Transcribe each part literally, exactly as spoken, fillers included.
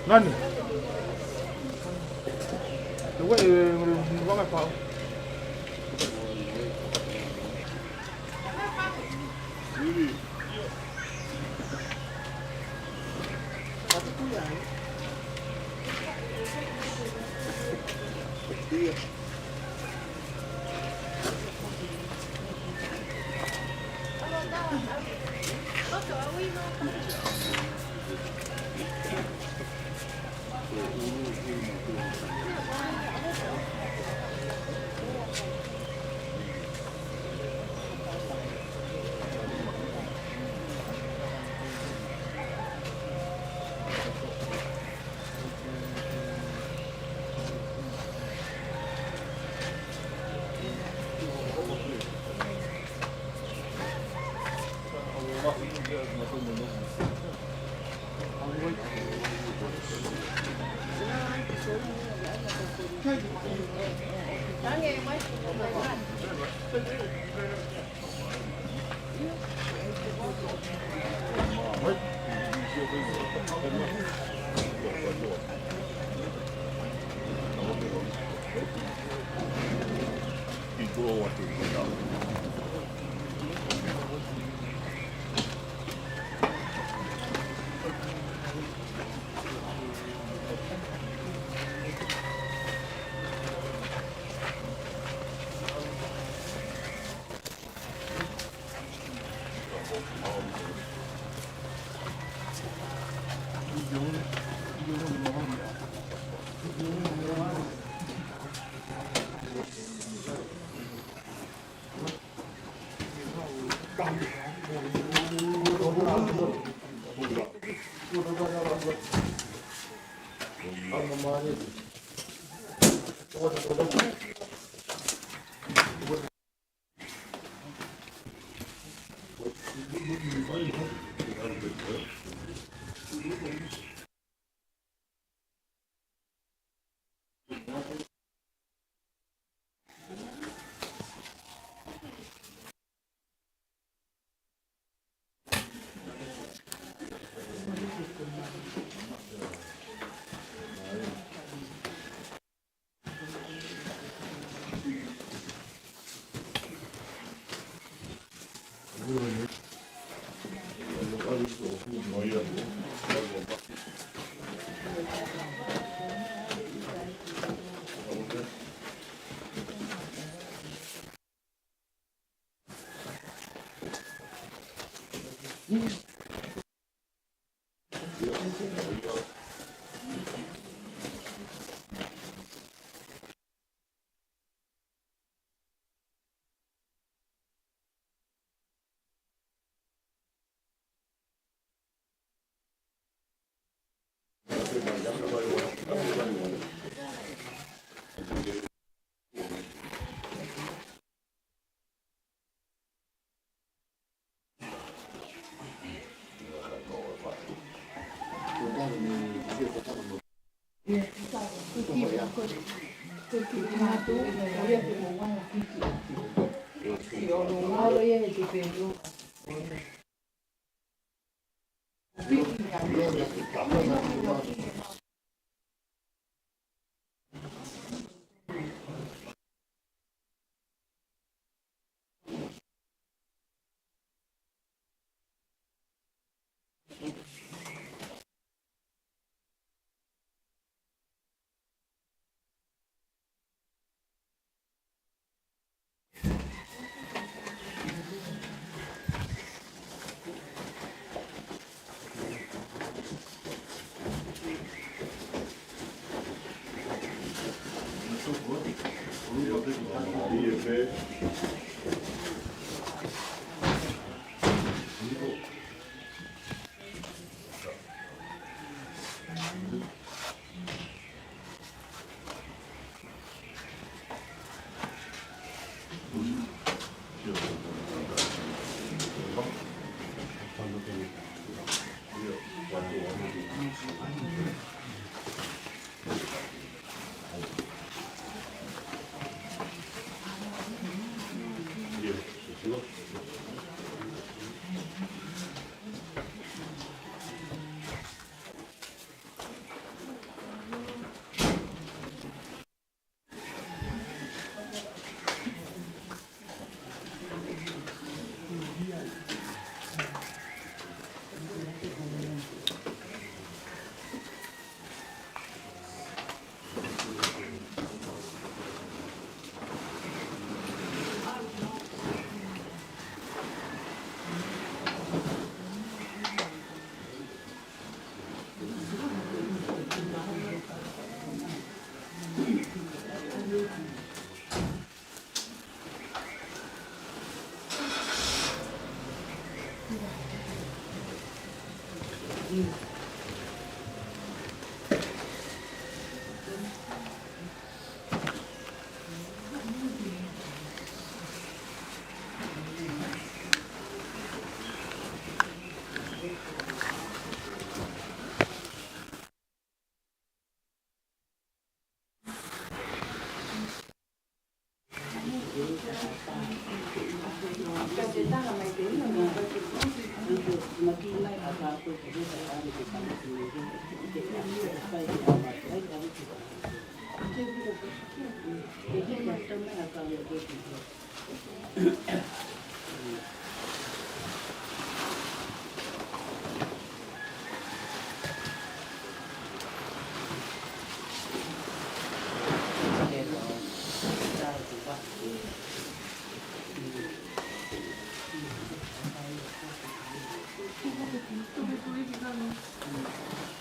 Nani? Te ue, e, e, e, vanga pau.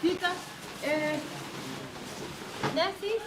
Peter, eh, Nancy?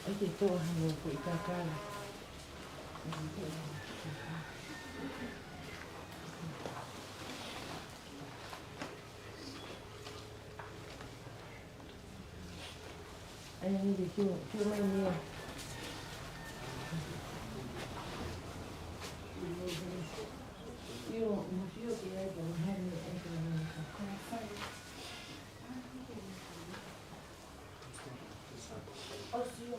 ʻAi ke tō hano ko i kakala. ʻAi, ʻai ke kiu, kiu mai ni. Kiu, mo kiu ke ʻai ke mahani, ʻai ke mahani. ʻO sio.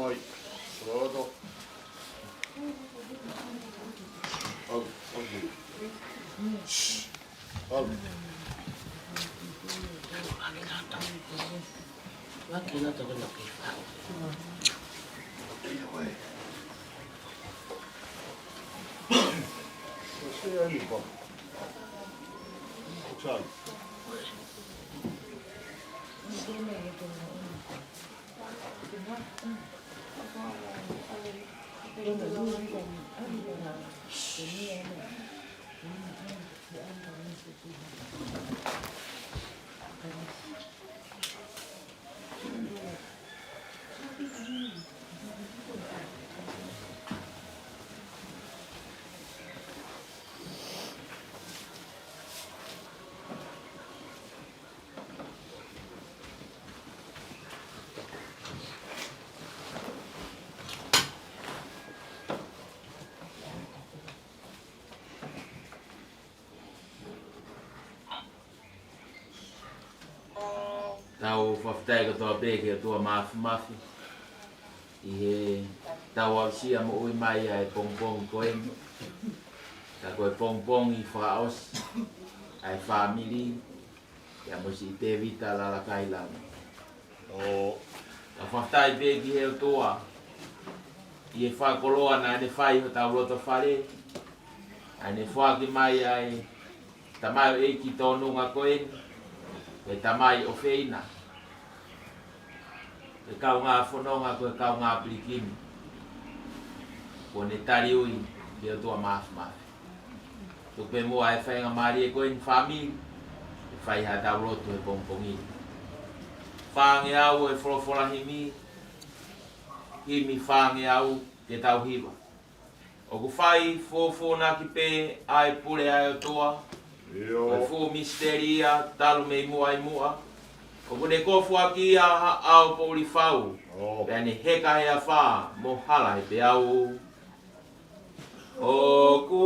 Oi, loto. Au, au. Shh. Au. Tau fakafetaʻi kotoa pē ki he ʻOtua Māfimafi ʻi heʻetau aʻusia moʻui mai ʻa e pongipongi ko eni. Ka ko e pongipongi fakaʻosi ʻa e fāmili, ʻia Mositevita Lalakailangi. ʻO tau fakafetaʻi pē ki he ʻOtua ʻi he fakakoloa naʻa ne fai hotau loto fale, ʻa ʻene foaki mai ʻa e tamaioʻeiki tōnunga ko eni, ko e tamai ʻofeina, ko e kaungā fononga ko e kaungā pilikimi, kuo ne taliui ki he ʻOtua Māfimafi. Tuku pē muʻa e faingamālie ko eni fāmili, ke fai haʻatau lotu he pongipongi ni. Fāngeau e folofola himi, himi fāngeau ke tau hiva. ʻOku fai fōfōnaki pē ʻa e pule ʻa e ʻOtua, ʻio, ko e fuʻu misiteli ia talu mei muʻa ʻi muʻa. ʻOku ne kofuʻaki ia ha ʻao poʻuli fau, ʻio, pea ne heka he afā mo hala he peau. ʻOku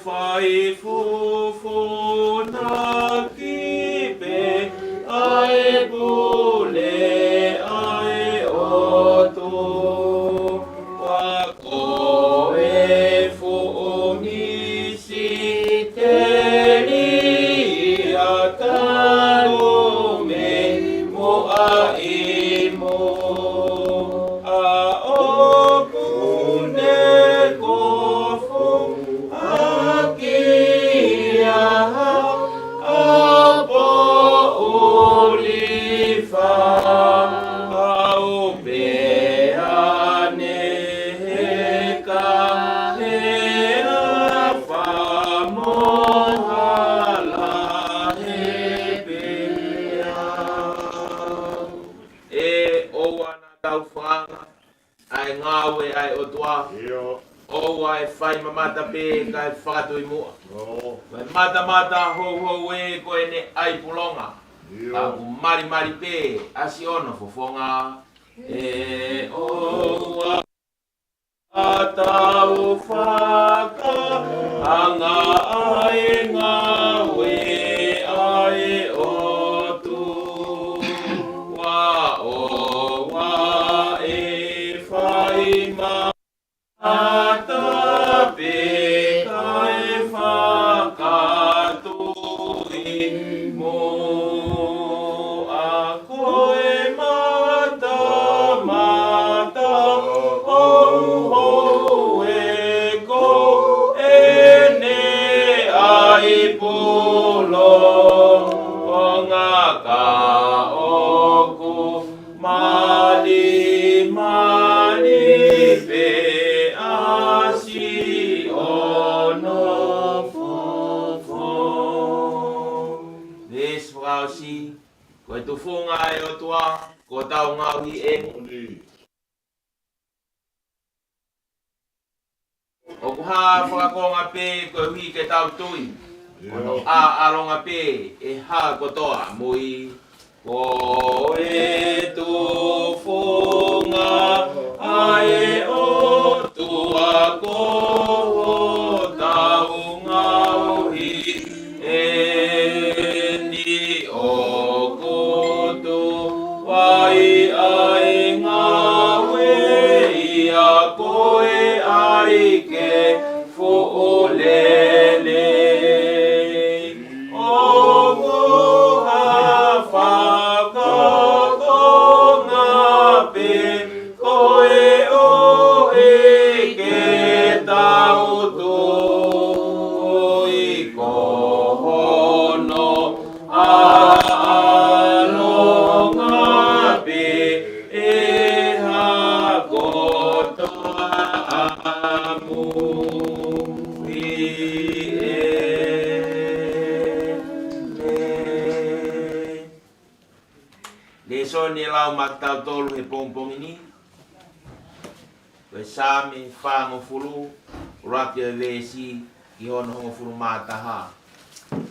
fai fōfōnaki pē ʻa e pule ʻa e ʻOtua, ko e fuʻu misiteli ia talu mei muʻa ʻi muʻa. ʻOku ne kofuʻaki ia ha ʻao poʻuli fau, pea ne heka he afā mo hala he peau. ʻE ʻoua naʻa tau fakaanga ʻa e ngāue ʻa e ʻOtua. ʻIo. ʻOua ʻe fai mamata pē kae fakatui muʻa. ʻIo. Ko e matamata houhou ē ko ʻene ʻai pulonga. ʻIo. Ka ʻoku malimali pē ʻa siʻono fofonga. ʻE ʻoua ʻa tau fakaanga ʻa e ngāue ʻa e ʻOtua. ʻOua ʻe fai mamata pē kae fakatui muʻa. Ko e matamata houhou ē ko ʻene ʻai pulonga, ka ʻoku malimali pē ʻa siʻono fofonga. Veesi fakaʻosi. Ko e tufunga ʻa e ʻOtua kuo tau ngaohi eni. ʻOku hā fakakonga pē koeʻuhi ke tau tui. ʻIo. Ko hono ʻaʻalonga pē ʻe hā kotoa mui. Ko e tufunga ʻa e ʻOtua kuo tau ngaohi eni. ʻOku tuai ʻa e ngāue ʻAlonga pē ʻe ha kotoa ʻamui ē. Lēsoni ʻe lau maʻatautolu he pongipongi ni, ko e Saame fāngofulu, ʻuluaki ʻo e veesi ki hono hongofulu mā taha.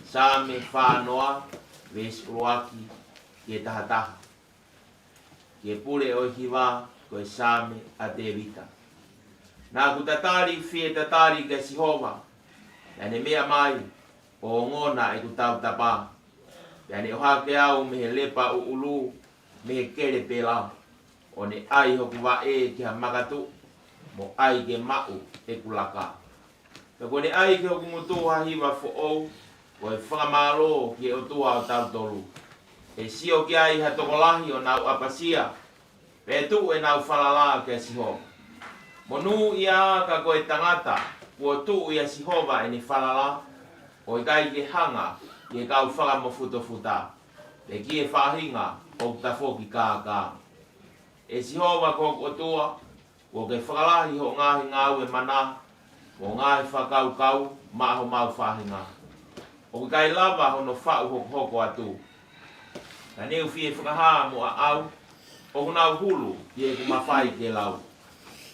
Saame fānoa, veesi ʻuluaki ki he taha taha. Ki he pule ʻo e hiva, ko e Saame ʻa Tēvita. Naʻa ku tatali fie tatali kia Sihova, naʻa ne meʻa mai ʻo ongona ʻeku tautapa. Pea ne ʻohake au mei he lepa ʻuʻulu, mei he kele pela, ʻo ne ʻai hoku vaʻe ki ha makatuʻu, mo ʻai ke maʻu ʻeku laka. Pea kuo ne ʻai ki hoku ngutu ha hiva foʻou, ko e fakamālō ki he ʻOtua ʻo tautolu. ʻE sio ki ai ha tokolahi ʻo nau ʻapasia, pea ʻe tuʻu ʻenau falala kia Sihova. Monūʻia ka ko e tangata kuo tuʻu ʻia Sihova ʻene falala, ʻo ʻikai ke hanga ki he kau fakamofutofuta, pe ki he faʻahinga ʻoku tafoki kākā. ʻE Sihova ko hoku ʻOtua, kuo ke fakalahi hoʻo ngaahi ngāue mana, mo e ngaahi fakakaukau maʻa homau faʻahinga. ʻOku ʻikai lava hono faʻu hokohoko atu. Naʻa ne u fie fakahā mo ʻaʻau, ʻoku nau hulu ki heʻeku mafai ke lau.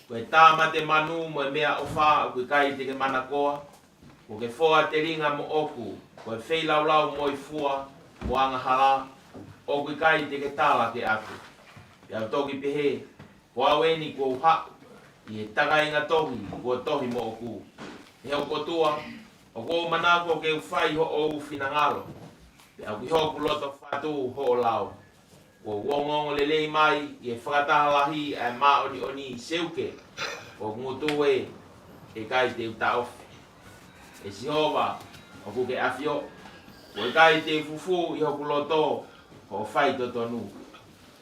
Ko e tāmate manu mo e meʻaʻofa ʻoku ʻikai te ke manakoa, kuo ke foa telinga moʻoku, ko e feilaulau mo e fua, mo e angahala, ʻoku ʻikai te ke tala ke ʻatu. Pea u toki pehē, ko au eni kuo u haʻu ʻi he takainga tohi kuo tohi moʻoku. ʻE hoku ʻOtua, ʻoku ou manako ke u fai hoʻo finangalo, pea ʻoku ʻi hoku loto fatu hoʻo lao. Kuo u ongoongolelei mai ʻi he fakataha lahi ʻa e māʻoniʻoni, seuke, ko hoku ngutu ē, ʻe ʻikai te u taʻofi. ʻE Sihova, ʻoku ke ʻafioʻi, kuo ʻikai te u fufū ʻi hoku loto hoʻo faitotonu,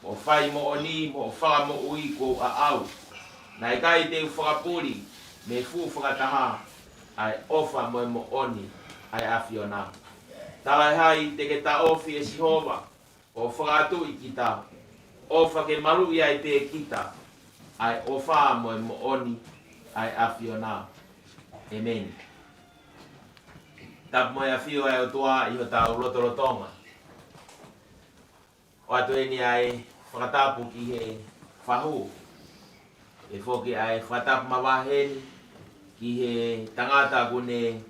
hoʻo fai moʻoni mo hoʻo fakamoʻui kuo u ʻaʻau. Naʻe ʻikai te u fakapuli mei he fuʻu fakataha ʻa e ʻofa mo e moʻoni ʻa e ʻAfiona. Talaʻehai te ke taʻofi, ʻe Sihova, ʻo fakaʻatuʻi kita, ʻofa ke maluʻi ai pē kita ʻa e ʻofa mo e moʻoni ʻa e ʻAfiona. ʻEmeni. Tapu mo e ʻafio ʻa e ʻOtua ʻi hotau lotolotonga. ʻOatu eni ʻa e fakatapu ki he fahu. ʻE foki ʻa e fakatapu mavahe ni ki he tangata kuo ne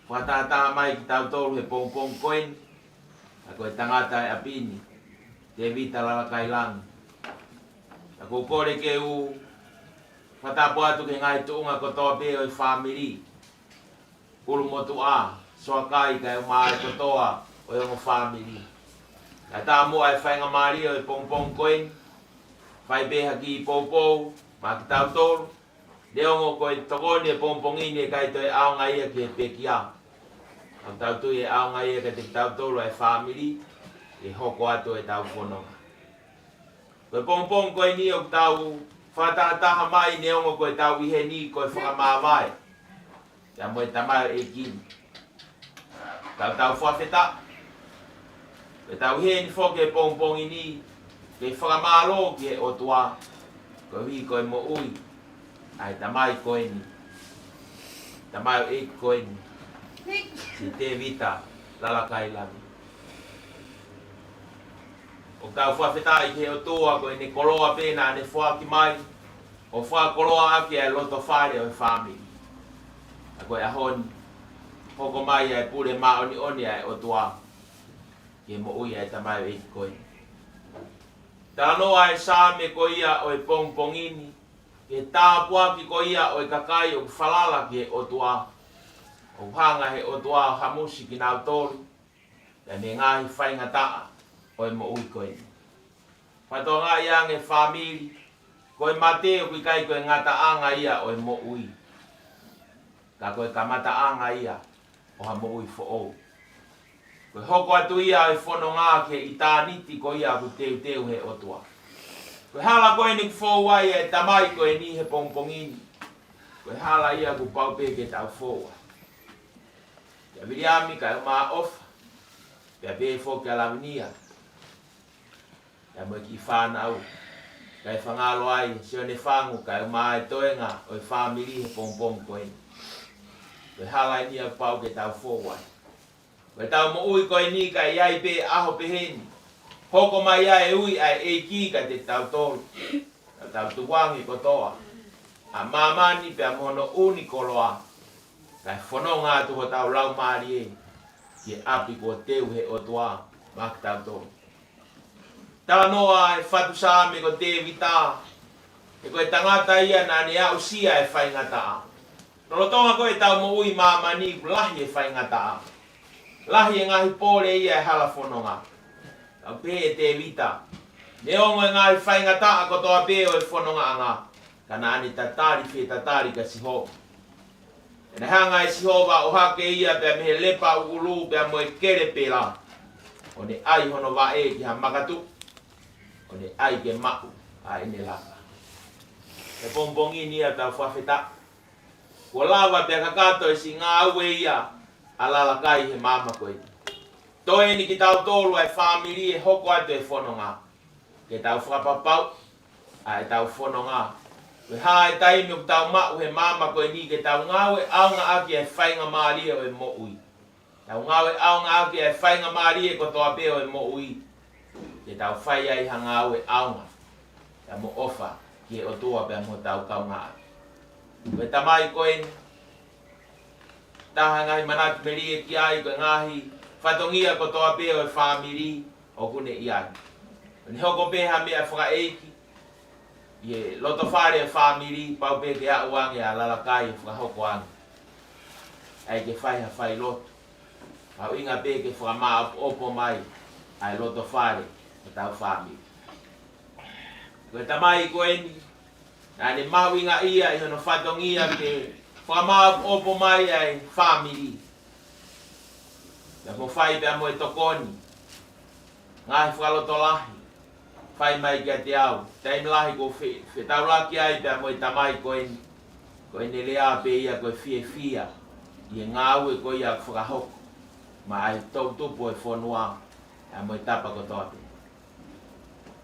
fakatahataha mai kitautolu he pongipongi ko eni, ʻa ko e tangata ʻa e ʻapi ni, Tēvita Lalakailangi. ʻA ko u kole ke u fakatapu atu ki he ngaahi tuʻunga kotoa pē ʻo e fāmili, ʻulumotuʻa, Soakai kae ʻumaʻā e kotoa ʻo e ongo fāmili. Kae ʻatā muʻa e faingamālie ʻo e pongipongi ko eni, fai pē ha kiʻi poupou maʻa kitautolu. Neongo ko e tokoni e pongipongi ni ʻe ʻikai toe ʻaonga ia ki he pekia, ka ʻoku tau tui ʻe ʻaonga ia kiate kitautolu ʻa e fāmili, ʻe hoko atu ʻetau fononga. Ko e pongipongi ko eni ʻoku tau fakatahataha mai, neongo ko ʻetau ʻi heni ko e fakamāvae ia mo e tamaioʻeiki ni. Tau tau fakafetaʻi. Ko ʻetau ʻi heni foki he pongipongi ni ke fakamālō ki he ʻOtua, koeʻuhi ko e moʻui ʻa e tamai ko eni, tamaioʻeiki ko eni, si Tēvita Lalakailangi. ʻOku tau fakafetaʻi ki he ʻOtua ko ʻene koloa pē naʻa ne foaki mai, ʻo fakakoloa ʻaki ʻa e loto fale ʻo e fāmili. ʻA ko e ʻaho ni, hoko mai ʻa e pule māʻoniʻoni ʻa e ʻOtua ki he moʻui ʻa e tamaioʻeiki ko eni. Talanoa e Saame ko ia ʻo e pongipongi ni ki he tāpuaki ko ia ʻo e kakai ʻoku falala ki he ʻOtua. ʻOku hanga he ʻOtua ʻo hamusi kinautolu pea mei he ngaahi faingataʻa ʻo e moʻui ko eni. Fakatokangaʻi ange fāmili, ko e mate ʻoku ʻikai ko e ngataʻanga ia ʻo e moʻui, ka ko e kamataʻanga ia ʻo ha moʻui foʻou. Ko e hoko atu ia ʻo e fononga ki he ʻitāniti ko ia ʻoku teuteu he ʻOtua. Ko e hala ko eni ʻoku fou ai e tamai ko eni he pongipongi ni, ko e hala ia ʻoku pau pē ke tau fou ai. Kia Viliami kae ʻumaʻā ʻOfa, Pea pehē foki kia Lavinia, pea mo e kiʻi fānau. Kae fakangaloʻi ai Sione Fangu, kae ʻumaʻā e toenga ʻo e fāmili he pongipongi ko eni. Ko e hala eni ʻoku pau ke tau fou ai. Ko ʻetau moʻui ko eni, ka ʻi ai pē ʻaho pehē ni, hoko mai ai e ui ʻa e ʻEiki kiate kitautolu. Ka tau tukuange kotoa ʻa māmani pea mo hono ʻunikoloa, kae fononga atu hotau laumālie ki he ʻapi kuo teu ʻe he ʻOtua maʻa kitautolu. Talanoa e fatu Saame ko Tēvita, he ko e tangata ia naʻa ne aʻusia e faingataʻa. Lolotonga ko ē ʻetau moʻui ʻi māmani, ʻoku lahi e faingataʻa. Lahi e ngaahi pole ia e hala fononga. Ka ʻoku pehē ʻe Tēvita, neongo e ngaahi faingataʻa kotoa pē ʻo e fonongaʻanga, ka naʻa ne tatali fetatali kia Sihova. Pea naʻe hanga ʻe Sihova ʻo ʻohake ia pea mei he lepa ʻuʻulu pea mo e kelepela, ʻo ne ʻai hono vaʻe ki ha makatuʻu, ʻo ne ʻai ke maʻu ʻa ʻene laka. He pongipongi ni ʻoku tau fakafetaʻi kuo lava pea kakato e siʻi ngāue ia ʻa Lalakai he maama ko eni. Toe eni kitautolu ʻa e fāmili ʻe hoko atu e fononga, ke tau fakapapauʻi ʻa ʻetau fononga. Ko e hā e taimi ʻoku tau maʻu he maama ko eni ke tau ngāue ʻaonga ʻaki e faingamālie ʻo e moʻui. Tau ngāue ʻaonga ʻaki e faingamālie kotoa pē ʻo e moʻui, ke tau fai ai ha ngāue ʻaonga pea mo ʻofa ki he ʻOtua pea mo hotau kaungāʻapi. Ko e tamai ko eni, taha e ngaahi manatu melie ki ai ko e ngaahi fatongia kotoa pē ʻo e fāmili ʻoku ne ʻi ai. ʻO ne hoko pē ha meʻa fakaʻeiki ʻi he loto fale e fāmili, pau pē ke aʻu ange ʻa Lalakai ʻo fakahoko ange ai ke fai ha failotu, mahuʻinga pē ke fakamāopoopo mai ʻa e loto fale ʻo hotau fāmili. Ko e tamai ko eni, naʻa ne mahuʻingaʻia ʻi hono fatongia ke fakamāopoopo mai ʻa e fāmili, pea mo fai pea mo e tokoni, ngaahi fakalotolahi fai mai kiate au. Taimi lahi ʻoku ou fe-, fetaulaki ai pea mo e tamai ko eni, ko ʻene lea pē ia ko e fiefia ʻi he ngāue ko ia ʻoku fakahoko maʻa e toʻutupu ʻo e fonua pea mo e tapa kotoa pē.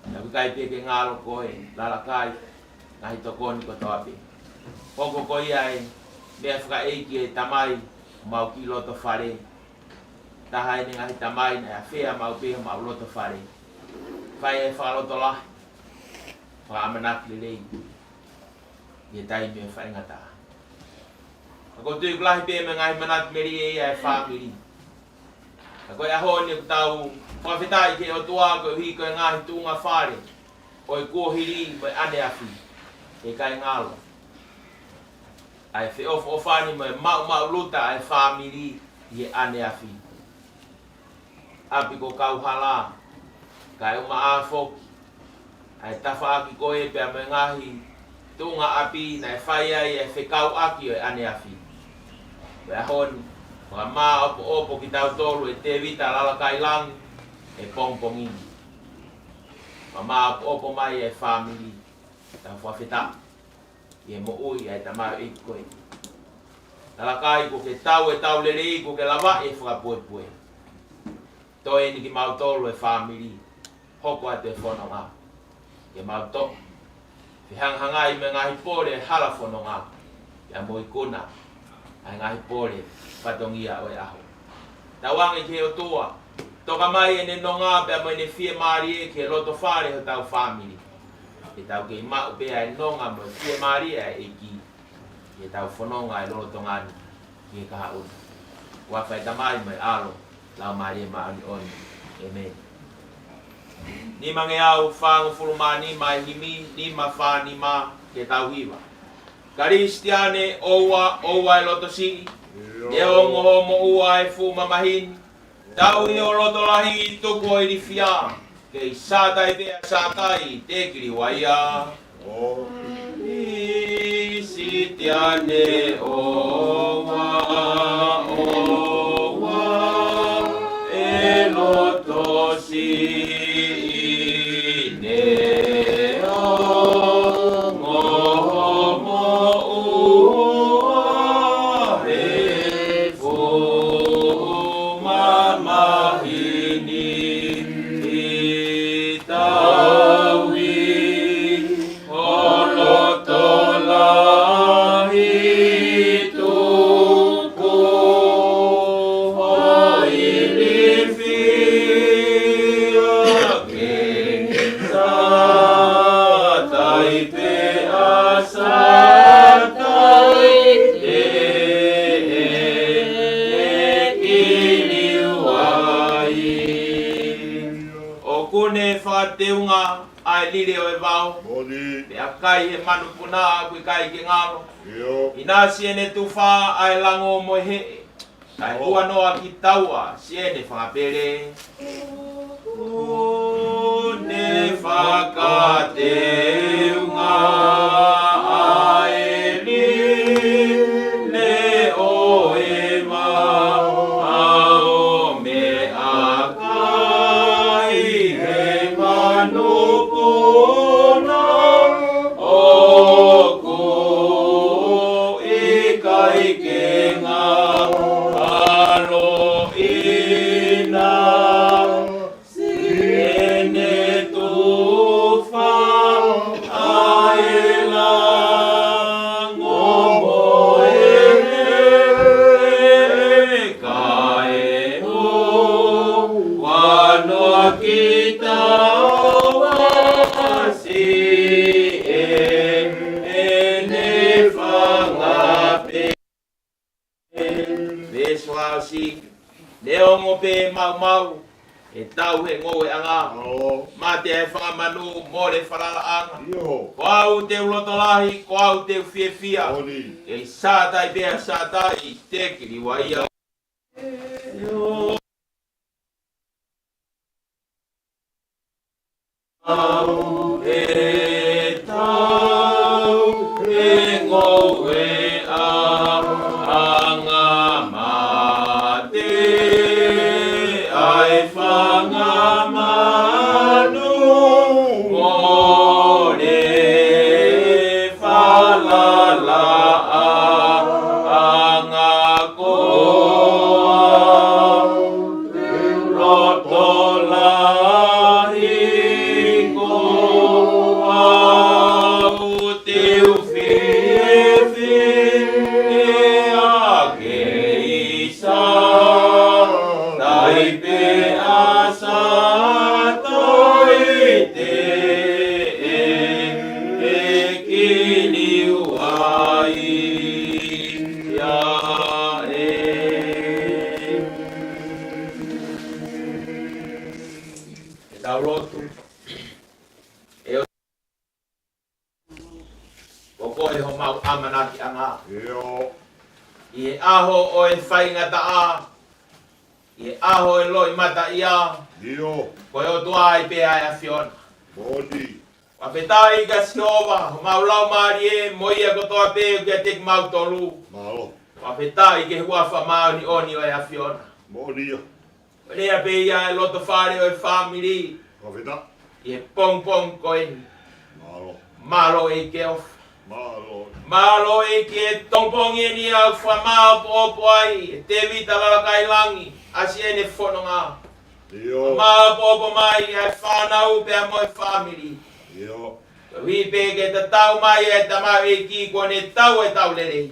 Naʻa ʻoku ʻikai pē ke ngalo koe, Lalakai, ngaahi tokoni kotoa pē. Hoko ko ia e meʻa fakaʻeiki e tamai ʻo homau kiʻi loto fale. Taha eni e ngaahi tamai naʻe afea maʻu pē homau loto fale. Fai e fakalotolahi, fakaʻamanaki lelei ʻi he taimi ʻo e faingataʻa. Ka ʻoku ou tui ʻoku lahi pē mo e ngaahi manatu melie ia e fāmili. Ka ko e ʻaho ni ʻoku tau fakafetaʻi ki he ʻOtua koeʻuhi ko e ngaahi tuʻunga fale ʻo e kuohili mo e ʻaneafi, ʻe ʻikai ngalo ʻa e feʻofoʻofani mo e maʻumaʻuluta ʻa e fāmili ʻi he ʻaneafi. ʻApi ko Kauhala, kae ʻumaʻā foki ʻa e tafaʻaki ko ē pea mo e ngaahi tuʻunga ʻapi naʻe fai ai e fekauʻaki ʻo e ʻaneafi. Ko e ʻaho ni, fakamāopoopo kitautolu ʻe Tēvita Lalakai Langi he pongipongi ni. Fakamāopoopo mai e fāmili, tau fakafetaʻi ʻi he moʻui ʻa e tamaioʻeiki ko eni. Lalakai, kuo ke tau e tau lelei, kuo ke lavaʻi e fakapuepue. Toe eni kimautolu e fāmili, hoko atu e fononga, ke mau toʻo, fehangahangai mo e ngaahi pole hala fononga, pea mo ikuna ʻa e ngaahi pole fatongia ʻo e ʻaho. Tauange ki he ʻOtua, toka mai ʻene nonga pea mo ʻene fiemālie ki he loto fale hotau fāmili, ke tau kei maʻu pē ʻa e nonga mo e fiemālie ʻa e ʻEiki ʻi heʻetau fononga ʻi he lolotonga ni ki he kahaʻu ni. Huafa ʻo e Tamai mo e ʻAlo, Laumālie Māʻoniʻoni. ʻĒmeni. Nimangeau fāngofulu mā nima, himi nima fā nima, ke tau hiva. Kalisitiane, ʻoua, ʻoua ʻe loto siʻi, neongo hoʻo moʻua ʻi he fuʻu mamahi ni, tauhi ho loto lahi, tuku ho ilifia, kei sātai pea sātai, te kiliuaia. Kalisitiane, ʻoua, ʻoua ʻe loto siʻi, neongo hoʻo moʻua ʻi he fuʻu mamahi Kuo ne fakateunga ʻa e lile ʻo e vao. Moʻoni. Pea kai he manupuna ʻoku ʻikai ke ngalo. ʻIo. ʻInasi ʻene tufa ʻa e lango mo e heʻe. Kae ʻOho. Kuo noa ki taua siʻene fanga pele. Kuo ne fakateunga ʻa e lile ʻo e vao, ʻa e meʻakai he manupuna ʻoku ʻikai ke ngalo, ʻinasi ʻene tufa ʻa e lango mo e heʻe, kae ʻoua noa ki taua siʻene fanga pele. Veesi ua ʻosi, neongo pē maumau, ʻe tau he ngoueʻanga. ʻIo. Mate ʻa e fanga manu, mole falalaʻanga. ʻIo. Ko au te u loto lahi, ko au te u fiefia. Moʻoni. Kei Sātai pea Sātai, te kiliua ia. ʻE tau he ngoueʻanga, mate ʻa e fanga manu, mole falalaʻanga, ko au te u loto lahi, ko au te u fiefia, kei Sātai pea Sātai, te u kiliua ia. Ke tau lotu. ʻE ʻOtua, ko koe homau ʻamanakiʻanga. ʻIo. ʻI he ʻaho ʻo e faingataʻa, ʻi he ʻaho ʻo e loʻimataʻia, ʻIo. ko e ʻOtua ai pē ʻa e ʻAfiona. Moʻoni. Fakafetaʻi kia Sihova, homau laumālie, mo ia kotoa pē ʻoku ʻiate kimautolu. Mālō. Fakafetaʻi ki he huafa māʻoniʻoni ʻo e ʻAfiona. Moʻoni ia. Lea pē ia ʻa e loto fale ʻo e fāmili. Fakafetaʻi. ʻI he pongipongi ko eni. Mālō. Mālō ʻEiki ʻofa. Mālō. Mālō ʻEiki he pongipongi eni ʻoku fakamāʻopoʻopo ai ʻe Tēvita Lalakailangi ʻa siʻene fononga. ʻIo. Māʻopoʻopo mai ʻa e fānau pea mo e fāmili. ʻIo. Koeʻuhi pē ke tatau mai ʻa e tamaioʻeiki kuo ne tau ʻetau lelei.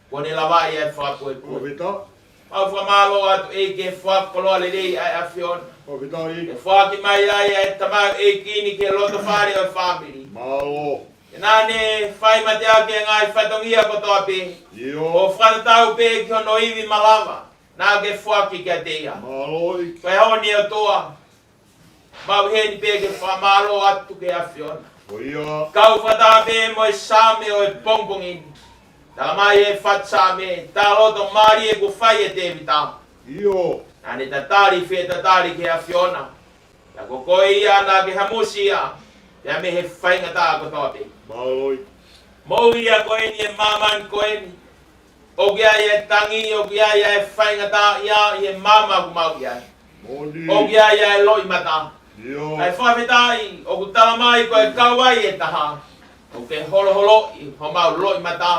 Kuo ne lavaʻi ʻa e fakapuepue. Fakafetaʻi. Mau fakamālō atu ʻEiki he fakakoloa lelei ʻa e ʻAfiona. Fakafetaʻi. ʻE foaki mai ai ʻa e tamaioʻeiki ni ki he loto fale ʻo e fāmili. Mālō. Ke naʻa ne fai mateaki ʻa e ngaahi fatongia kotoa pē. ʻIo. ʻO fakatatau pē ki hono ivi malava naʻa ke foaki kiate ia. Mālō ʻEiki. Ko e ʻaho ni ʻOtua, mau ʻi heni pē ke fakamālō atu ki he ʻAfiona. Ko ia. Kau fakataha pē mo e Saame ʻo e pongipongi ni. Talamai ʻe he faʻu Saame, tā loto mālie kuo fai ʻe Tēvita. ʻIo. Naʻa ne tatali, fie tatali ki he ʻAfiona. Pea ko koe ia naʻa ke hamusi ia, pea mei he faingataʻa kotoa pē. Mālō ʻEiki. Moʻui ia ko eni ʻi he māmani ko eni. ʻOku ʻi ai ʻa e tangi, ʻoku ʻi ai ʻa e faingataʻaʻia ʻi he maama ʻoku mau ʻi ai. Moʻoni. ʻOku ʻi ai ʻa e loʻimata. ʻIo. Kae fakafetaʻi, ʻoku talamai ko e kau ai ʻe taha, ʻoku ke holoholoʻi homau loʻimata.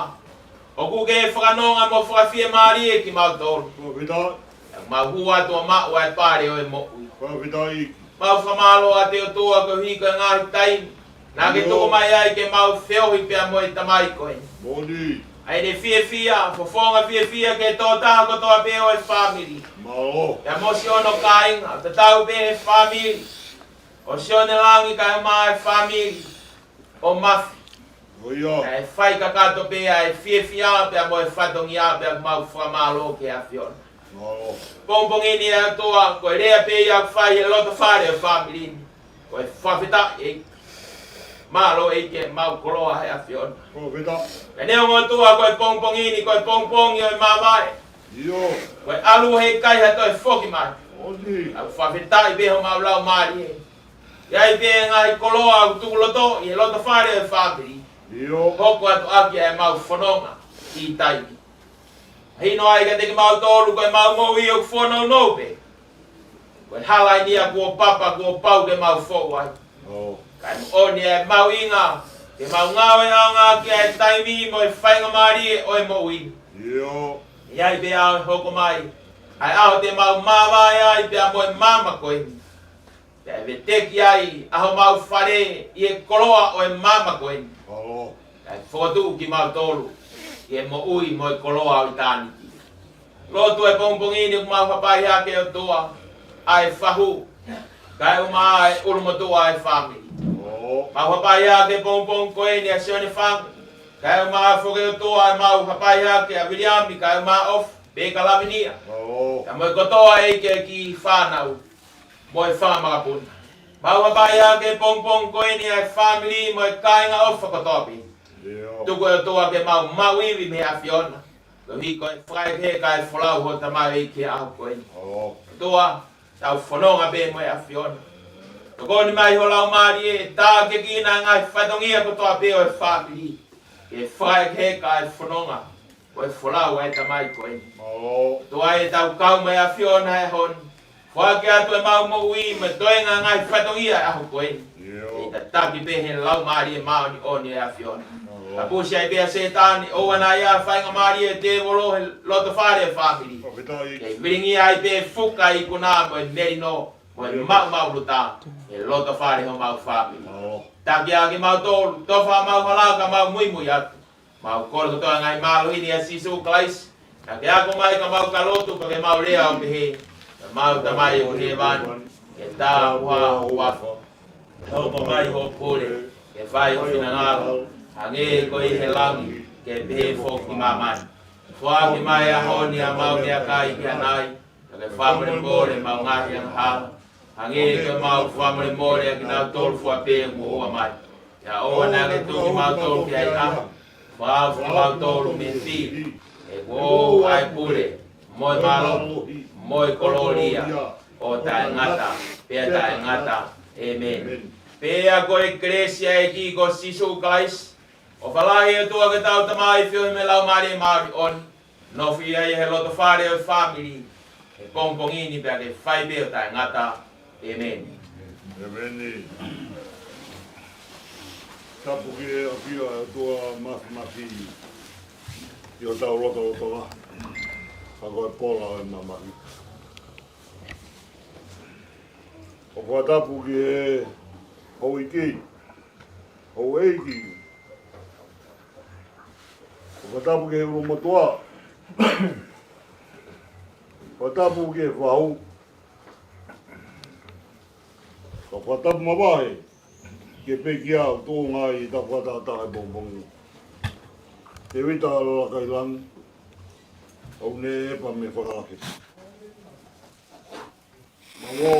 ʻOku ke fakanonga mo fakafiemālie kimautolu. Fakafetaʻi. Pea mau hū atu ʻo maʻu ʻa e pale ʻo e moʻui. Fakafetaʻi. Mau fakamālō atu ʻOtua koeʻuhi ko e ngaahi taimi naʻa ke Io. tuku mai ai ke mau feohi pea mo e tamai ko eni. Moʻoni. ʻA ʻene fiefia, fofonga fiefia ki he tokotaha kotoa pē ʻo e fāmili. Mālō. Pea mo siʻono kāinga, tatau pē he fāmili ʻo Sione Langi kae ʻumaʻā e fāmili ʻo Mafi. Ko ia. Kae fai kakato pē ʻa e fiefia pea mo e fatongia pea mau fakamālō ki he ʻAfiona. Mālō. Pongipongi ni ʻOtua, ko e lea pē ia ʻoku fai he loto fale ʻo e fāmili ni. Ko e fakafetaʻi ʻEiki. Mālō ʻEiki, mau koloa he ʻAfiona. Fakafetaʻi. Pea neongo ʻOtua ko e pongipongi ni ko e pongipongi ʻo e māvae, ʻio, ko e ʻalu he ʻikai ha toe foki mai. ʻOni. ʻOku fakafetaʻi pē homau laumālie. ʻI ai pē ngaahi koloa ʻoku tuku loto ʻi he loto fale ʻo e fāmili, ʻio, hoko atu ʻaki ʻemau fononga ʻi taimi. Mahino ai kiate kimautolu ko ʻemau moʻui ʻoku fononga pē. Ko e hala eni ia kuo papa, kuo pau ke mau fou ai. ʻO. Kae moʻoni ʻemau ʻuhinga ke mau ngāue ʻaonga ki he taimi mo e faingamālie ʻo e moʻui. ʻIo. ʻI ai pē ʻa e hoko mai ʻa e ʻaho te mau māvae ai pea mo e maama ko eni. Pea ʻe veteki ai ʻa homau fale ʻi he koloa ʻo e maama ko eni. ʻAlo. Kae fokotuʻu kimautolu ʻi he moʻui mo e koloa ʻo ʻitāniti. Lotu he pongipongi ni ʻoku mau hapai hake ʻOtua ʻa e fahu, kae ʻumaʻā ʻa e ʻulumotuʻa ʻo e fāmili. ʻO. Mau hapai hake pongipongi ko eni ʻa Sione Fangu, kae ʻumaʻā foki ʻOtua ʻemau hapai hake ʻa Viliami, kae ʻumaʻā ʻOfa, Peka Lavinia. ʻO. Kae mo e kotoa ʻEiki ʻa e kiʻi fānau mo e fanga makapuna. Mau hapai hake pongipongi ko eni ʻa e fāmili mo e kāinga ʻofa kotoa pē. ʻIo. Tuku ʻOtua ke mau maʻu ivi mei he ʻAfiona. Koeʻuhi ko e fakaʻekeʻeke ʻa e folau ʻa ho tamaioʻeiki he ʻaho ko eni. ʻO. ʻOtua, tau fononga pē mo e ʻAfiona. Tokoni mai ho Laumālie, tākiekina e ngaahi fatongia kotoa pē ʻo e fāmili. Ke fakaʻekeʻeke ʻa e fononga ko e folau ʻa e tamai ko eni. ʻO. ʻOtua ē, tau kau mai ʻAfiona he ʻaho ni. Foaki atu ʻemau moʻui mo e toenga ngaahi fatongia ʻo e ʻaho ko eni. ʻIo. ʻE tataki pē he Laumālie Māʻoniʻoni ʻo e ʻAfiona. ʻO. Kapusi ai pē ʻa Sētane, ʻoua naʻa ʻi ai ha faingamālie ʻo e tēvolo he loto fale ʻo e fāmili. Fakafetaʻi. Ke vilingia ai pē fuka ikuna mo e melino mo e maʻumaʻuluta he loto fale ʻo homau fāmili. ʻO. Taki ʻaki kimautolu, tofa ʻemau hala ka mau muimui atu. Mau kole kotoa e ngaahi mālohi ni ʻia Sīsū Kalaisi, ka ke ako mai ka mau ka lotu ka ke mau lea ʻo pehē: Ko ʻemau Tamai ʻoku ʻi hēvani, ke tāpuhā ho huafa. Hoko mai hoʻo pule, ke fai ho finangalo, hangē ko ia ʻi he langi, ke pehē foki ʻi māmani. Foaki mai he ʻaho ni haʻamau meʻakai ki ʻanai, ka ke fakamolemole ʻemau ngaahi angahala, hangē ko ʻemau fakamolemole ʻa kinautolu fua pē ʻoku moʻua mai. Pea ʻoua naʻa ke tuku kimautolu ki he ʻahiʻahi, ka ke fakahaofi kimautolu mei he fili. He kuo ʻoʻou ʻa e pule, mo e mālohi, mo e kolōlia, ʻo taʻengata pea taʻengata. ʻĒmeni. Pea ko e kelesi ʻa e ʻEiki ko Sīsū Kalaisi, ʻofa lahi ʻa e ʻOtua ko hotau Tamai, feohi mo e Laumālie Māʻoniʻoni, nofoʻia ia he loto fale ʻo e fāmili he pongipongi ni pea ke fai pē ʻo taʻengata. ʻĒmeni. ʻĒmeni. Tapu ki he ʻafio ʻa e ʻOtua Māfimafi ʻi hotau lotolotonga, ka ko e pola ʻo e mamahi. ʻOku fakatapu ki he houʻeiki, houʻeiki. ʻOku fakatapu ki he ʻulumotuʻa. Fakatapu ki he fahu. ʻOku fakatapu mavahe ki he pekia ʻoku tuʻunga ʻi he tapu ʻataʻatā he pongipongi. Tēvita Lalakailangi, ʻoku ne ʻepa mei Fakalake. Mālō,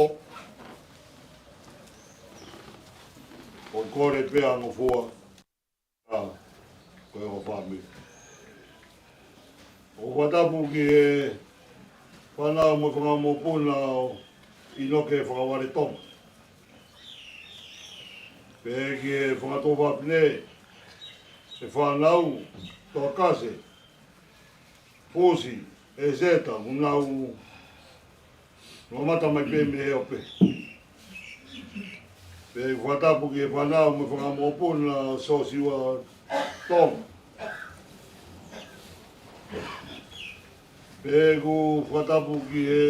ʻoku kole pē ʻa e ngofua, ʻa, ko e ʻofa mei. ʻOku fakatapu ki he fānau mo e fanga mokopuna ʻo ʻInoke Fakavale Tonga. Pehē ki he fanga tuofāfine, e fānau, Tokase, Pusi, ʻEseta, ʻoku nau mamata mai pē mei he ope. Pea ʻoku fakatapu ki he fānau mo e fanga mokopuna ʻo Siosiua Tonga. Pea ʻoku fakatapu ki he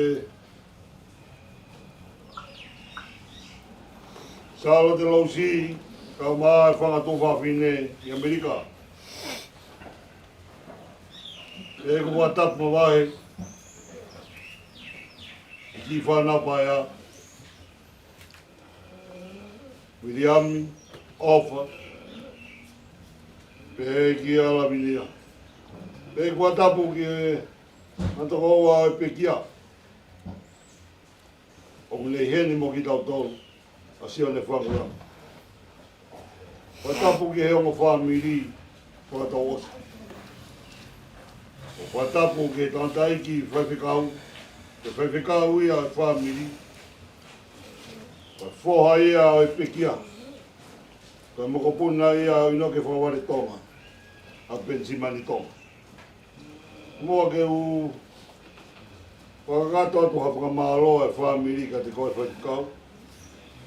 Sālote Lousi, kae ʻumaʻā e fanga tuofāfine ʻi ʻAmelika. Pea ʻoku fakatapu mavahe ki he fānau paea, Viliami, ʻOfa, pea kia Lavinia. Pea ʻoku fakatapu ki he ngaahi tokoua ʻo e pekia ʻoku ne ʻi heni mo kitautolu. ʻa Sione Fangula. Fakatapu ki he ongo fāmili fakatouʻosi. ʻO fakatapu ki he tangataʻeiki faifekau, ko e faifekau ia ʻo e fāmili. Ko e foha ia ʻo e pekia. Ko e mokopuna ia ʻo ʻInoke Fakavale Tonga, ʻa Penisimani Tonga. Muʻa ke u fakakakato atu ha fakamālō ʻa e fāmili kiate koe faifekau.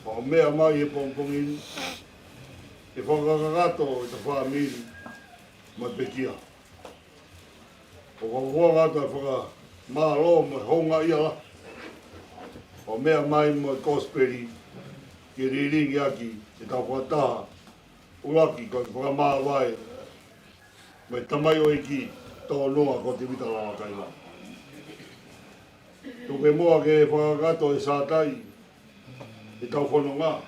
ʻO meʻa mai he pongipongi ni, ke fakakakato ʻeta fāmili mo e pekia. ʻO fakafofonga atu ʻa e fakamālō mo e houngaʻia lahi. ʻO meʻa mai mo e kosipeli ke lilingi ʻaki ʻetau fakataha ʻuluaki ko e fakamāvae mo e tamaioʻeiki tōnounou ko Tēvita Lalakaila. Tuku muʻa ke fakakakato ʻe Sātai ʻetau fononga.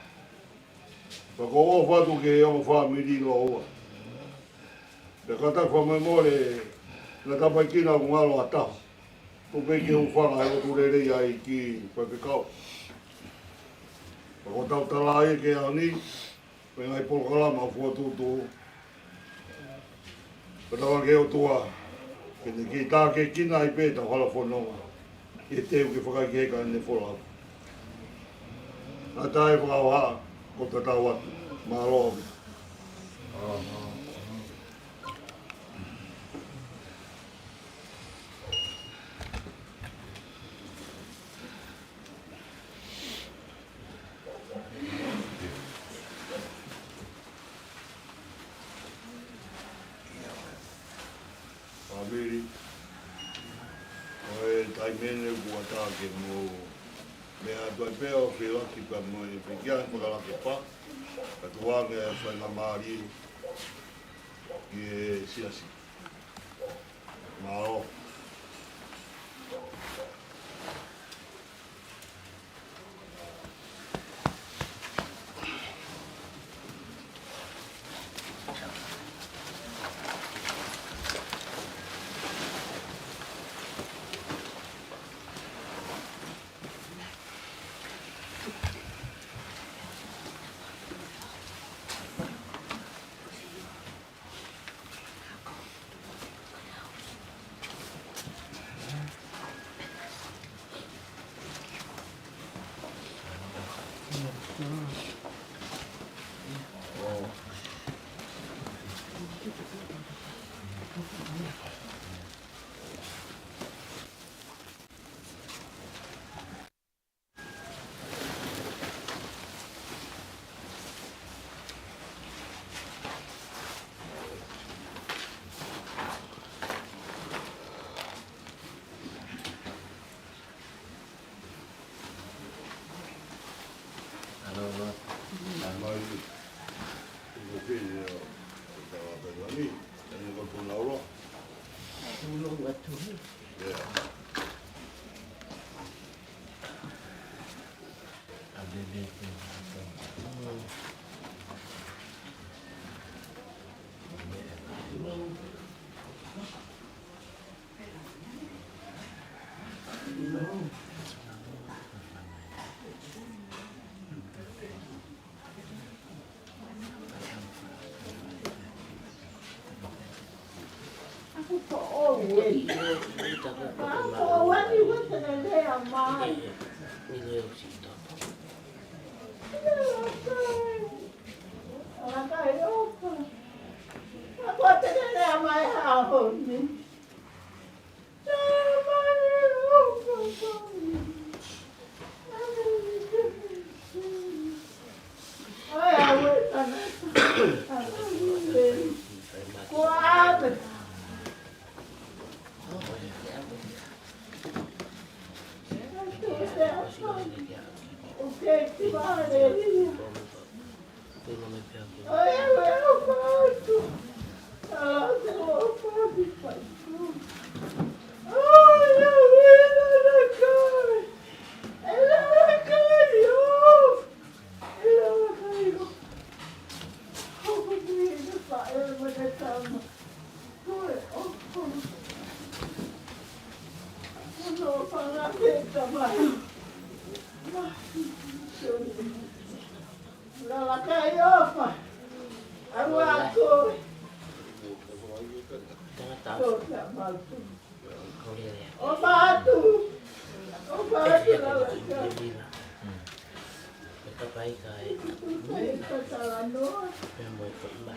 Pea ʻoku ou ʻofa atu ki he ongo fāmili lōua. Pea kātaki fakamolemole, naʻa tau faikina ʻoku ngalo ʻa taha. Tuku pē ke u hūfanga he lotu lelei ʻa e ʻEiki faifekau. Pea ko ʻetau tala ia ki he ʻaho ni, ko e ngaahi polokalama ʻoku fokotuʻutuʻu. Pea tauange ʻe he ʻOtua ke ne kiʻi tākiekina ai pē ʻetau hala fononga, ke teu ke fakaʻikiheka ʻene folau. Ngata ai fakahoha, ko e tatau atu. Mālō ʻaupito. Fāmili, ko e taimi ni kuo ʻatā ke mou meʻa atu ai pē ʻo feʻiloaki pea mo e pekia, fakalaka pē. Ka tuku ange ʻa e faingamālie ki he siasi. Mālō. Lakai ʻofa. Aua ko. Tangata. Ko ka mau tu. ʻOfa atu. ʻOfa atu la lakai. Pea ka pai ka e. Pea ka talanoa. Pea mo e ko ma.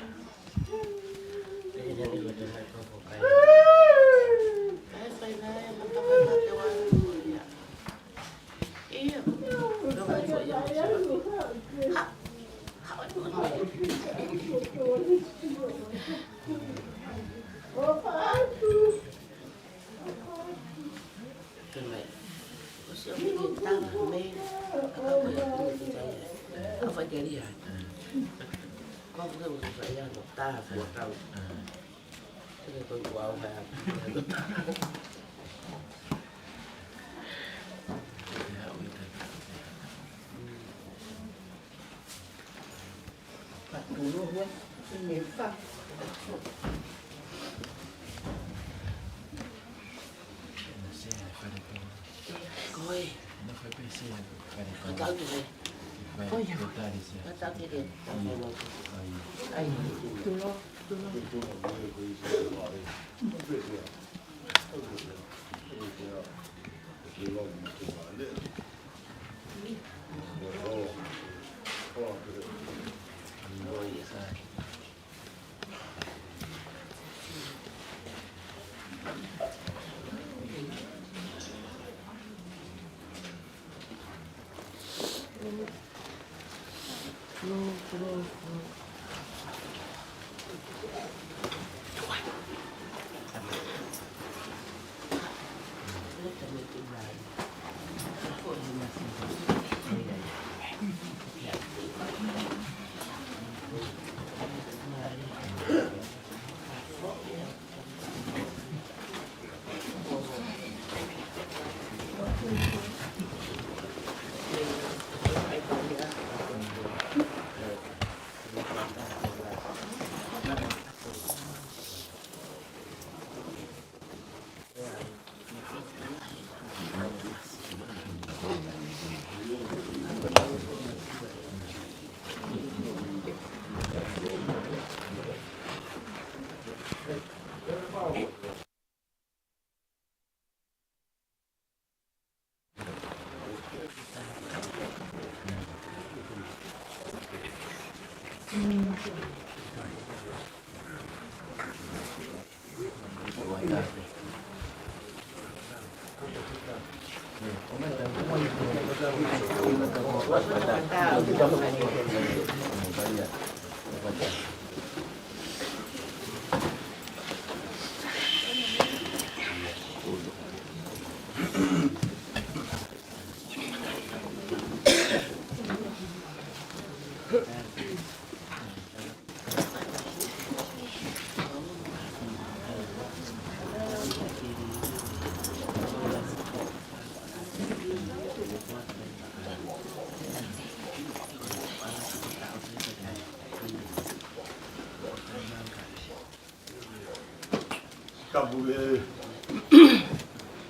Tapu e.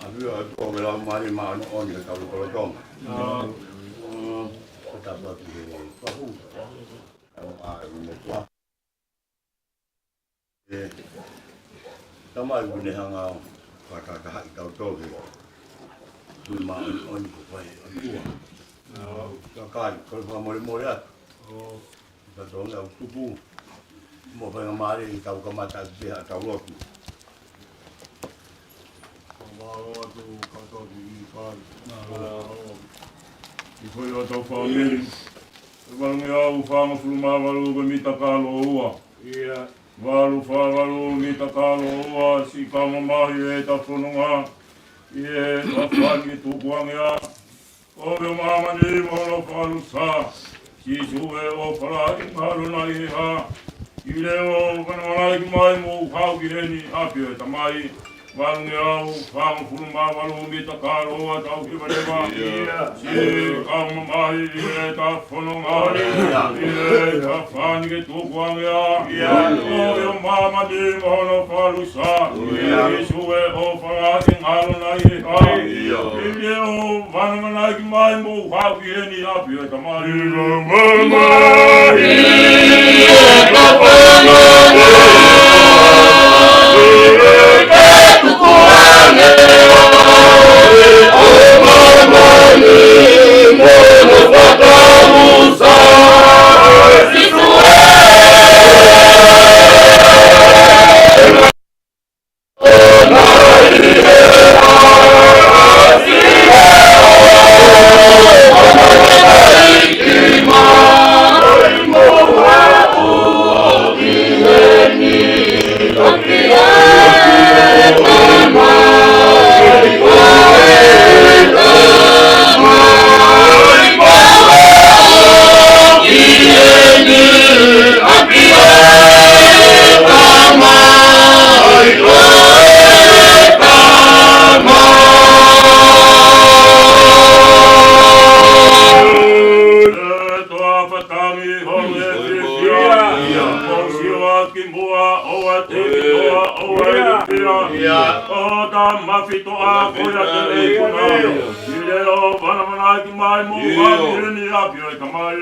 ʻAfio atu ʻo ke lau mali ma ano oni ka ulu kolotonga. Ko tapu atu ke lau pahu. Au a mo kua. E, tamai kune hanga ʻo fakataha ʻi tau toke. Tui ma ano oni ko pai ʻOtua. Kakai, ko le fakamolemole atu. Ka tōnga au tupu. Mo faingamālie ʻi tau kamata atu pē ʻa tau lotu. Mālō atu kātoa ki he kai. Mālō. Ki he foʻi ʻo tau fāmili. Valu ngeau fāngofulu mā valu ko e mita kalo ua. Ia. Valu fā valu mita kalo ua, siʻi kau mamahi ʻe ta fononga. ʻI he tafaʻaki tukuange ʻa ʻo e māmani mo hono fakaʻusa. Sīsū ʻe ʻofa lahi mahalo nai he hā. ʻI he leʻo ʻo ka nau ʻalaiki mai mo u hau ki heni ʻapi ʻo e Tamai. Valu ngeau fāngofulu mā valu mita kalo ʻa tau hiva leva. ʻIo. Siʻi kau mamahi ʻi he ta fononga. ʻIo. ʻI he ta fani ke tuku ange ʻa. ʻIo. ʻO ʻio māmani mo hono falusa. ʻIo. ʻI Sīsū ʻofa ke ngalo nai ʻi he ʻao. ʻIo. ʻI he ʻo vanavanaiki mai mo haʻu ki heni ʻapi ʻo e Tamai. Ia. ʻO ta mafito a ko ia te ikuna. ʻI he ʻo vanavanaiki mai mo haʻu ki heni ʻapi ʻo e Tamai.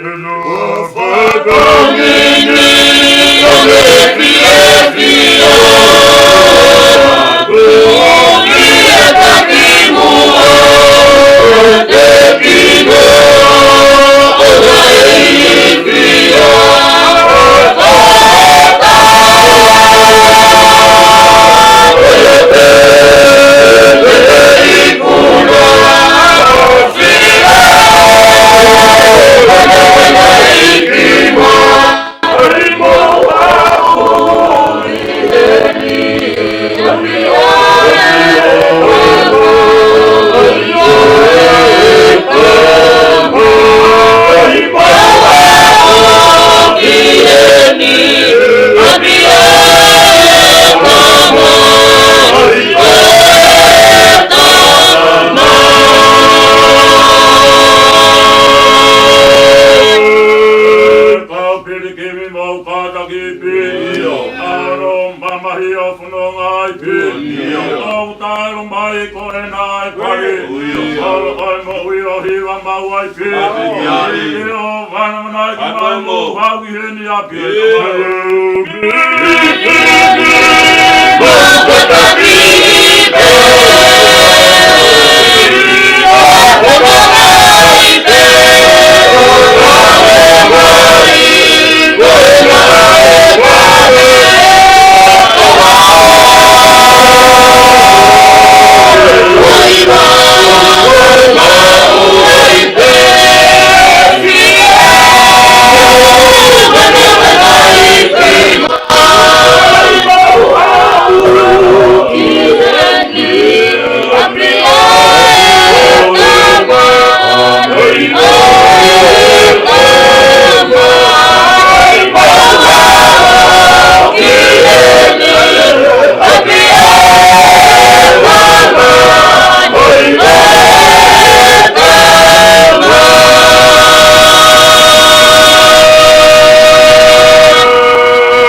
Kau pilikimi mau kātaki pē. ʻIo. ʻAlo mamahi ʻo fononga ai pē. ʻIo. ʻOku talu mai ko ena ʻa e pale. ʻIo. ʻAlo ʻo e moʻui ʻo hiva maʻu ai pē. ʻIo. ʻIo, vanavanaiki mai mo haʻu ki heni ʻapi ʻo e Tamai.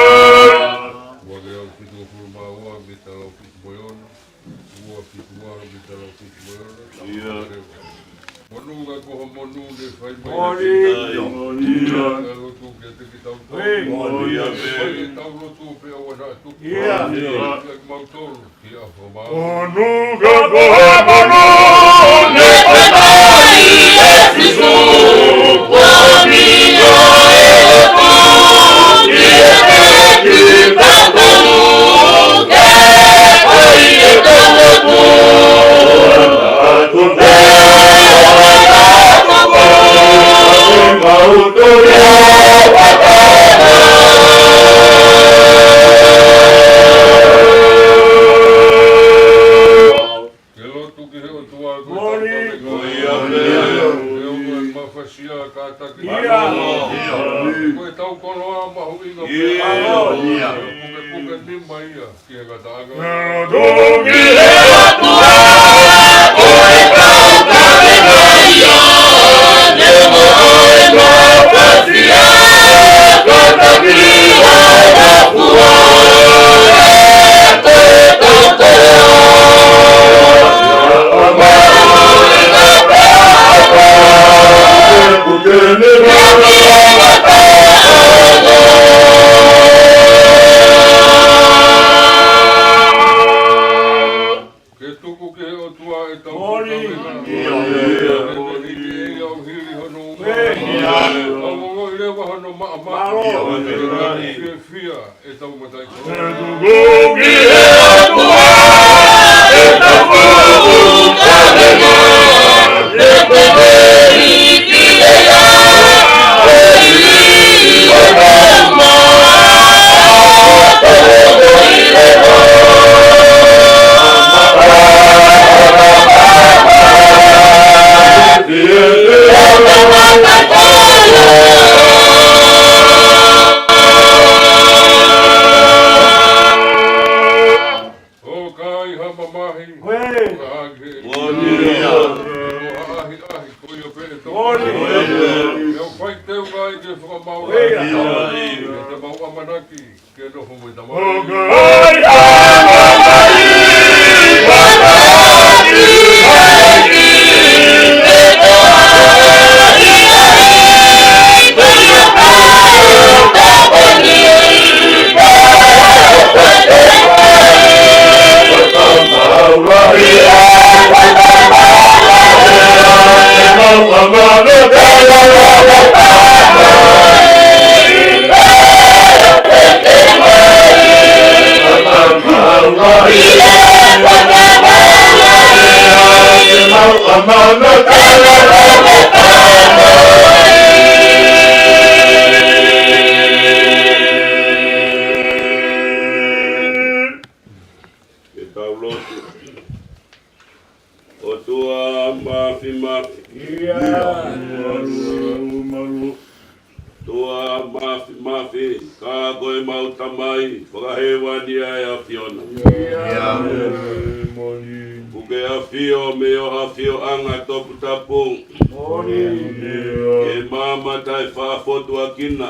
Ua ngeau fitungofulu mā ua mita lau fitu mo e ono. Ua fitu ua mita lau fitu mo e ono. ʻIo. Monū ka ko ha monū ne fai mai. Moʻoni. Moʻoni. Ka lotu kiate kitautolu. Moʻoni. Fai ʻetau lotu pea ʻoua naʻa tuku. ʻIo. Kiate kimautolu ki he ʻaho mā. Monū ka ko ha monū ne fai mai ʻe Sīsū. Ke lotu ki he ʻOtua ko e Tamai. Moʻoni. Ko ia pē. Ke ʻoua ʻe mafasia kātaki. ʻIo. Ko e tau koloa mahuʻinga pē. ʻIo. Ko e Ka ni mai ia ki he ngataʻanga. Tuki he ʻOtua, ko e kau kavenga ia, ne moʻoni mo pasia, ko e taki ʻa e fua, ko e toko. Ke tuku ki he ʻOtua ʻetau kavenga. Ke ne hiki ʻe ia ʻo hili hono ʻumaʻā. ʻO ongoʻi leva hono maʻamaʻa. Ke fiefia ʻetau mataʻikoloa. ʻOku ʻi ai ha mamahi. Ko e. ʻOku ʻi ai ha ʻahiʻahi, ko ia pē ʻetau. Ko e. ʻOku fai teu ngai ke fakamaau. Ko e. ʻOku mau ʻamanaki ke nofo mo e Tamai. Ke tau lotu. ʻOtua Māfimafi. ʻIo. ʻOtua Māfimafi, ka ko ʻemau Tamai fakahēvani ʻa e ʻAfiona. ʻIo. ʻOku ke ʻafio mei ho ʻafioʻanga toputapu. ʻIo. Ke mamata e faʻa fotuakina.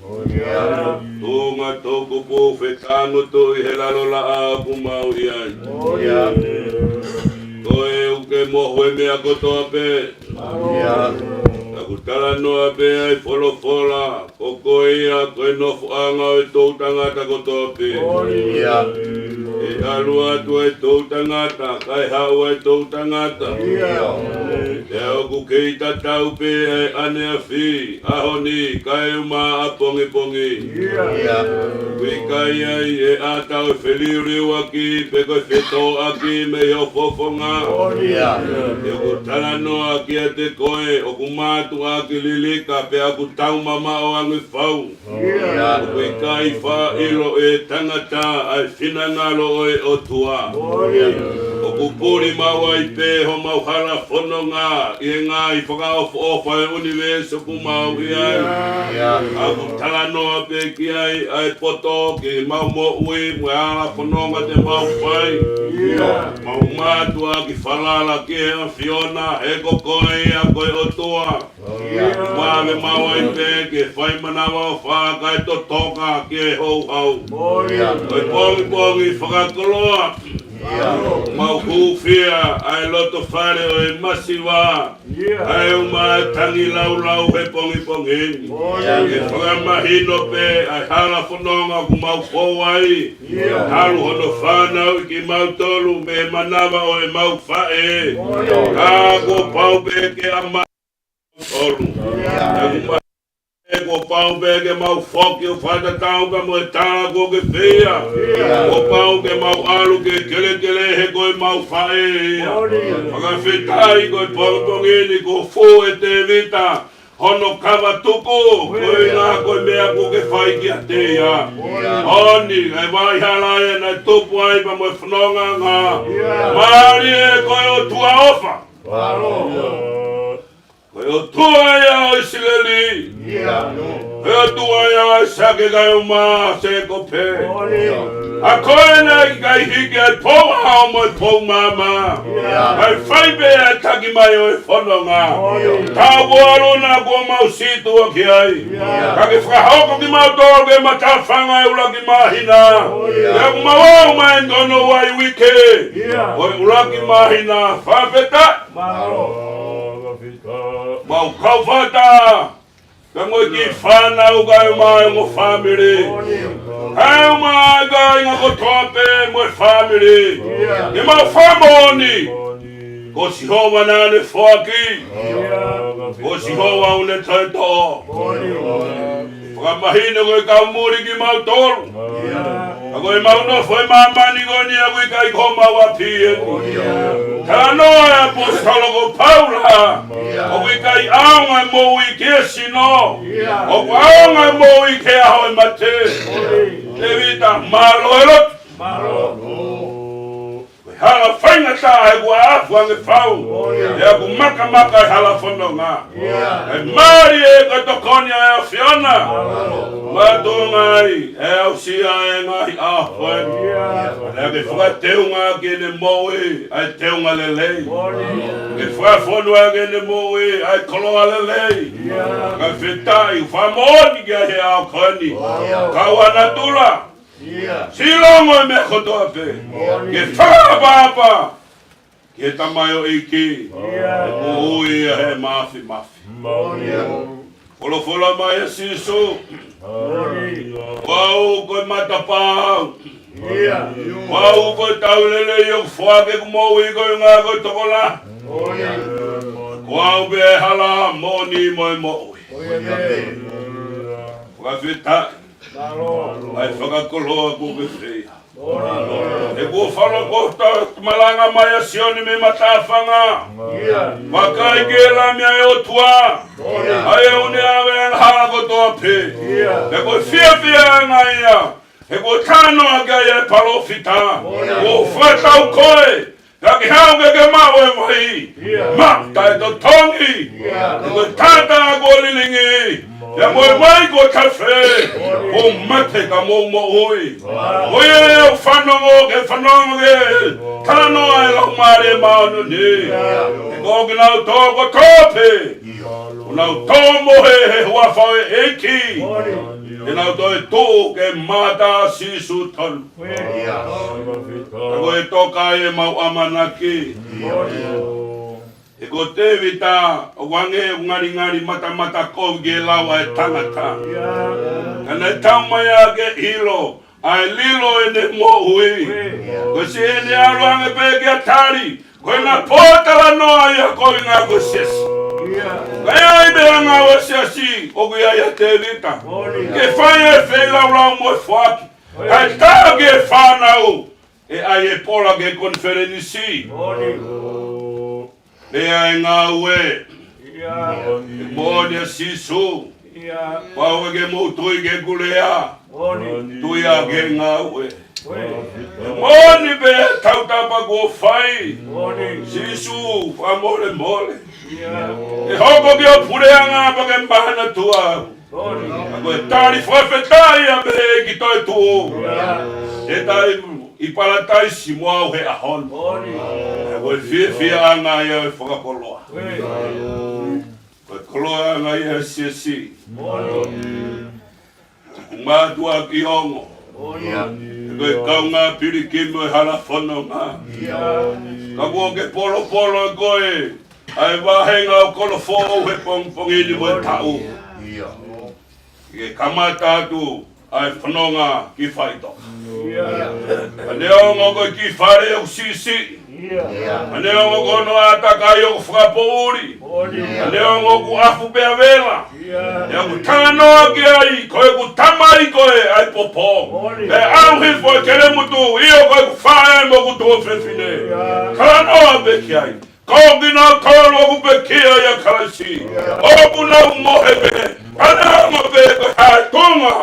ʻIo. Tuʻunga toʻukupu fetangutu ʻi he lalo laʻā ʻoku mau ʻi ai. ʻIo. Ko e ʻoku ke mohu e meʻa kotoa pē. ʻIo. Ka ʻoku talanoa pē ʻa e folofola, ko koe ia ko e nofoʻanga ʻo e toʻutangata kotoa pē. ʻIo. ʻE ʻalu atu ʻa e toʻutangata, kae haʻu ʻa e toʻutangata. ʻIo. Pea ʻoku kei tatau pē ʻa e ʻaneafi, ʻaho ni, kae ʻumaʻā ʻapongipongi. ʻIo. ʻOku ʻikai ʻi ai e ʻata ʻo e feliuliuaki pe ko e fetōʻaki mei ho fofonga. ʻIo. ʻOku talanoa kiate koe, ʻoku mātuʻaki lilika, pea ʻoku taumamaʻo ange fau. ʻIo. ʻOku ʻikai faʻa ʻilo ʻe tangata ʻa e finangalo ʻo e ʻOtua. ʻIo. ʻOku puli maʻu ai pē homau hala fononga ʻi he ngaahi fakaʻofoʻofa ʻo e ʻunivēsi ʻoku mau ʻi ai. ʻIo. ʻOku talanoa pē ki ai ʻa e poto ki heʻemau moʻui mo e hala fononga te mau fai. ʻIo. Mau mātuʻaki falala ki he ʻAfiona, he ko koe ia ko e ʻOtua. ʻIo. Vave maʻu ai pē ke fai manavaʻofa kae totoka ki he houhau. ʻIo. Ko e pongipongi fakakoloa. ʻIo. Mau hūfia ʻa e loto fale ʻo e masiva. ʻIo. ʻA e ʻumaʻā e tangi laulau he pongipongi ni. ʻIo. Ke fakamahino pē ʻa e hala fononga ʻoku mau fou ai. ʻIo. Talu hono fānauʻi kimautolu mei he manava ʻo ʻemau faʻē. ʻIo. Ka kuo pau pē ke ʻa ma- tolu. ʻIo. Kuo pau pē ke mau foki ʻo fakatatau pea mo e tala kuo ke fai. ʻIo. Kuo pau ke mau ʻalu ki he kelekele he ko ʻemau faʻē ia. ʻIo. Fakafetaʻi ko e pongipongi ni kuo fū ʻe Tēvita hono kava tuku, ko e ʻuhinga ko e meʻa kuo ke fai kiate ia. ʻIo. ʻOni, ʻa e vaʻa hala ia naʻe tupu ai pea mo e fononga. ʻIo. Mālie ko e ʻOtua ʻofa. ʻIo. Ko e ʻOtua ia ʻo ʻIsileli. Ko e ʻOtua ia ʻo ʻAisake, Taimi mo Sēkope. ʻA ia ko ē naʻe ʻikai hiki ai pou ʻao mo e pou maama, kae fai pē ʻa e taki mai ʻo e fononga. Taʻu ʻo ʻalu na kuo mau sītuʻa ki ai, ka ke fakahoko kimautolu ki he matāfanga ʻo e ʻuluaki māhina. Pea ʻoku mau aʻu mai ki hono ua uike ʻo e ʻuluaki māhina. Fakafetaʻi. Mau kau fakataha, ka mo e kiʻi fānau, kae ʻumaʻā e ongo fāmili, kae ʻumaʻā e kāinga kotoa pē mo e fāmili. Ke mau fakamoʻoni, ko Sihova naʻa ne foaki, ko Sihova ʻoku ne toe toʻo. Fakamahino ko e kau muli kimautolu, ka ko ʻemau nofo ʻi māmani ko eni ʻoku ʻikai ko homau ʻapi eni. Talanoa e ʻaposetolo ko Paula, ʻoku ʻikai ʻaonga e moʻui ki he sino, ʻoku ʻaonga e moʻui ki he ʻaho ʻo e mate. Tēvita, mālō e lotu. Ko e hala faingataʻa he kuo afu ange fau, pea ʻoku makamaka e hala fononga. Kae mālie ko e tokoni ʻa e ʻAfiona. Mātuʻa ngaahi, ʻe aʻusia e ngaahi ʻaho ko eni. Pea ke fakateunga ki heʻene moʻui ʻa e teunga lelei. Ke fakafonu ʻaki ʻene moʻui ʻa e koloa lelei. Fakafetaʻi, fakamoʻoni ki ai he ʻaho ko eni. Kau ʻa natula, silongo e meʻa kotoa pē. Ke fakaʻapaʻapa ki he tamaioʻeiki, ʻoku ui ia he māfimafi. Folofola mai ʻa Sīsū, ko au ko e matapā au, ko au ko e tauhi lelei, ʻoku foaki ʻeku moʻui koeʻuhi ko e tokolahi. Ko au pē ʻa e hala, moʻoni mo e moʻui. Fakafetaʻi. ʻA e fakakoloa kuo ke fai. He kuo folofola, malanga mai ʻa Sione mei he matāfanga, vakai ki he Lami ʻa e ʻOtua, ʻa ia ʻoku ne ʻave angahala kotoa pē. He ko e fiefia ʻanga ia, he kuo talanoa ki ai e palōfita, kuo fakatau koe, ka ke haʻu ke ke maʻu e vai, maʻu taʻetotongi, he ko e taʻataʻa kuo lilingi, pea mo e vai kuo tafe, kuo mate ka mou moʻui. Ko ia ʻoku fanongo ke fanongo ke talanoa e Laumālie Māʻoniʻoni. He ko kinautolu kotoa pē, ʻoku nau tō mohe he huafa ʻo e ʻEiki, ke nau toe tuʻu ke mata Sīsū tonu. Ka ko e toka ʻemau ʻamanaki. He ko Tēvita, ʻoku hangē ʻoku ngalingali matamata kovi ki he lau ʻa e tangata. Ka naʻe taumaiā ke ʻilo ʻa e lilo ʻene moʻui. Ko siʻene ʻalu ange pē ki ʻAtali, ko ʻena pōtalanoa ia koeʻuhi ko e siasi. Ka ʻi ai pē ʻa e ngāue ʻa e siasi, ʻoku ʻi ai ʻa Tēvita ke fai e feilaulau mo e foaki. Kae tā ki he fānau, ʻe ʻai e pola ki he konifelenisi. Pea ʻe ngāue. ʻE moʻoni ʻa Sīsū. Pau ke mou tui ki heʻeku lea, tui ʻa e ngāue. ʻE moʻoni pē tautapa kuo fai. Sīsū, fakamolemole. ʻE hoko ki ho puleʻanga pea ke maheni atu au. Ka ko e tali fakafetaʻi ʻa e ʻEiki toetuʻu. ʻE taimi ʻi Palataisi mo au he ʻaho ni. Ka ko e fiefiaʻanga ia ʻo e fakakoloa. Ko e koloaʻanga ia ʻo e siasi. Mātuʻaki ongo. Ko e kaungā pilikimi ʻo e hala fononga. Ka kuo ke polopolo koe ʻa e vāhenga ʻo Kolofoʻou he pongipongi ni mo e taʻu. Ke kamata atu ʻa e fononga ki faʻitoka. Ka neongo ko e kiʻi fale ʻoku siʻisiʻi. Ka neongo ko hono ʻātakai ʻoku fakapoʻuli. Ka neongo ʻoku afu pea vela. ʻOku talanoa ki ai, ko ʻeku tamai koe ʻa e popo. Pea ʻalu hifo e kelemutu, ʻio ko ʻeku faʻē mo ʻeku tuofefine. Talanoa pē ki ai. Ko kinautolu ʻoku pekia ʻia Kalaisi, ʻoku nau mohe pē. Ka neongo pē ko e hā e tuʻunga,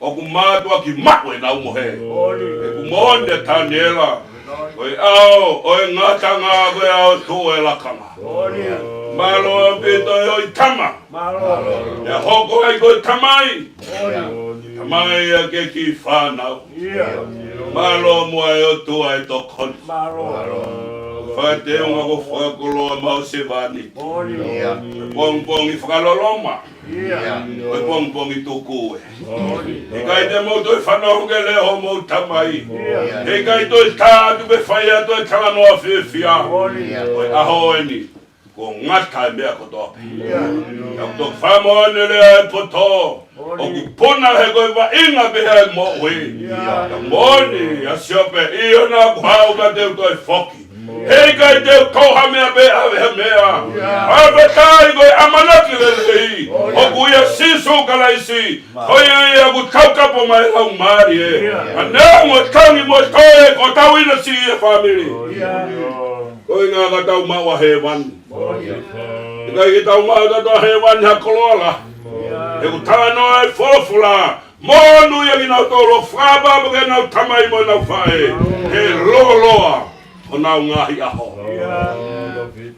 ʻoku mātuʻaki maʻu ʻenau mohe. ʻOku moʻoni ʻa Taniela, ko e ʻao ʻo e ngataʻanga ko e ʻao tuʻu ʻo e lakanga. Mālō ʻaupito ʻe hoi tama. Mālō. ʻE hoko ai ko e tamai. Mālō. Tamai ʻa e kiʻi fānau. Mālō muʻa ʻe ʻOtua ʻa e tokoni. Mālō. Fakateunga ko e fakakoloa maʻu sevāniti. Pongipongi fakaloloma. Ko e pongipongi tuku ē. ʻIkai te mou toe fanongo ki he leʻo ʻo homou tamai. ʻIkai toe tā atu pe fai atu e talanoa fiefia. Ko e ʻaho eni kuo ngata e meʻa kotoa pē. Ka ʻoku toki fakamoʻoni e lea ʻa e poto, ʻoku puna he ko e vaʻinga pē ʻa e moʻui. Ka moʻoni ʻa Siope, ʻio naʻa ku haʻu ka te u toe foki. Heʻikai te u toʻo ha meʻa pe ʻave ha meʻa. Fakafetaʻi ko e ʻamanaki lelei ʻoku ʻia Sīsū Kalaisi. Ko ia ia ʻoku taukapo mai e laumālie. Ka neongo e tangi mo e toe, ko e tauʻinasi e fāmili. Ko e ʻuhinga ka tau maʻu ʻa hēvani. ʻIkai ke tau maʻu ʻe tautolu ʻa hēvani ha koloa lahi. He ʻoku talanoa e folofola, monūʻia kinautolu ʻoku fakaʻapaʻapa ki heʻenau tamai mo ʻenau faʻē. He lōloa honau ngaahi ʻaho.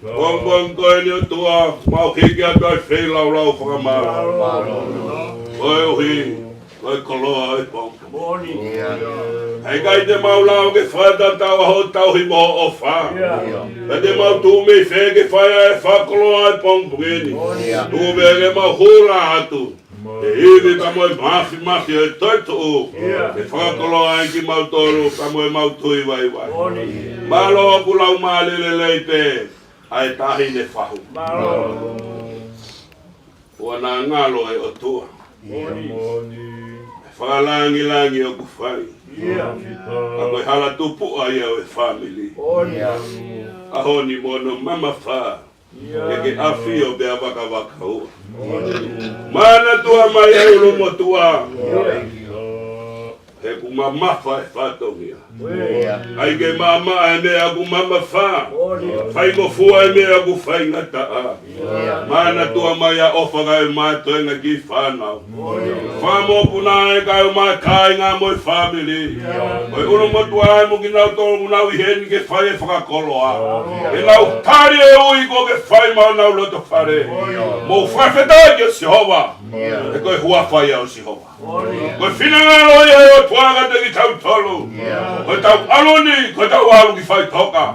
Pongipongi ko eni ʻOtua, mau hiki atu ai feilaulau fakamālō. Koeʻuhi ko e koloa ʻo e pongipongi. ʻIkai te mau lava ke fakatatau ʻa hoʻo tauhi mo hoʻo ʻofa. Ka te mau tuʻu mei fē ke fai ai e fakakoloa ʻo e pongipongi ni. Tuku pē ke mau hū atu he ivi pea mo e māfimafi ʻo e toetuʻu, ke fakakoloa ai kimautolu pea mo ʻemau tui vaivai. Mālō ʻoku laumālie lelei pē ʻa e Taʻahine Fahu. Kuo na ngalo ʻe ʻOtua e fakalāngilangi ʻoku fai. Ka ko e hala tupuʻa ia ʻo e fāmili. ʻAho ni mo hono mamafa, ke ke ʻafio pea vakavakauʻi. Manatua mai ʻe ʻulumotuʻa, he ʻoku mamafa e fatongia. ʻIkai ke maʻamaʻa e meʻa ʻoku mamafa. Faingofua e meʻa ʻoku faingataʻa. Manatua mai ʻa e ʻofa kae ʻumaʻā e toenga kiʻi fānau. Fakamoʻoni pē kae ʻumaʻā e kāinga mo e fāmili. Ko e ʻulumotuʻa mo kinautolu ʻoku nau ʻi heni ke fai e fakakoloa. Ke nau tali e ui kuo ke fai maʻa honau loto fale. Mou fakafetaʻi kia Sihova. He ko e huafa ia ʻo Sihova. Ko e finangalo ia ʻo e ʻOtua kiate kitautolu. Ko ʻetau ʻalu ni, ko ʻetau ʻalu ki faʻitoka.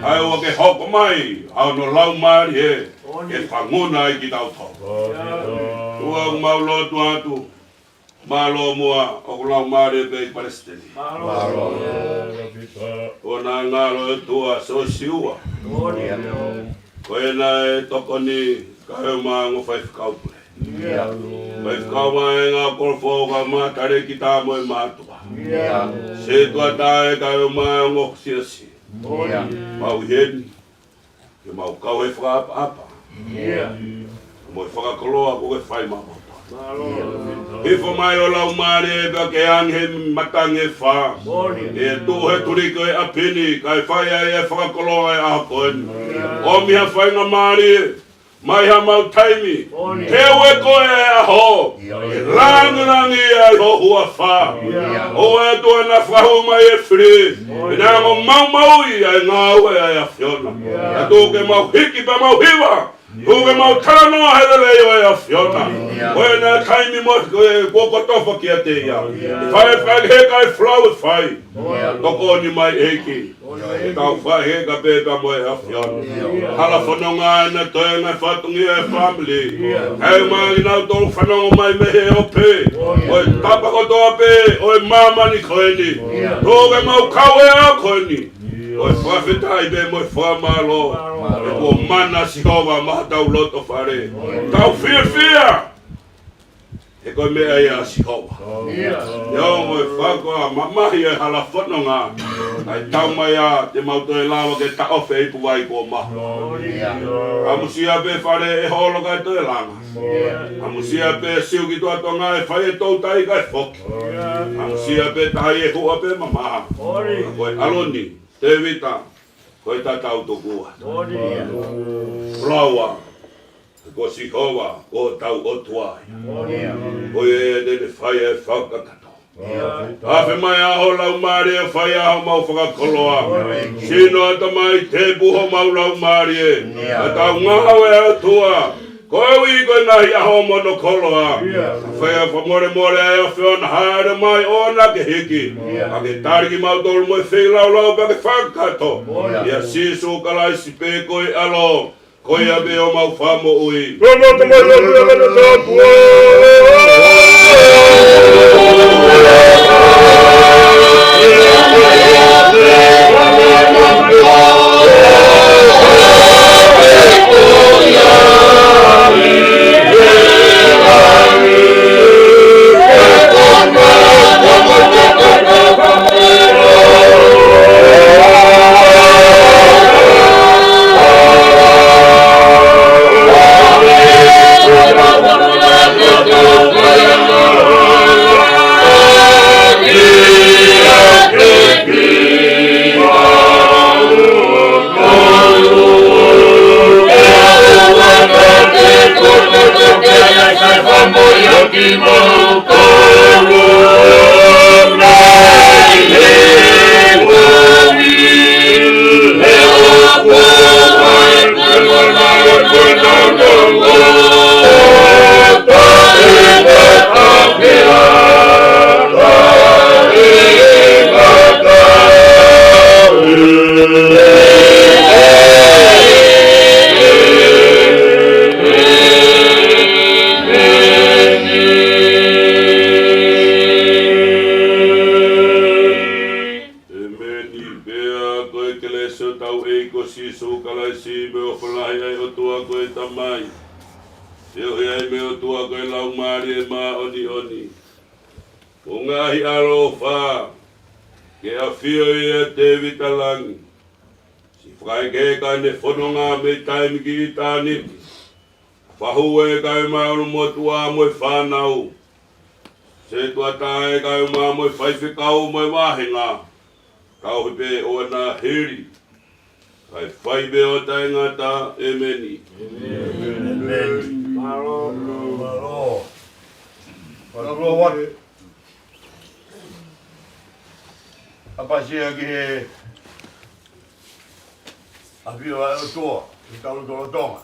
ʻA ia ʻoku ke hoko mai ʻa hono laumālie ke fanguna ai kitautolu. ʻOku mau lotu atu. Mālō muʻa ʻoku laumālie pē ʻi Palesiteni. Kuo na ngalo ʻe ʻOtua Siosiua. Ko ena e tokoni kae ʻumaʻā e ongo faifekau pule. Faifekau maʻu e ngaahi kolofoʻou kae ʻumaʻā e talēkita mo e mātuʻa. Setuata kae ʻumaʻā e ongo siasi. Mau ʻi heni ke mau kau he fakaʻapaʻapa mo e fakakoloa kuo ke fai maʻa mautolu. Hifo mai ho laumālie pea ke angi he matangi ʻe fā. ʻE tuʻu he tuliki ʻo e ʻapi ni kae fai ai e fakakoloa ʻo e ʻaho ko eni. ʻOmi ha faingamālie mai ha mau taimi. Teu ʻe koe e ʻaho ke langilangiʻia ai ho huafa. ʻOua ʻe tuʻu ʻa e fakahū mai e fili. Pea nau maumauʻi ʻa e ngāue ʻa e ʻAfiona. Ka tuku ke mau hiki pea mau hiva. Tuku ke mau talanoa he lelei ʻo e ʻAfiona. Ko ena taimi mo e kuo kotofa kiate ia. Fai e fakaheka e folau ʻe fai. Tokoni mai ʻEiki. Ke tau fakaheka pē pea mo e ʻAfiona. Hala fononga ena toenga e fatongia e fāmili. Kae ʻumaʻā kinautolu fanongo mai mei he ope. Ko e tapa kotoa pē ʻo e māmani ko eni. Tuku ke mau kau he ʻaho ko eni. Ko e fakafetaʻi pē mo e fakamālō. He kuo mana Sihova maʻa hotau loto fale. Tau fiefia. He ko e meʻa ia ʻa Sihova. ʻIo, mo e fakaʻamu mamahi e hala fononga. ʻAi tau mai ā, te mau toe lava ke taʻofi e ipu vai kuo maha. ʻAmusia pē fale ʻe holo kae toe langa. ʻAmusia pē Siu ki Tuʻa Tonga ʻe fai e toutai kae foki. ʻAmusia pē tahi ʻe huʻa pē mamaha. Ko e ʻAlo ni, Tēvita, ko e tatau tokua. Flawa. Ko Sihova, ko hotau ʻOtua. Ko ia ia te ne fai e fakakakato. Afe mai ʻa ho Laumālie ʻo fai ʻa homau fakakoloa. Sino, ʻatamai, tepu homau laumālie. Ka tau ngāue, ʻOtua, koeʻuhi ko e ngaahi ʻaho monokoloa. Fai ʻa e fakamolemole ʻa e ʻAfiona, hāʻele mai ʻoua naʻa ke hiki. Ka ke tali kimautolu mo e feilaulau pea ke fakakakato. ʻIa Sīsū Kalaisi pē ko e ʻAlo, ko ia pē homau Fakamoʻui. Pea mo e Tamai ʻoku ʻikai te tapu. ʻEmeni. Pea ko e kelesi ʻa hotau ʻEiki ko Sīsū Kalaisi, mo e ʻofa lahi ʻa e ʻOtua ko e Tamai, feohi ai mo e ʻOtua ko e Laumālie Māʻoniʻoni, mo e ngaahi ʻaloʻofa ke ʻafio ʻia Tēvita Langi, siʻi fakaʻekeʻeke ʻene fononga mei taimi ki ʻitāniti, fahu ʻa e kau ʻi he ʻulumotuʻa mo e fānau, setuata ʻa e kau ʻi he ʻumaʻā mo e faifekau mo e vāhenga, tauhi pē ʻo ʻena hili, kae fai pē ʻo taʻengata. ʻEmeni. ʻEmeni. Mālō. Mālō. Mālō. ʻApasia ki he ʻafio ʻa e ʻOtua ʻi hotau lotolotonga.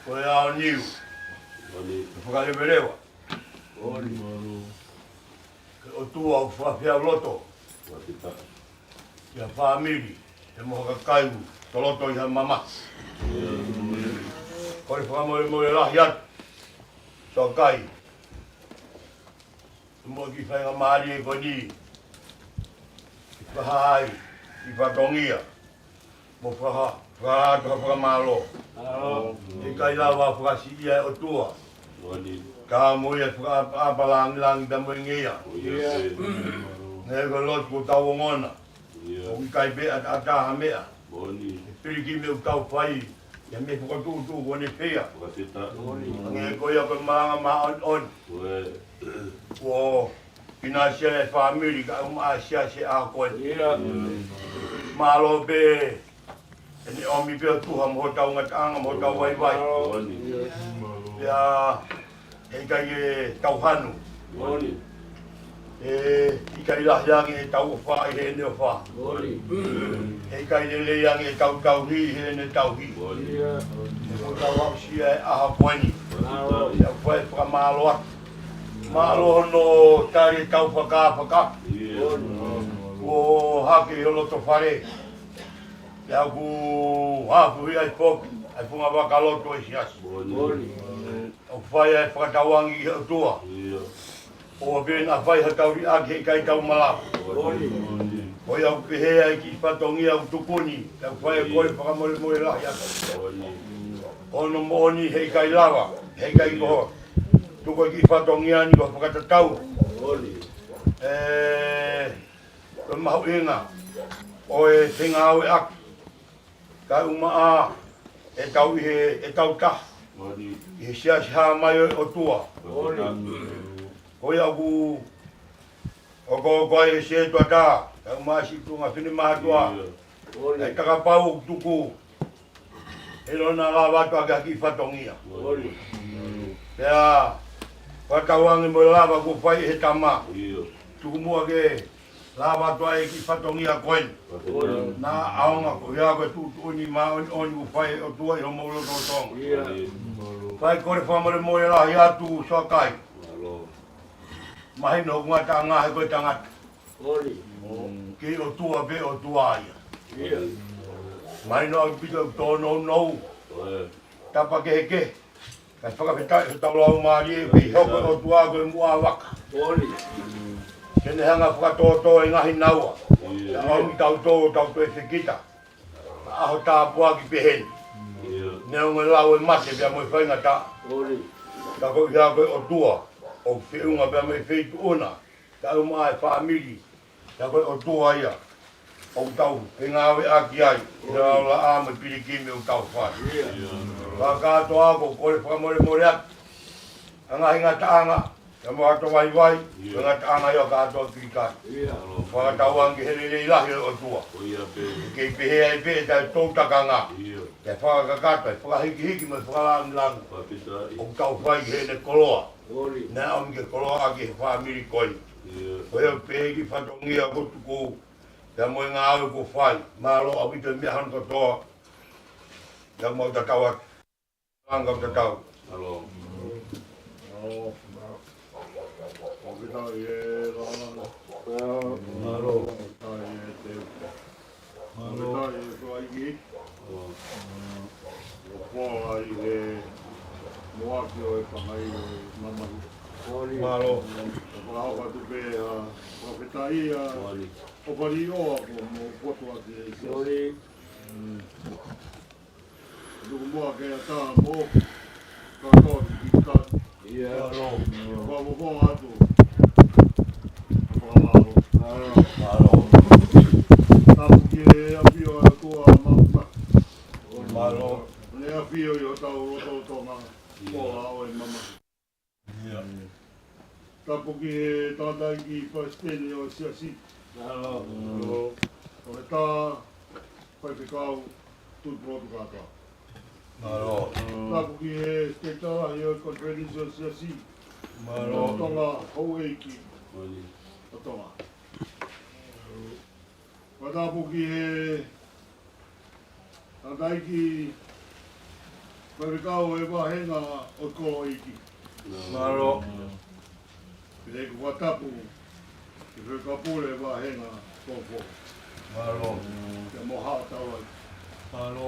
Ko e ʻaho ni ʻoku fakaleveleva. Ko e ʻOtua ʻoku fakafeʻao loto ki ha fāmili, he mo ha kakai ʻoku toloto ʻi ha mamahi. Ko e fakamolemole lahi atu, Soakai, mo e kiʻi faingamālie ko eni, ke fakahā ai e kiʻi fatongia, mo faka-, fakahā atu ha fakamālō. Mālō. ʻIkai lava fakasiʻia ʻe he ʻOtua, ka mo ia fakaʻapaʻapa, lāngilangi pea mo e ngeia. Neongo e lotu ʻoku tau ongona, ʻoku ʻikai pē ʻataʻatā ha meʻa. He pilikimi ʻoku tau fai, ʻi he meʻa fokotuʻutuʻu kuo ne fai. Hangē ko ia ko e malanga māʻoniʻoni kuo ʻinasi ai e fāmili kae ʻumaʻā e siasi he ʻaho ko eni. Mālō pē ʻene ʻomi pē ʻo tuha mo hotau ngataʻanga mo hotau vaivai. Pea heʻikai ke tau hanu. He ʻikai lahi ange ʻetau ʻofa ʻi heʻene ʻofa. Heʻikai lelei ange ʻetau tauhi ʻi heʻene tauhi. He kuo tau aʻusia e ʻaho ko eni. Pea ʻoku fai e fakamālō atu. Mālō hono tali ʻetau fakafaka. Kuo hake ʻi ho loto fale. Pea ʻoku hafuhi ai foki ʻa e funga vakalotu ʻo e siasi. ʻOku fai ai e fakatauange ki he ʻOtua. ʻOua pē naʻa fai ha tau liʻaki heʻikai tau malava. Ko ia ʻoku pehē ai e kiʻi fatongia ʻoku tuku ni, pea ʻoku fai ai ko e fakamolemole lahi atu. Ko hono moʻoni heʻikai lava, heʻikai ko hono tuku e kiʻi fatongia ni ko e fakatatau ʻe, ko e mahuʻinga ʻo e fengāueʻaki kae ʻumaʻā ʻetau ʻi he, ʻetau taha ʻi he siasi hā mai ʻo e ʻOtua. Ko ia ʻoku ʻokoʻoko ai e setuata kae ʻumaʻā siʻi tuʻunga finemātuʻa. ʻE takapau ʻoku tuku, ʻe lava atu ʻaki ha kiʻi fatongia. Pea Fakatauange mo e lava kuo fai ʻe he tama. ʻIo. Tuku muʻa ke lava atu ai e kiʻi fatongia ko eni. Fakatauange. Naʻa ʻaonga ko ia ko e tuʻutuʻuni māʻoniʻoni kuo fai ʻe he ʻOtua ʻi homou lotolotonga. ʻIo. Fai kole fakamolemole lahi atu Soakai. Mālō. Mahino hoku ngataʻanga he ko e tangata. Oli. Kei ʻOtua pē ʻOtua ia. ʻIo. Mahino ʻaupito ʻeku tōnounou. ʻIo. Tapa kehekehe. Kae fakafetaʻi hotau laumālie pē hoko ʻOtua ko e muʻa vaka. Oli. Ke ne hanga fakatōtō e ngaahi naua. ʻIo. Naʻa ʻomi tautolu tau toe fekita. ʻAho tāpuaki pehē ni. ʻIo. Neongo e lau e mate pea mo e faingataʻa. Oli. Ka ko ia ko e ʻOtua, ʻoku feʻunga pea mo e feituʻu na, ka ʻoku maʻa e fāmili, ka ko e ʻOtua ia, ʻoku tau fengāueʻaki ai, ʻi he laʻā mo e pilikimi ʻoku tau fai. ʻIo. Ka kātoa ko e kole fakamolemole atu, ʻa e ngaahi ngataʻanga, ka mo hato vaivai, ʻIo. Ko e ngataʻanga ia ʻo kātoa Kilikati. ʻIo. Fakatauange he lelei lahi ʻo e ʻOtua. Ko ia pē. Kei pehē ai pē ʻetau toutakanga. ʻIo. Ke fakakakato, fakahikihiki mo e fakalāngilangi. Fakafetaʻi. ʻOku tau fai ki heʻene koloa. Oli. Naʻa ʻomi ke koloaʻaki e fāmili ko eni. ʻIo. Ko ia pē kiʻi fatongia ko tuku. Pea mo e ngāue kuo fai. Mālō ʻaupito e meʻa hono kotoa. Pea mau tatau atu. Anga tatau. Mālō. Mālō. Fakafetaʻi e lālanga. Mālō. Fakafetaʻi e teu. Mālō. Fakafetaʻi e Falaiki. Mālō. ʻO pola ʻi he muʻaki ʻo e pangai ʻo e mamahi. Mālō. Ka fakahoko atu pē ʻa e fakafetaʻi ʻa ʻOfa Liʻoa ko mo potu ake e Siasi. Tuku muʻa ke ʻatā mo kātoa ki Kilikati. ʻIo. Mālō. Ke fakafofonga atu. Fakamālō. Mālō. Mālō. Tapu ki he ʻafio ʻa e ʻOtua Māfimafi. Mālō. Ne ʻafio ʻi hotau lotolotonga. ʻIo. Ko e ʻao e mamahi. ʻIo. Tapu ki he tangataʻeiki palesiteni ʻo e Siasi. Mālō. ʻO, ʻo e tā faifekau tuʻutuʻuni kātoa. Mālō. Tapu ki he Sekelitali ʻo e Konifelenisi ʻo e Siasi. Mālō. Tonga, houʻeiki. Mālō. ʻO Tonga. Fakatapu ki he tangataʻeiki faifekau ʻo e vāhenga ʻo e kolo ʻeiki. Mālō. Pea ʻoku fakatapu ki he faifekau pule ʻo e vāhenga Toʻofoʻou. Mālō. Pea mo Haʻa Taulagi. Mālō.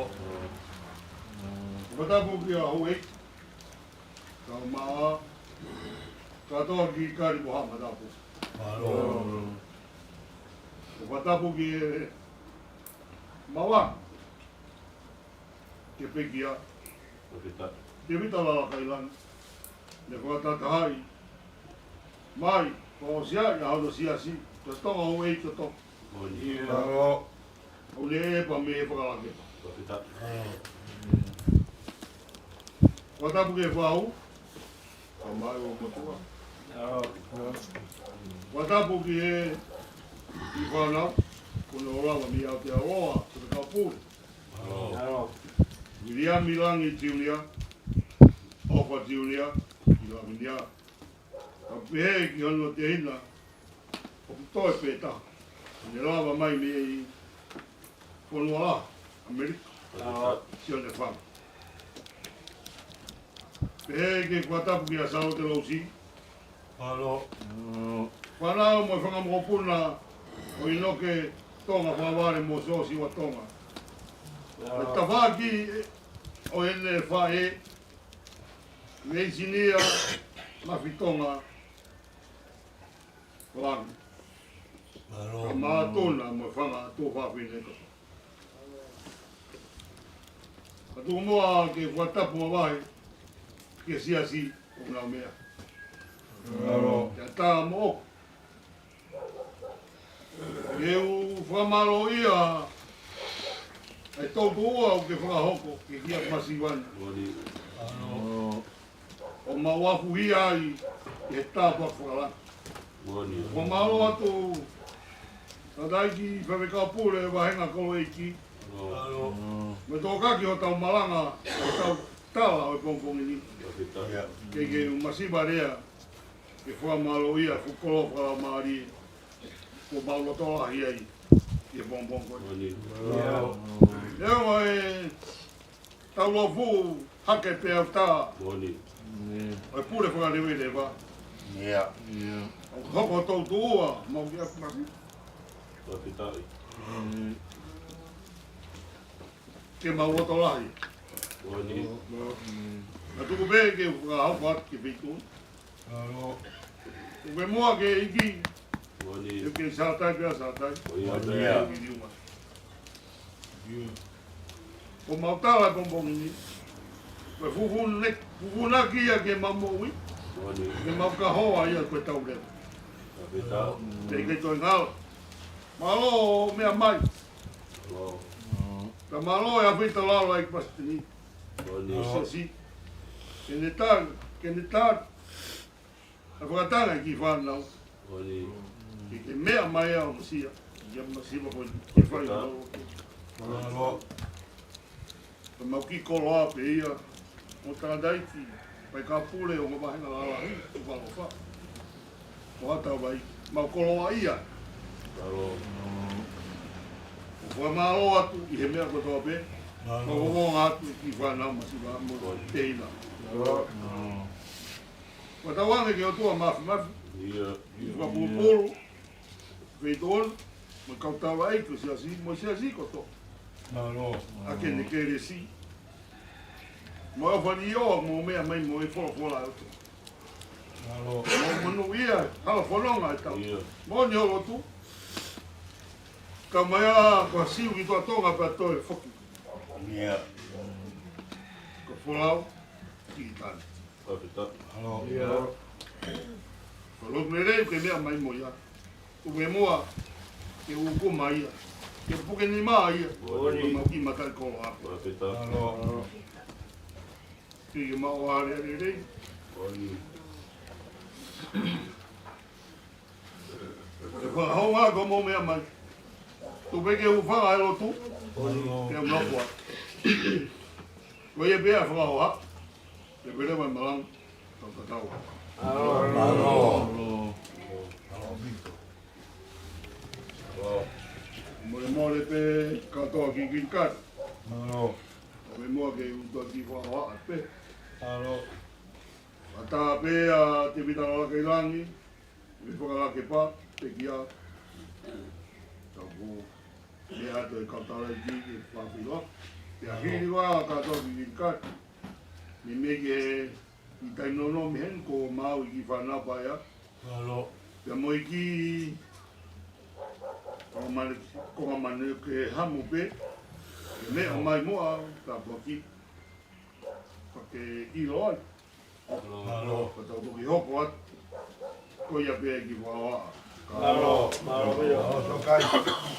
Fakatapu ki he houʻeiki. Kau maʻa, kātoa ki Kali mo Haʻa Matāpule. Mālō. ʻO fakatapu ki he maʻu ke pekia. Tēvita Lalakailani. Ne fakatatahaʻi mai, fakaʻosi ai ʻa hono siasi, ko Tonga houʻeiki ʻo Tonga. Mālō. ʻOku ne ʻepa mei he fakalakepa. Fakatapu ki he fau, ka mai ʻo motuʻa. Fakatapu ki he kiʻi fānau, ko ʻene ʻola mei Aotearoa, ko e kapule. Viliami Langi Junior, ʻOfa Junior, ki Lavinia. Ka pehē ki hono tehina, ʻoku toe pē taha. Ne lava mai mei Fonualaha, ʻAmelika. Sione Fanga. Pehē ke fakatapu kia Salote Lousi. Mālō. Fānau mo e fanga mokopuna ʻo ʻInoke Tonga Fakavale mo Siosi ʻUa Tonga. Ko e tafaʻaki ʻo ʻene faʻē, Veisinia Mafi Tonga Langi. Mālō. Ka mātona mo e fanga tuofāfine kotoa. Ka tuku muʻa ke fakatapu mavahe ki he siasi ʻoku nau meʻa. Mālō. Kia tā mo ʻoku. Ke u fakamālōʻia ʻa e toutou ʻoku ke fakahoko ke kia masiva ni. Mālō. ʻO mau afuhia ai ʻi he tāpuaki fakalangi. Mālō. Fakamālō atu tangataʻeiki faifekau pule vāhenga kolo ʻeiki. Mālō. Mo e tokaki hotau malanga, hotau tala ʻo e pongipongi ni. Mālō. Ke ke masiva lea. Ke fakamālō ia, fakakoloa fakalaumālie, ko mau loto lahi ai, ʻi he pongipongi ko eni. Ia. Ia, ʻo e tau lofu hake pē au tā. ʻO e pule fakaleveleva. Ia. ʻO hoko tau tuʻua, mau ki aku maki. Ke mau loto lahi. ʻO e. Na tuku pē ke fakahoko atu ke feituʻu. Mālō. Ko e meʻa ke ʻEiki. ʻO e. Ke sātai pea sātai. ʻO ia. Ke liu mai. Ko mau tala pongipongi ni. Ko e fufune, fufunaki ia ke mau moʻui. ʻO e. Ke mau kahoa ia ko e tau leva. Pea ʻikai toe ngalo. Mālō ʻo meʻa mai. Ka mālō e ʻapi talalo ai pasitini. ʻO e. Siasi. Ke ne tā, ke ne tā. ʻA e fakatanga ki he fānau. ʻO e. Ke, ke meʻa mai ʻa Masia. Ia Masia ko e ke fai ʻo. Mālō. Ka mau kiʻi koloa pē ia. ʻO tangataʻeiki. Paʻi ka pule ʻo ngā vahenga lalahi. ʻO kalofa. ʻO hata vai. Mau koloa ia. Mālō. ʻO fakamālō atu ʻi he meʻa kotoa pē. Mālō. ʻO fakamālō atu ki he fānau masiva mo teina. Mālō. Fakatauange ki he ʻOtua Māfimafi. Ia. Fakapulupulu. Feituʻu, mo e kau taulaʻeiki ʻo e siasi, mo e siasi kotoa. Mālō. ʻA e kelesi. Mo e ʻofa ʻi he ʻOtua, mo e meʻa mai mo e folofola ʻa e ʻOtua. Mālō. Mo e monūʻia, hala fononga ʻetau. Ia. Moʻoni hoʻo lotu. Ka mai ā, ko Siu ki Tonga pea toe foki. Ia. Ko Folau, ki Tane. Mālō. Ia. Ko e lotu lelei ke meʻa mai mo ia. Tuku e moa, ke uku mai ia. Ke puke nima ia. ʻO e. Mau kiʻi mataʻikoloa. Mālō. Ke mau ʻofa lelei. ʻO e. Ke fakahounga ko mau meʻa mai. Tuku pē ke u faka e lotu. Mālō. Ke mau kua. Ko ia pē ʻa e fakahoha. Ke pele mai malang. Tau tatau. Mālō. Mālō. Mole mole pē kātoa ki Kilikati. Mālō. Ko e moa ke u toki fakahoha pē. Mālō. Ata pē ʻa Tevita Lalakailangi. Mei Fakalakepa, pekia. Tapu. Meʻa atu e kau taulaʻeiki ke fafilo. Pea hili ua kātoa ki Kilikati. Meimei ke ʻi taimi nonō mei heni ko mau ʻi he kiʻi fānau paea. Mālō. Pea mo e kiʻi konga mane, konga mane ke hamu pē. Ke meʻa mai muʻa, tāpuaki. Ka ke ʻilo ai. Mālō. Ka tau toki hoko atu. Ko ia pē ki Vaoa. Mālō. Mālō. Mālō.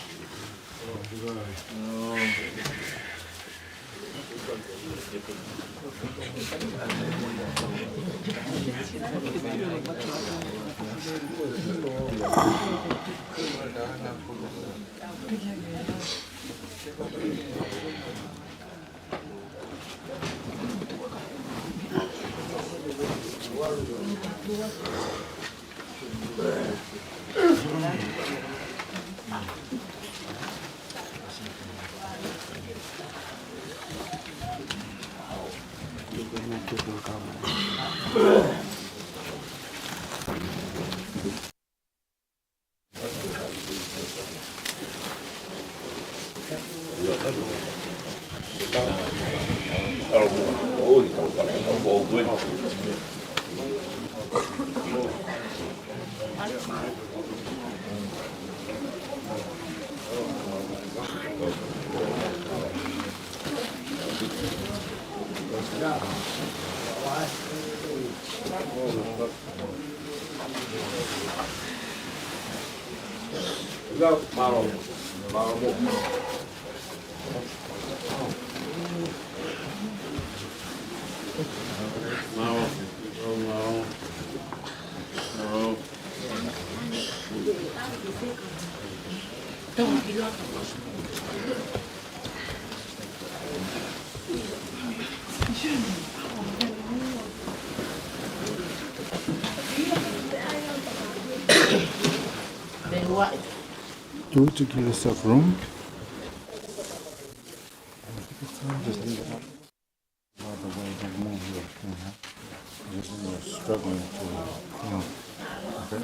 Do to give yourself room. Just leave it up. By the way, don't move your, you know, you're struggling to, you know, okay?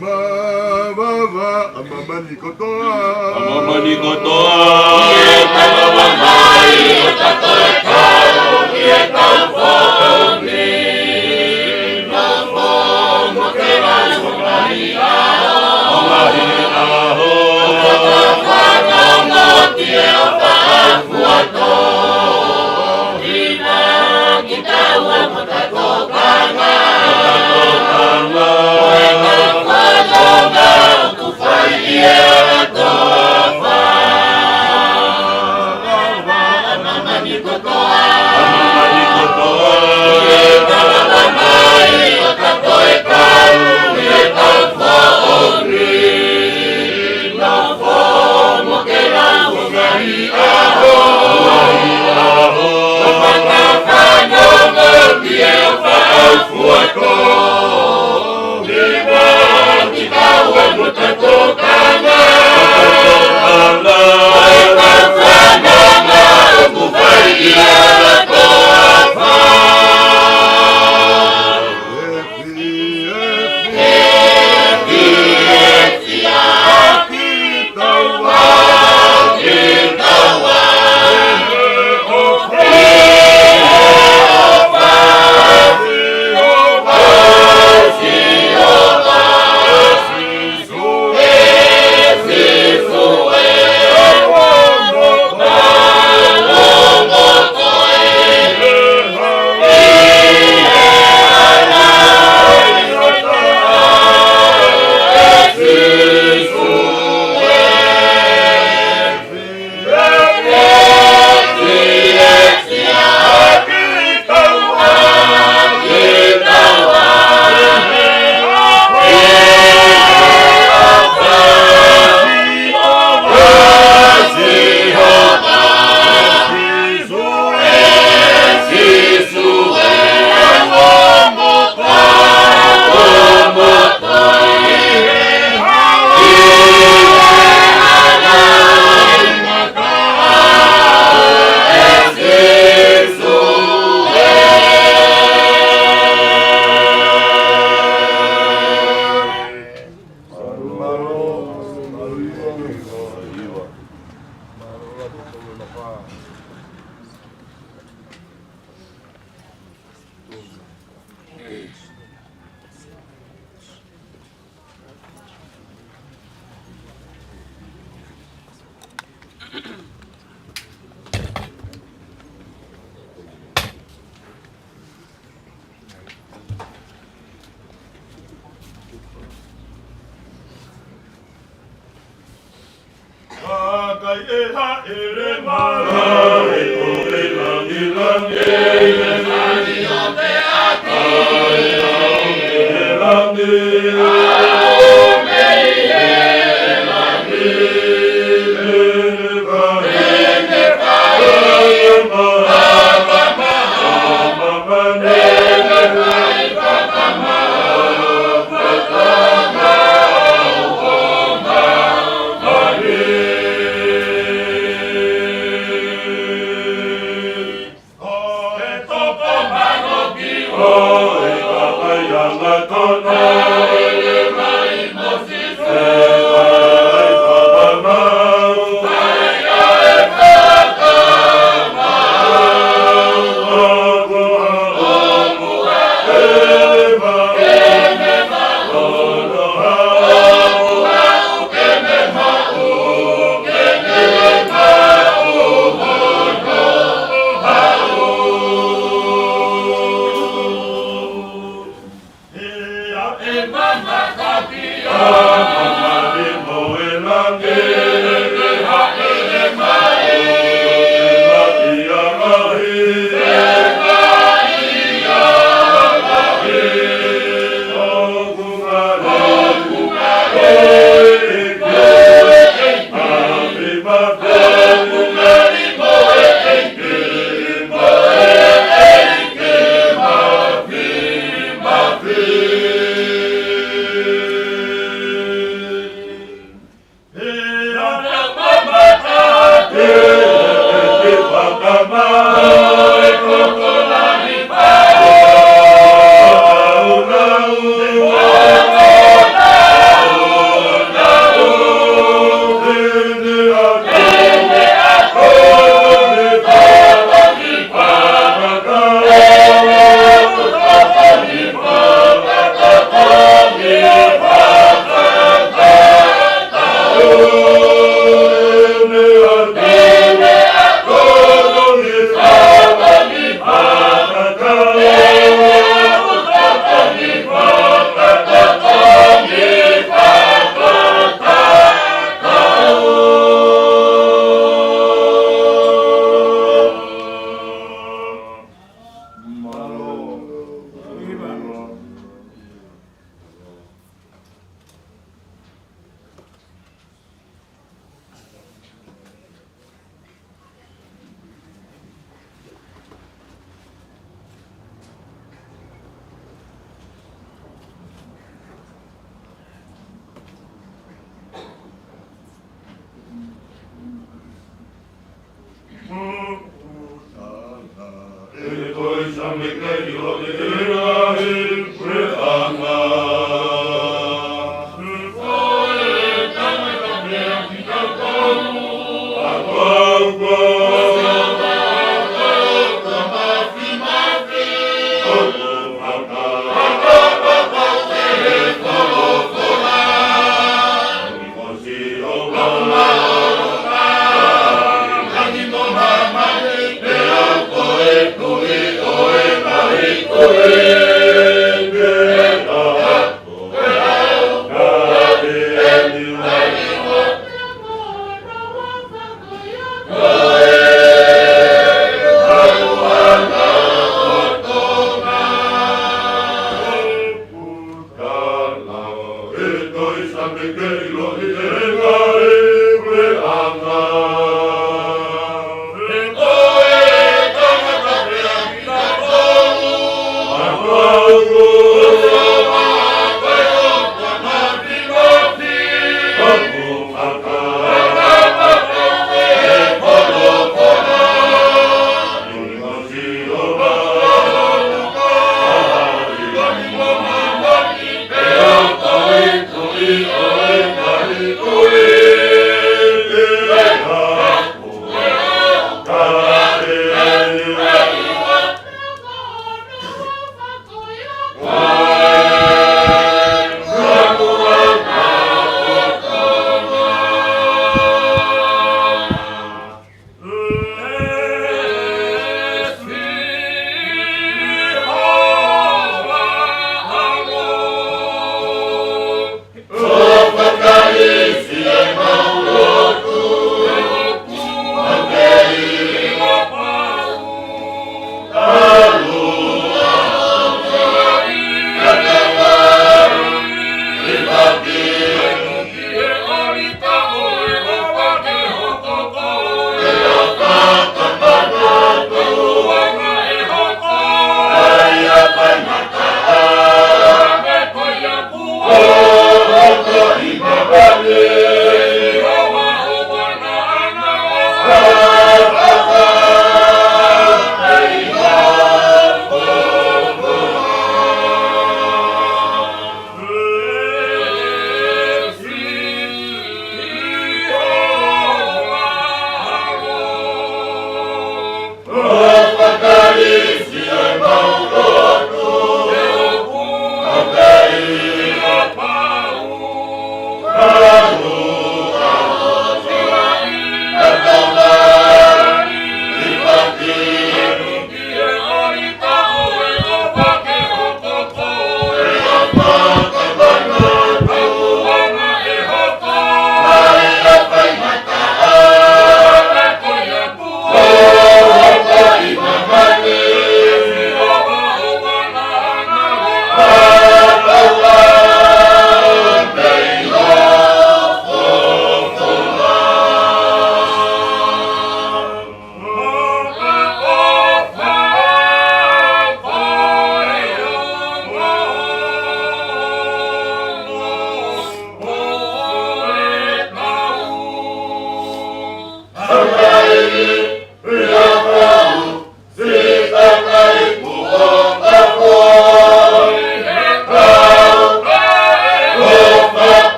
Mavava ʻa māmani kotoa. ʻA māmani kotoa. ʻI he tau vavai ʻo tatou e kau, ʻi he tau foʻi nofo mo ke lau ʻo ngaahi ʻaho. ʻO ngaahi ʻaho. ʻO ka fanongo ki he ʻofa ʻa e ʻOtua. Ina ki taua mo tatou tokanga. Mo tatou tokanga. Ko e kau fanongo ʻoku fai ʻi he ʻOtua. ʻA māmani kotoa. ʻA māmani kotoa. ʻI he tau vavai ʻo tatou e kau, ʻi he tau foʻi nofo mo ke lau ʻo ngaahi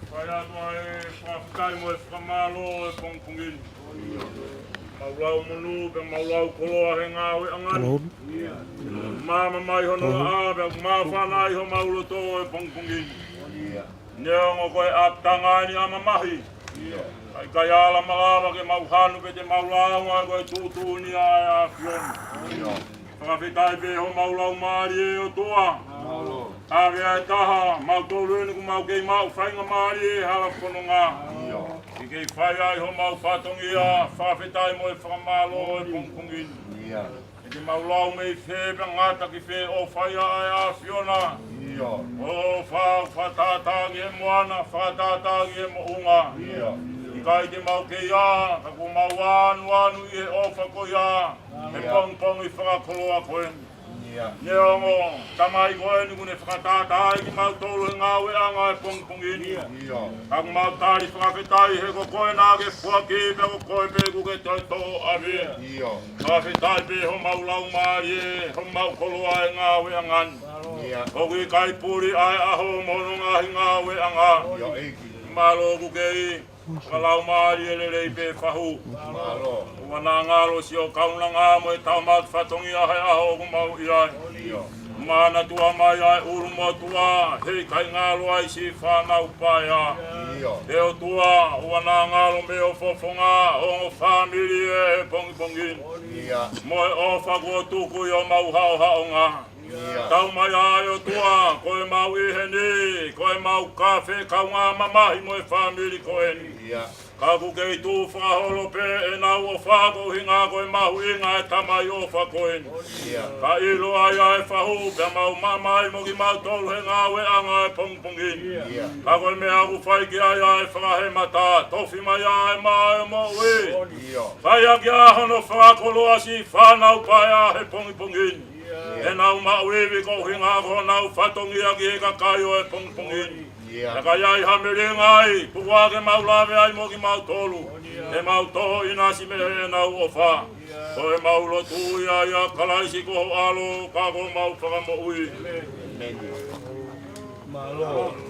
Fai atu ʻa e fakafetaʻi mo e fakamālō he pongipongi ni. Mau lau monū pea mau lau koloa he ngāueʻanga ni. Māmā mai hono laʻā pea māfana ʻi homau loto he pongipongi ni. Neongo ko e ʻapitanga ʻeni ʻa e mamahi, ʻikai ala malava ke mau hanu pe te mau lāunga, ko e tuʻutuʻuni ʻa e ʻAfiona. Fakafetaʻi pē homau laumālie ʻOtua. ʻAve ʻa e taha, mautolu ʻeni kuo mau kei maʻu faingamālie he hala fononga ke kei fai ai homau fatongia, fakafetaʻi mo e fakamālō he pongipongi ni. Ke mau lau mei fē pea ngata ki fē ʻofa ia ʻa e ʻAfiona. ʻOfa, fakatātā ki he moana, fakatātā ki he moʻunga. ʻIkai te mau kei ʻā, ka kuo mau ānuanu ʻi he ʻofa ko ia he pongipongi fakakoloa ko eni. Neongo, Tamai ko eni kuo ne fakatātaaʻi kimautolu he ngāueʻanga he pongipongi ni. Ka ʻoku mau tali fakafetaʻi he ko koe naʻa ke foaki pea ko koe pē kuo ke toe toʻo ʻave. Fakafetaʻi pē homau laumālie, homau koloa he ngāueʻanga ni. ʻOku ʻikai puli ʻa e ʻaho mo hono ngaahi ngāueʻanga. Mālō ʻoku kei fakalaumālie lelei pē fahu. ʻOua naʻa ngalo siʻo kaunanga mo e tau mau fatongia he ʻaho ʻoku mau ʻi ai. Manatua mai ʻa e ʻulumotuʻa, heʻikai ngalo ai siʻi fānau paea. ʻE ʻOtua, ʻoua naʻa ngalo mei ho fofonga, ongo fāmili ē he pongipongi ni. Mo e ʻofa kuo tuku ʻi homau haʻohaʻonga. Tau mai ʻa e ʻOtua, ko e mau ʻi heni, ko e mau kafe kaungā mamahi mo e fāmili ko eni. Ka ʻoku kei tuʻu fakaholo pē ʻenau ʻofa ko e ʻuhinga ko e mahuʻinga e tamai ʻofa ko eni. Ka ʻilo ai ʻa e fahu pea mau mamahi mo kimautolu he ngāueʻanga he pongipongi ni. Ka ko e meʻa ʻoku fai ki ai ʻa e fakahēmata, tofi mai ʻa e maʻu moʻui. Fai ʻaki ʻa hono fakakoloa siʻi fānau paea he pongipongi ni. ʻEnau maʻu ivi ko e ʻuhinga ko honau fatongia ki he kakai ʻo e pongipongi ni. Ka ʻi ai ha melinga ai, puku ake mau lave ai mo kimautolu. ʻE mau toho ʻinasi mei heʻenau ʻofa. Ko e mau lotu ia ʻia Kalaisi ko ho ʻAlo, ka ko homau Fakamoʻui. Mālō.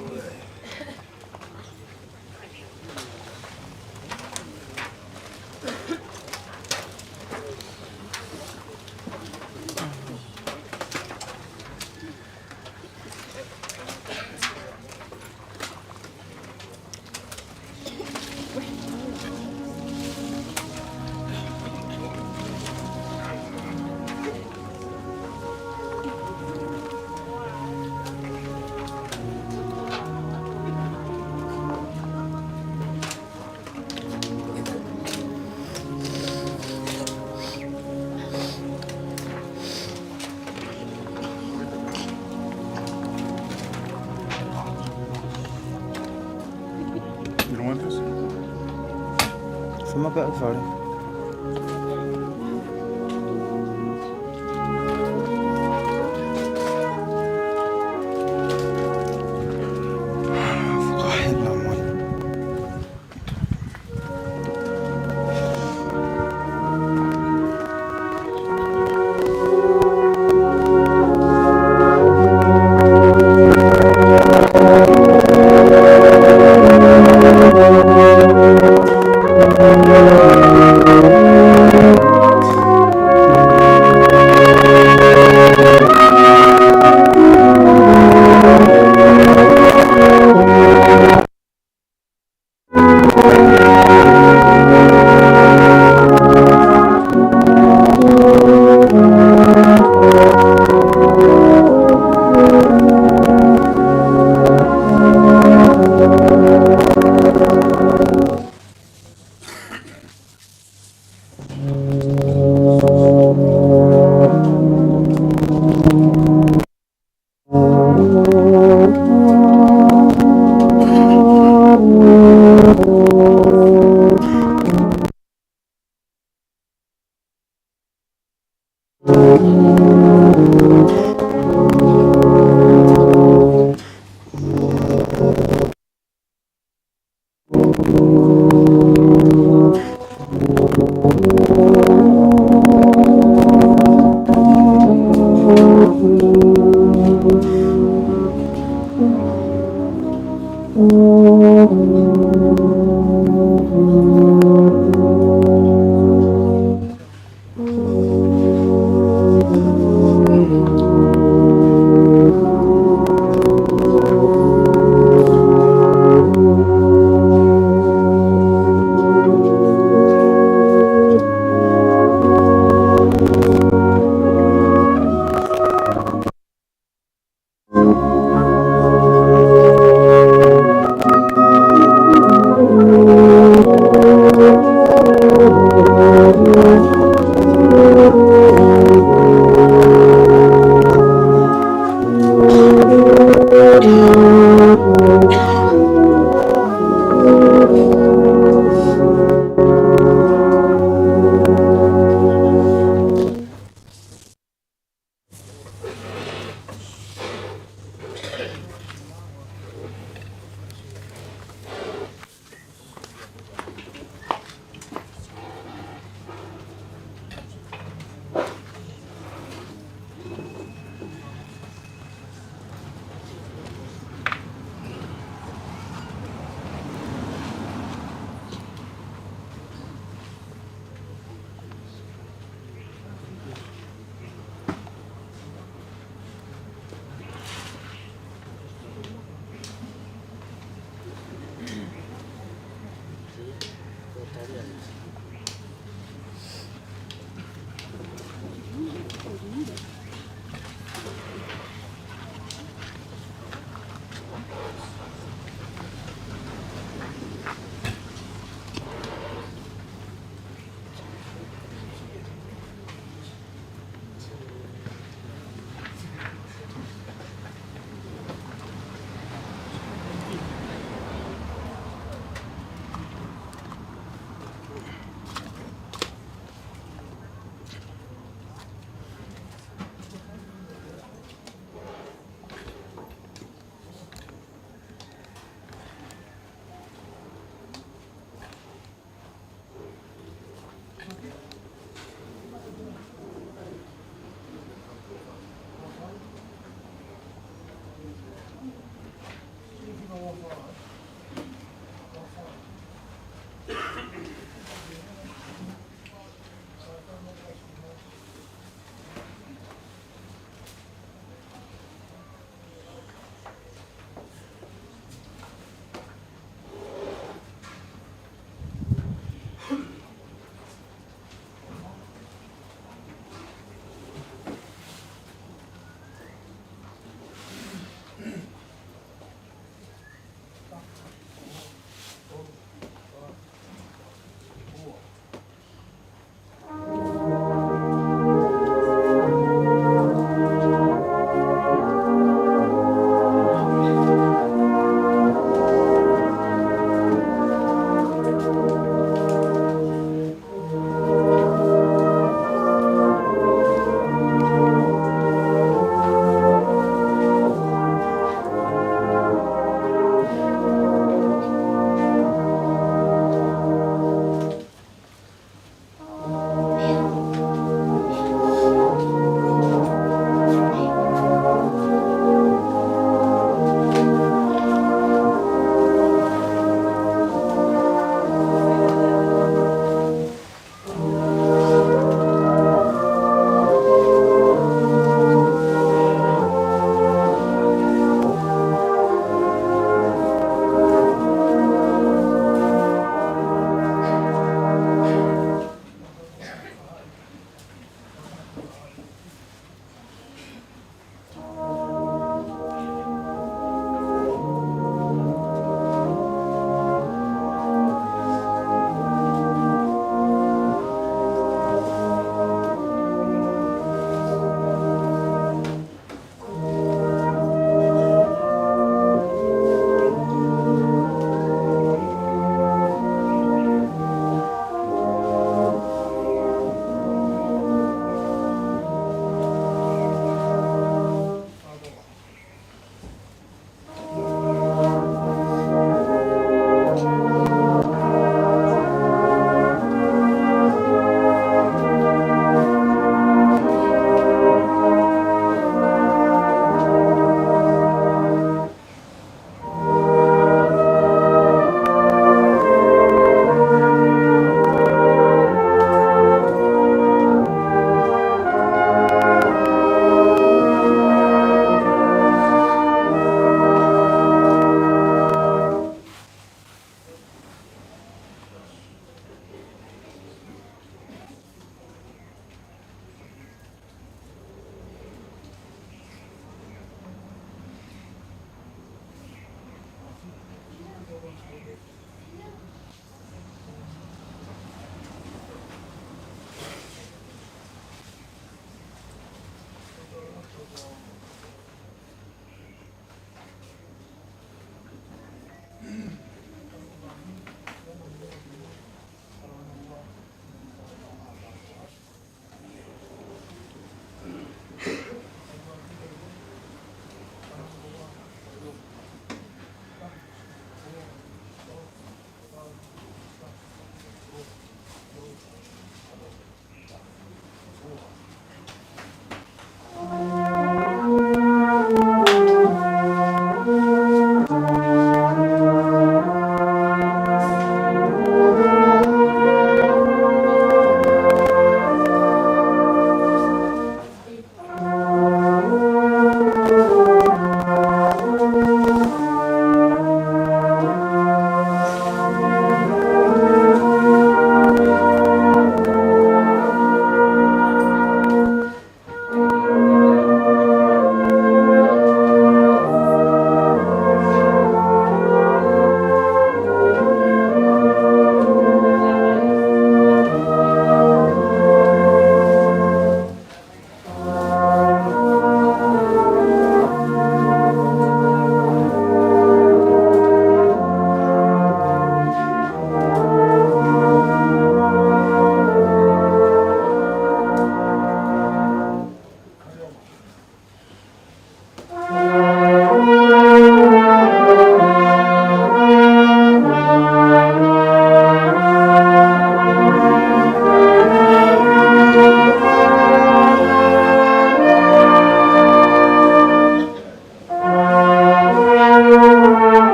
Pea fale. Fakahina mai.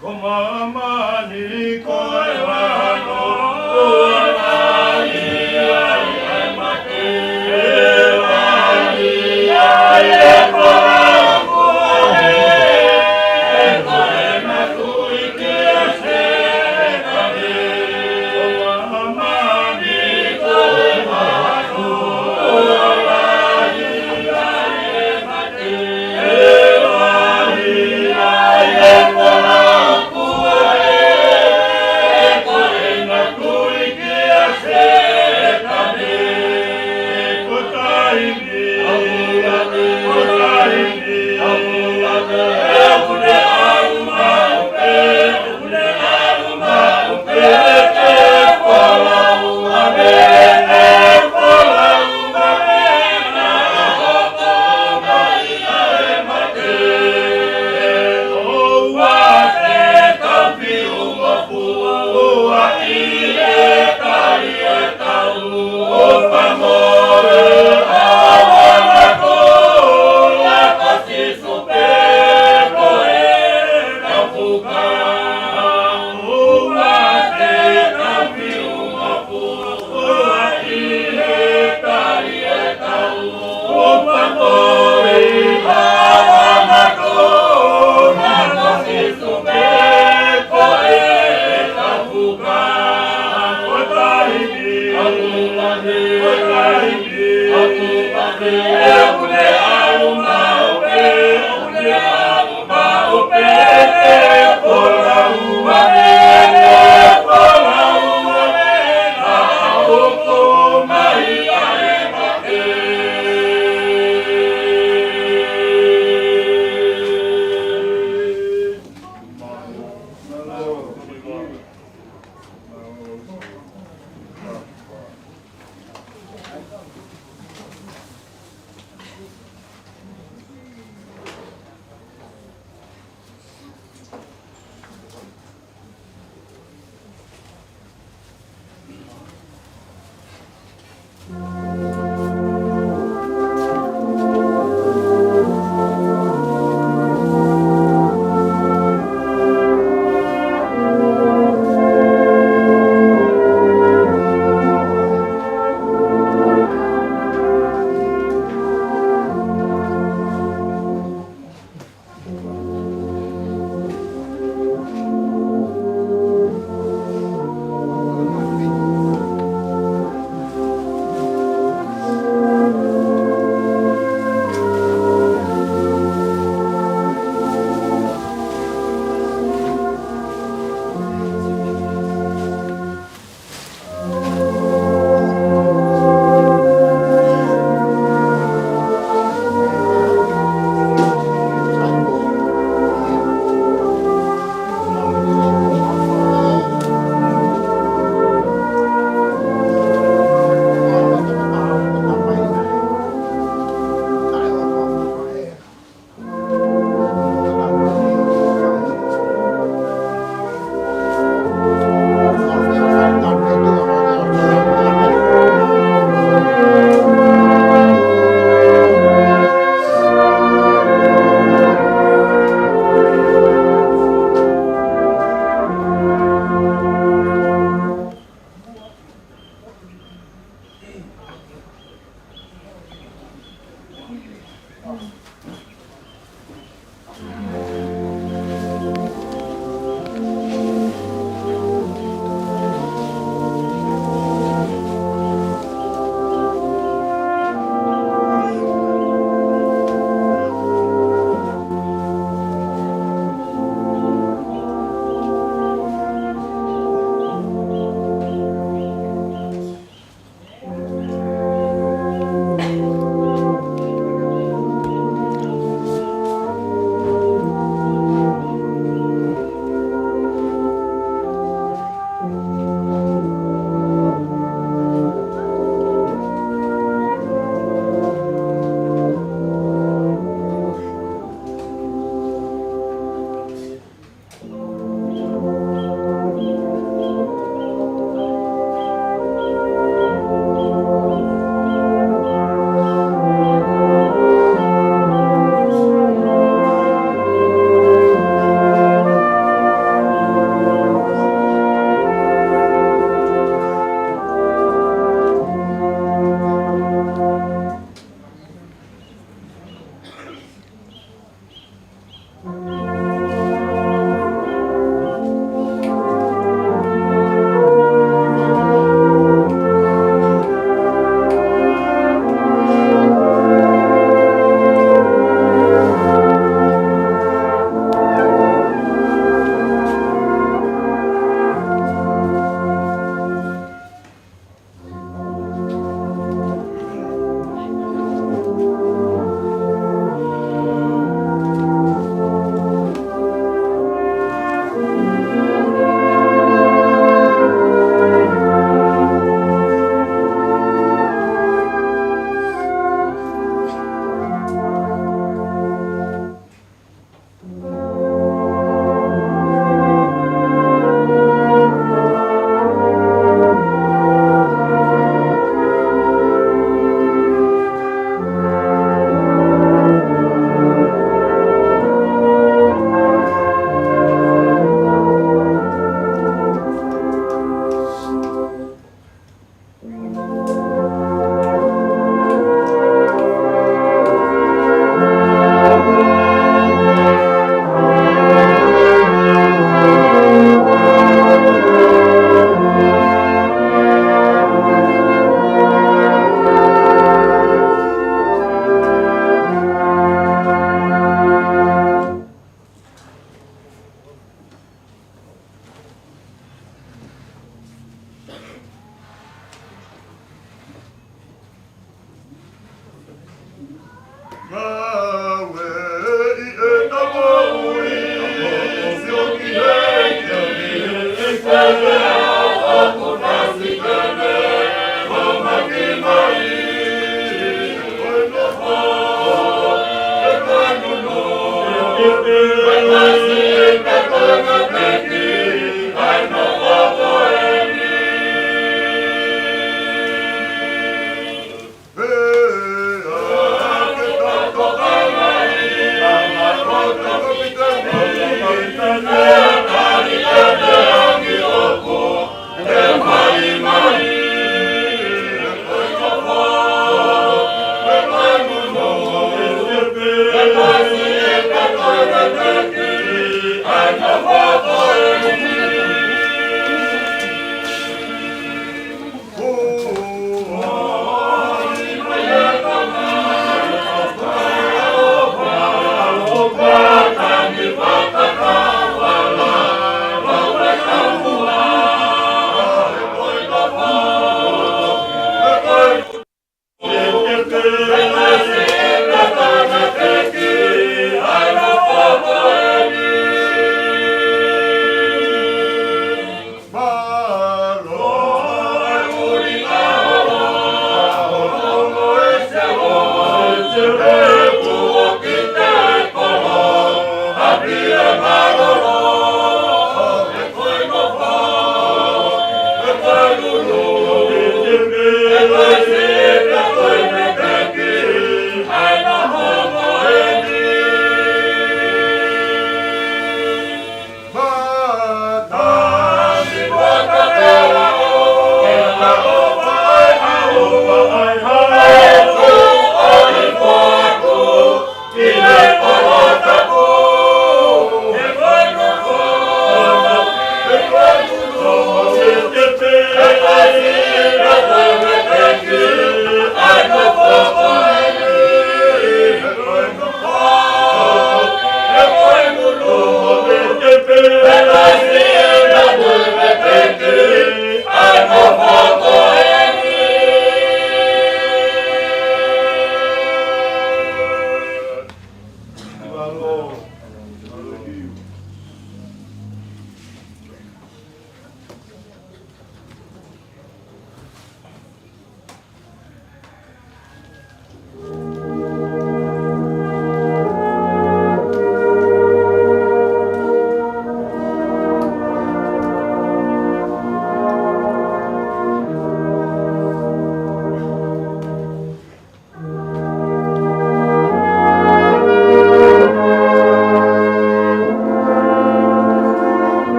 Ko māmani ko e vano, ʻo lahi ai e mate, ʻe lahi ai e koloa kuo hē, ʻe ko e matui ki he Sētane. Ko māmani ko e vano, ʻo lahi ai e mate, ʻe lahi ai e koloa kuo hē,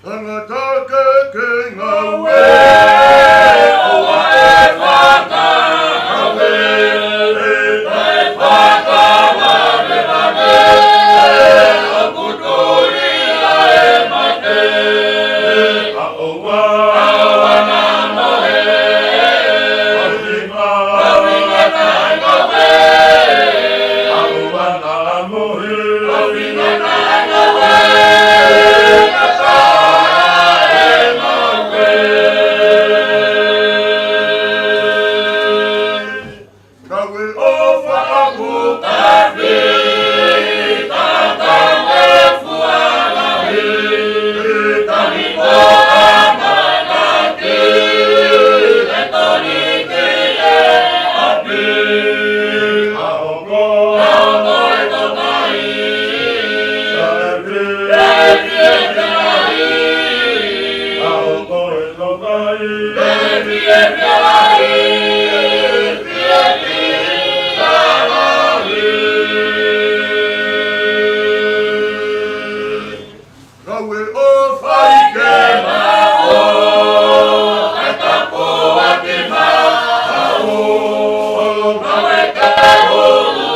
Tangata ke ke ngāue, ʻoua ʻe fakangāue, ʻe fakangāue, ʻoku tuli ʻa e mate. ʻOua, ʻoua naʻa mohe, ʻoua naʻa mohe, ʻoua naʻa mohe. Ngāue ʻofa ʻoku tafe, tatau e fua lahi, tali ko ʻamanaki, e toli ki he ʻapi. ʻA ʻoku, ʻa ʻoku e tokaʻi, ʻa e fie, ʻa e fie lahi. ʻA ʻoku e tokaʻi, ʻa e fie, ʻa e fie lahi. Ngāue ʻofa ʻi ke maʻu, ʻa e tāpuaki maʻu, ngāue ke hulu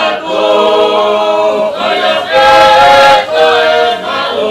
atu, ʻa ia ke toe maʻu.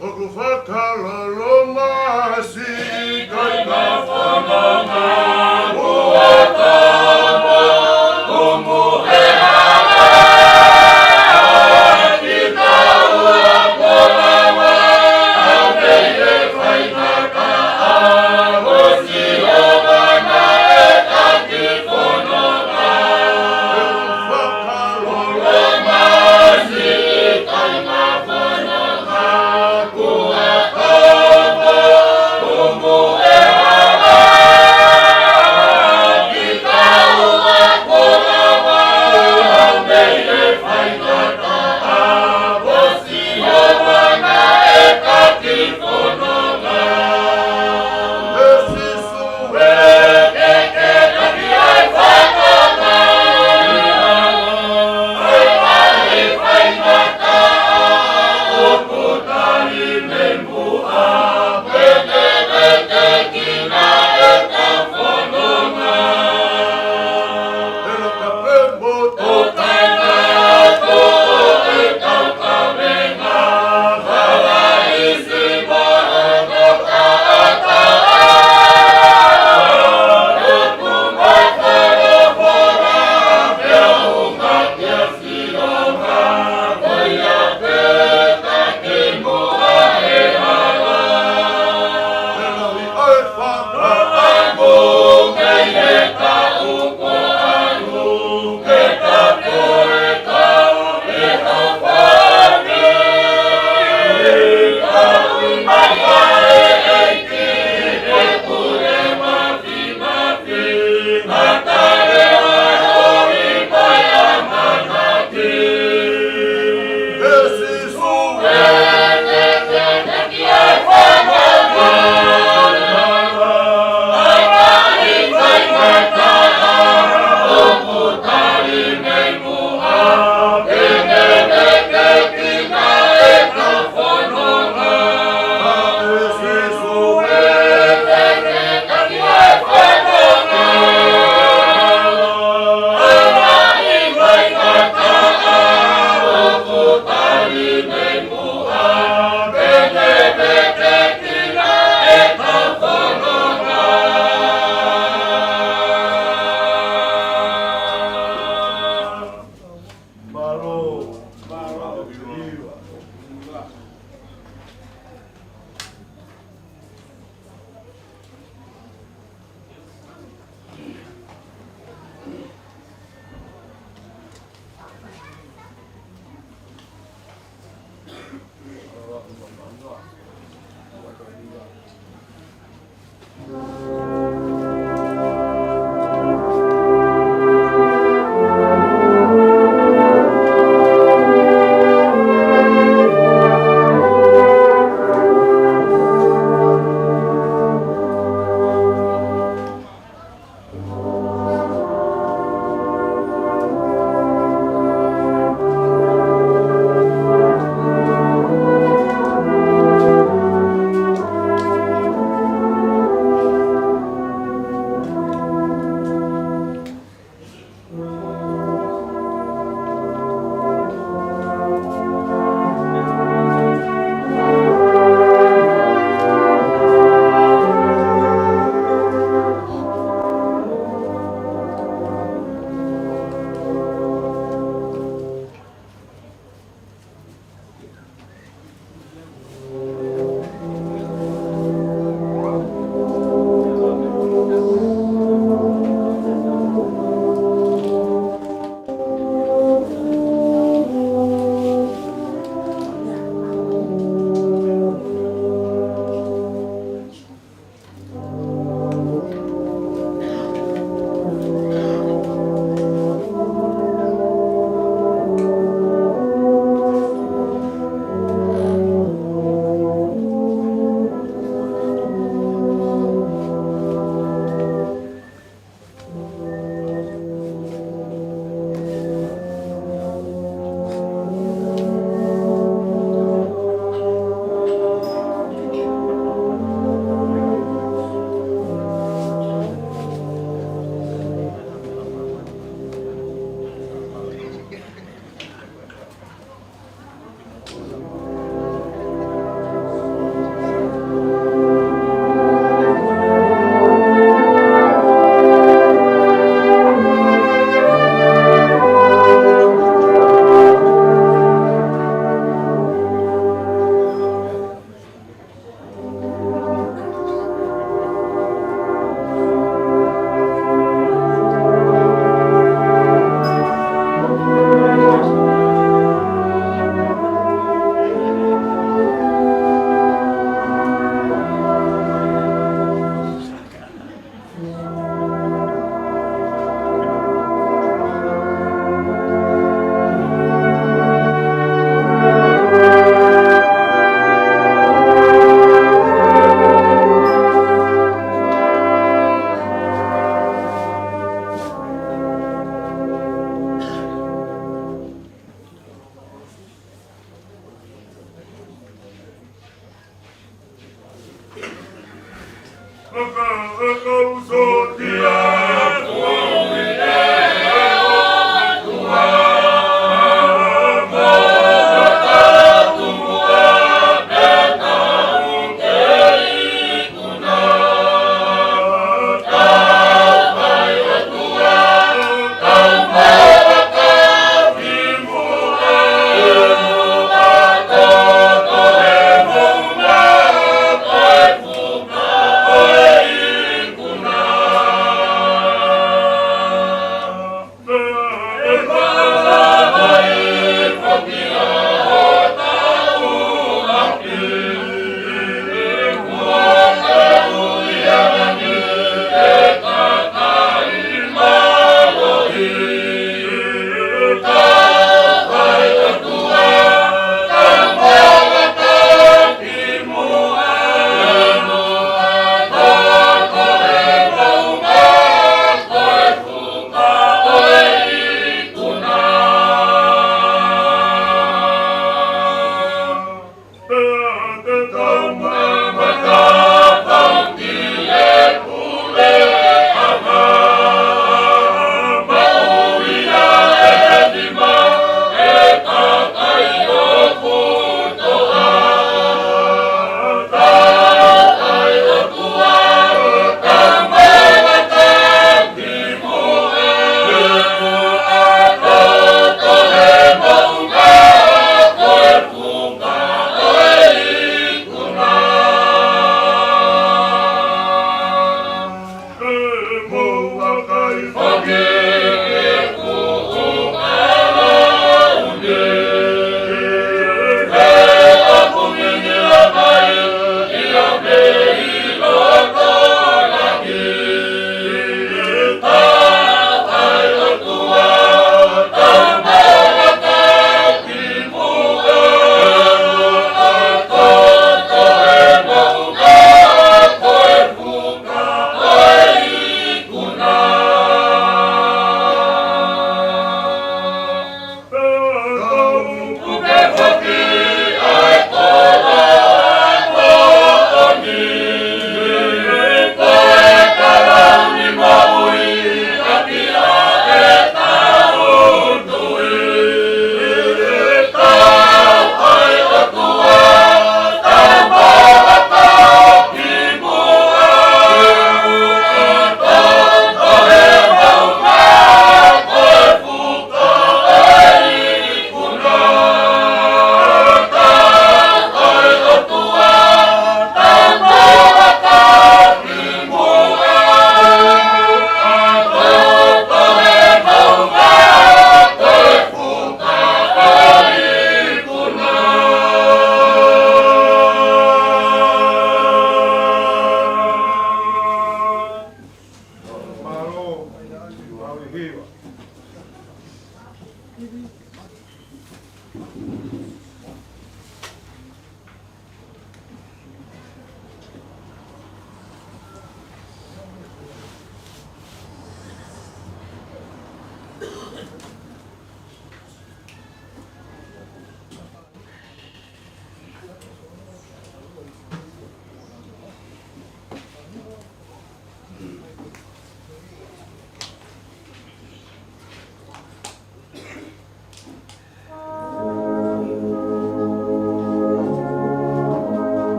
ʻOku fakalolo mai siʻi kāinga fononga, ʻoku ʻatā mo ʻumu e hala ki taua ko Lava, ʻa e meʻa ʻe fai ngata ʻa ʻo Sihova naʻe taki fononga. ʻOku fakalolo mai siʻi kāinga fononga,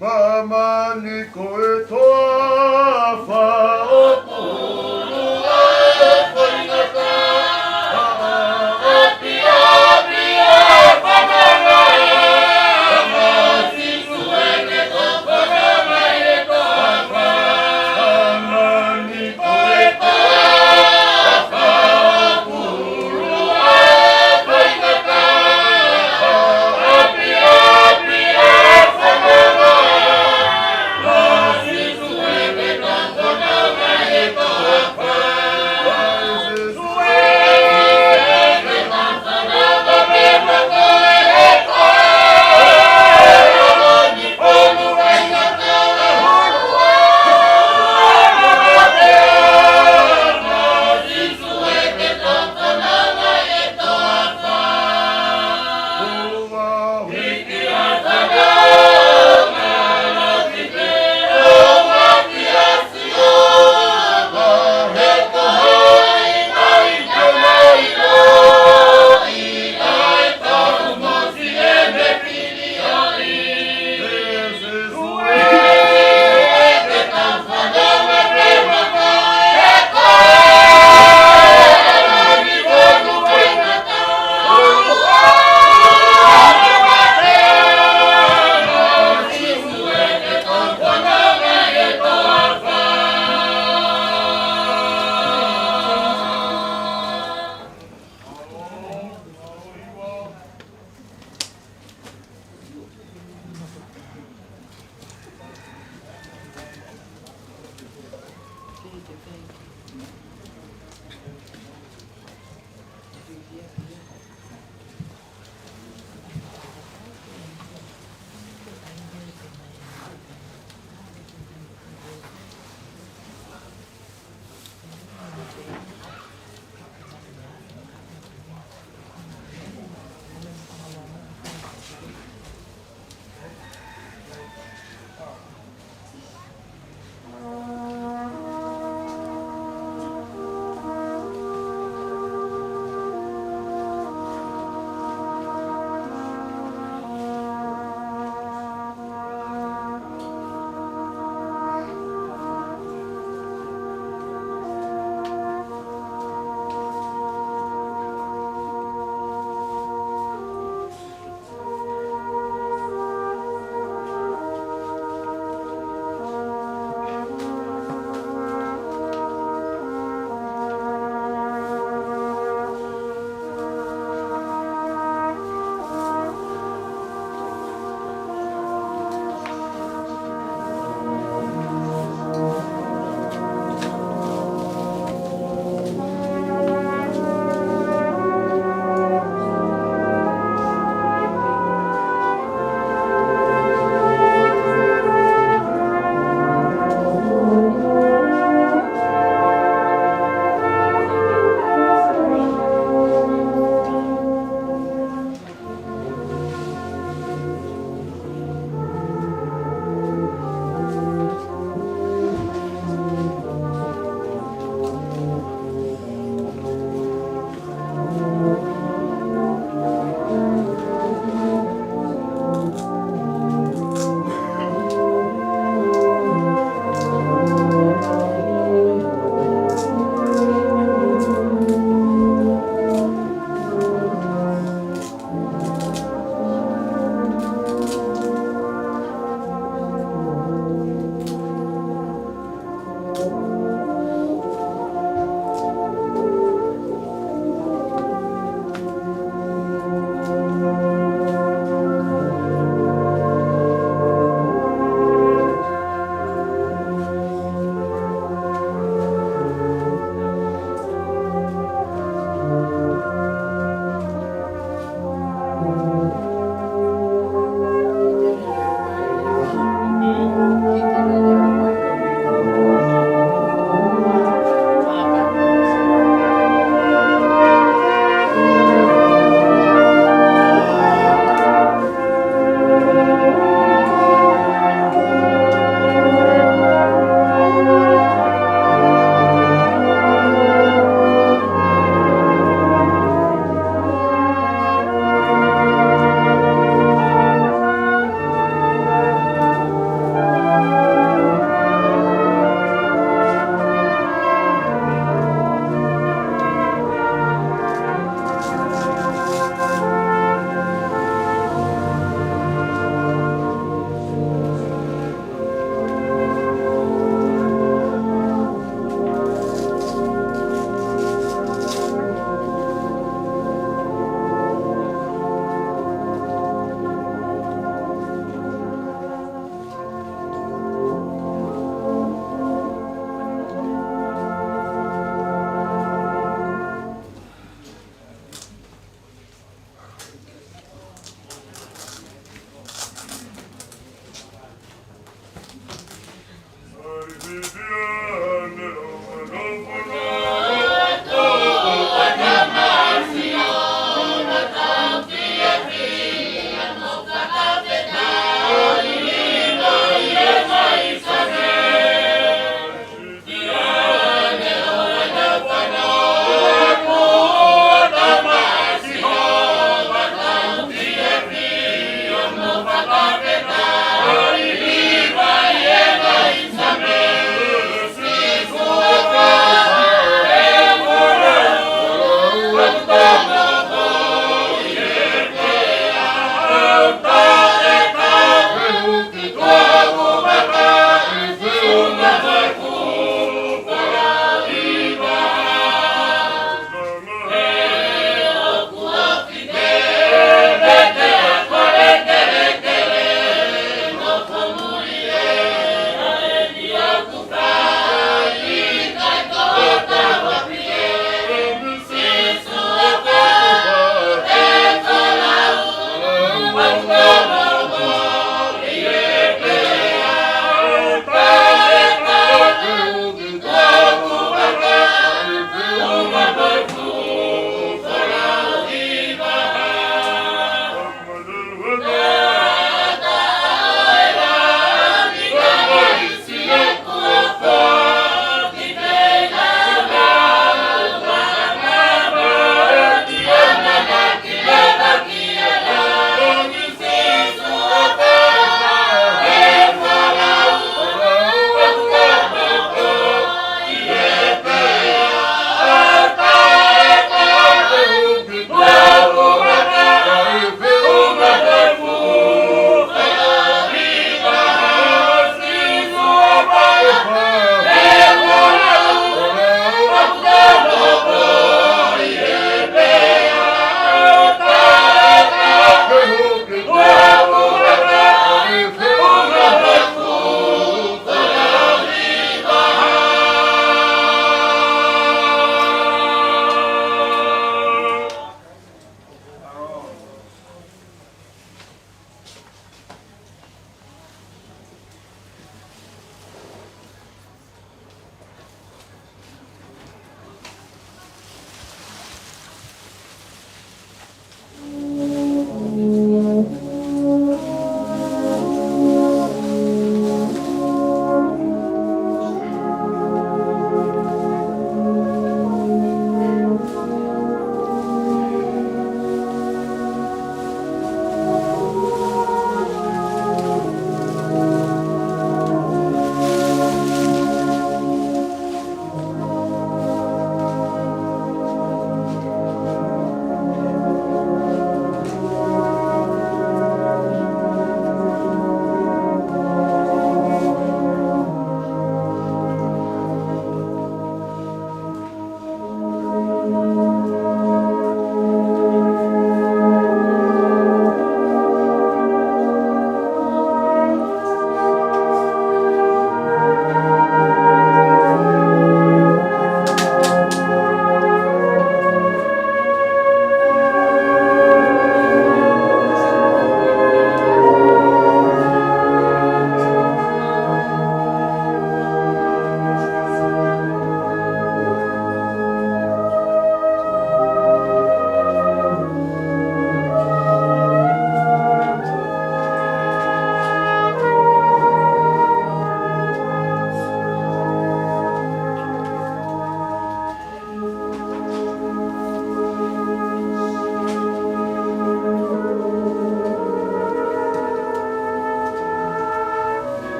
Māmani ko e toafa ʻoku ʻulu ʻa e faingataʻa, ʻapiʻapi ʻa e fananga ʻa Masisu ʻene tokonaki ʻi he toafa. Māmani ko e toafa ʻoku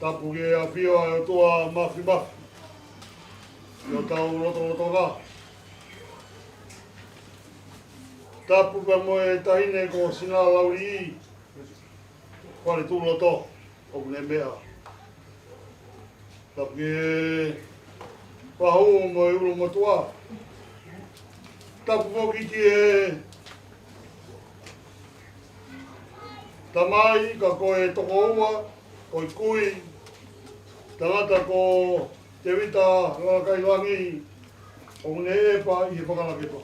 Tapu ki he ʻafio ʻa e ʻOtua Māfimafi ʻi hotau lotolotonga. Tapu pea mo e taʻahine ko Sina Lauli, fale tuʻu loto, ʻoku ne meʻa. Tapu ki he fahu mo e ʻulumotuʻa. Tapu foki ki he tamai, ka ko e tokoua, ko e kui, tangata ko Tevita Lalakailangi, ʻoku ne ʻepa ʻi he fakalakepa.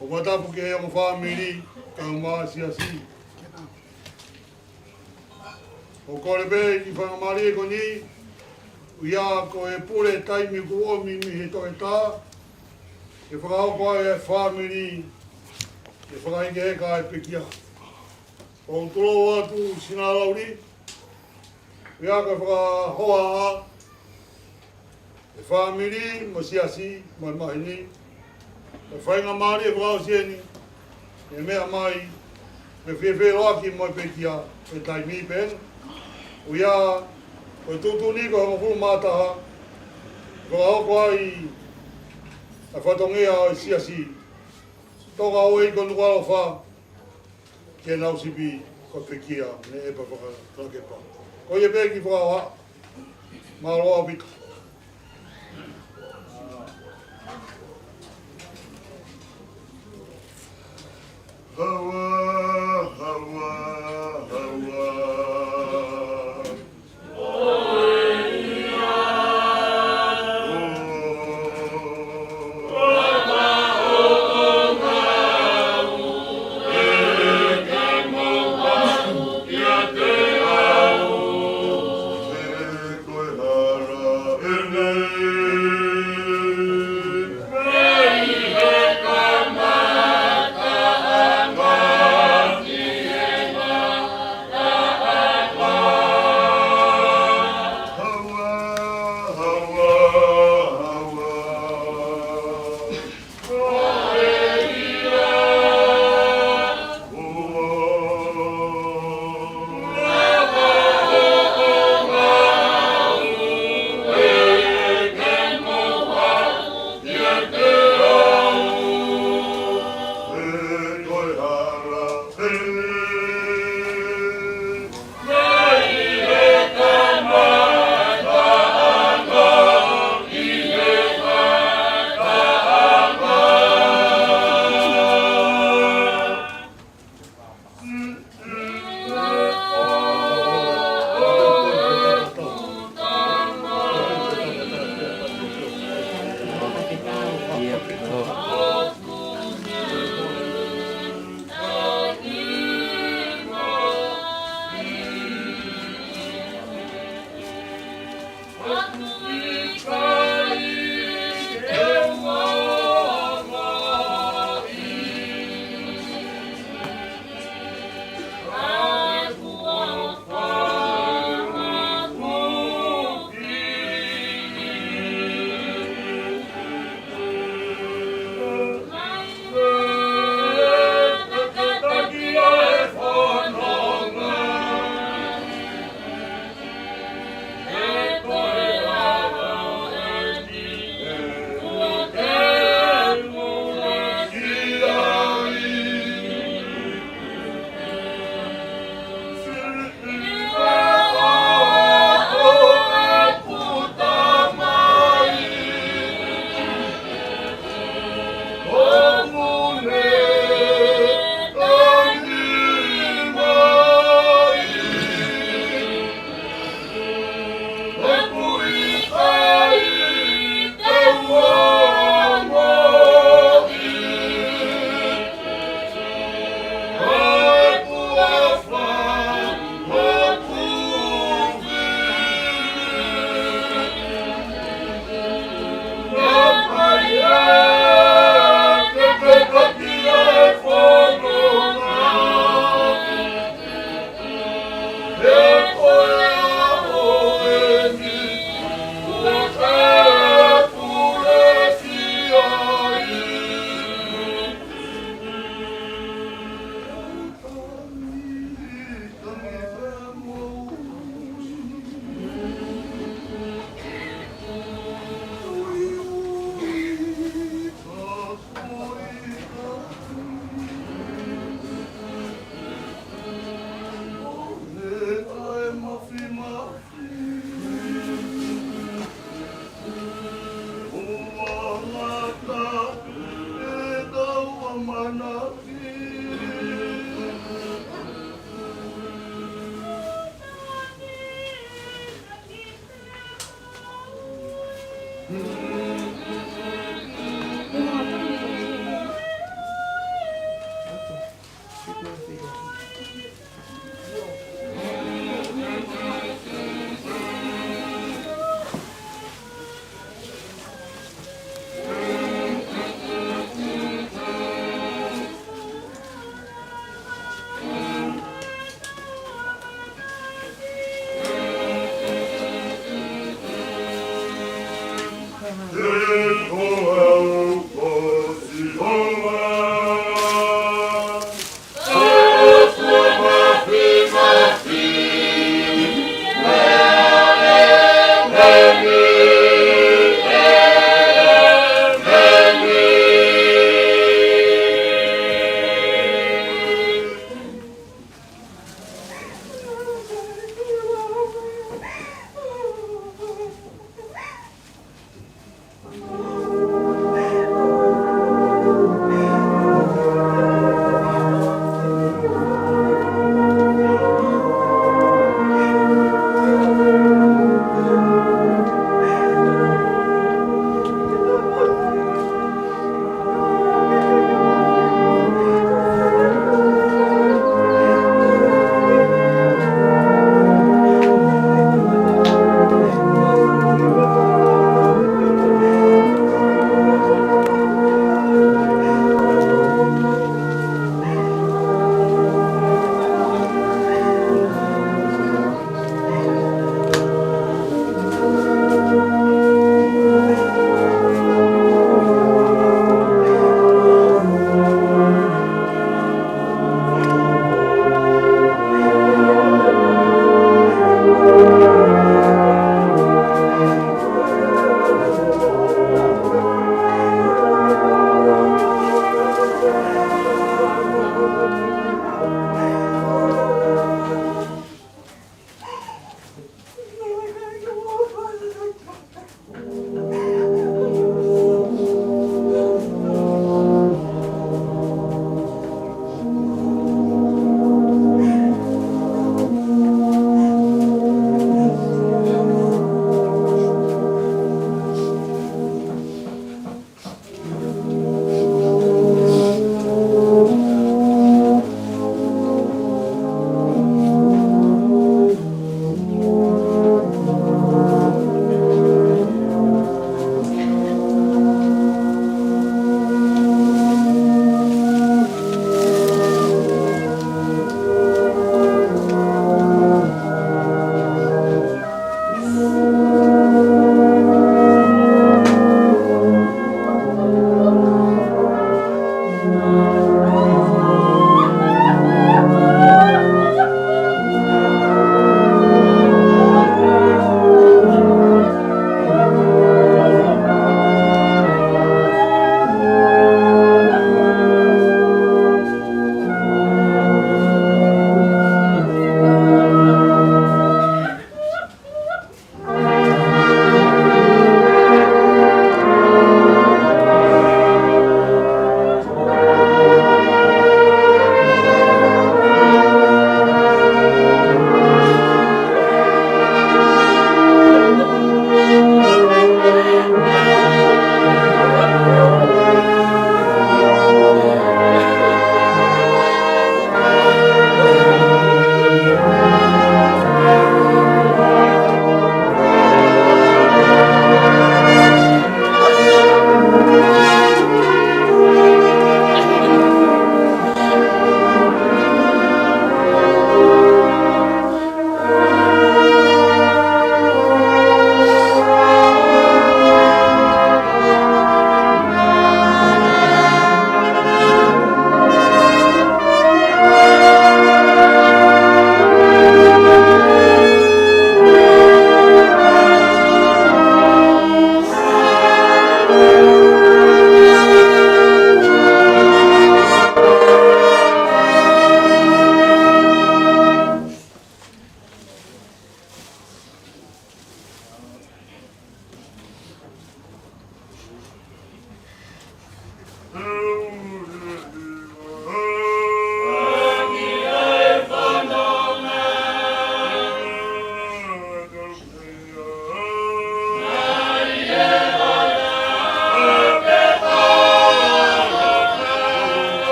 ʻOku ou tapu ki he ongo fāmili, kae ʻumaʻā e siasi. ʻOku ou kole pē ʻi he faingamālie ko eni, ʻoku ʻi ai ko e pule taimi kuo ʻomi mei he toketā, ke fakahoko ai e fāmili, ke fakaʻikeka e pekia. ʻOku ou tulou atu Sina Lauli, ʻoku ʻi ai ko e fakahoa ʻa e fāmili mo e siasi mo e maheni. Ko e faingamālie fakaʻosi eni, ʻe meʻa mai, ke fefeloaki mo e pekia, he taimi pē eni. ʻOku ʻi ai ko e tuʻutuʻuni ko e hongofulu mā taha, fakahoko ai ʻa e fatongia ʻo e siasi. Toka ʻo e ko Nukuʻalofa, ke nau sipi ko e pekia, ne ʻepa fakalakepa. Ko ia pē ki he fakahoa. Mālō ʻaupito. Hawa, hawa, hawa.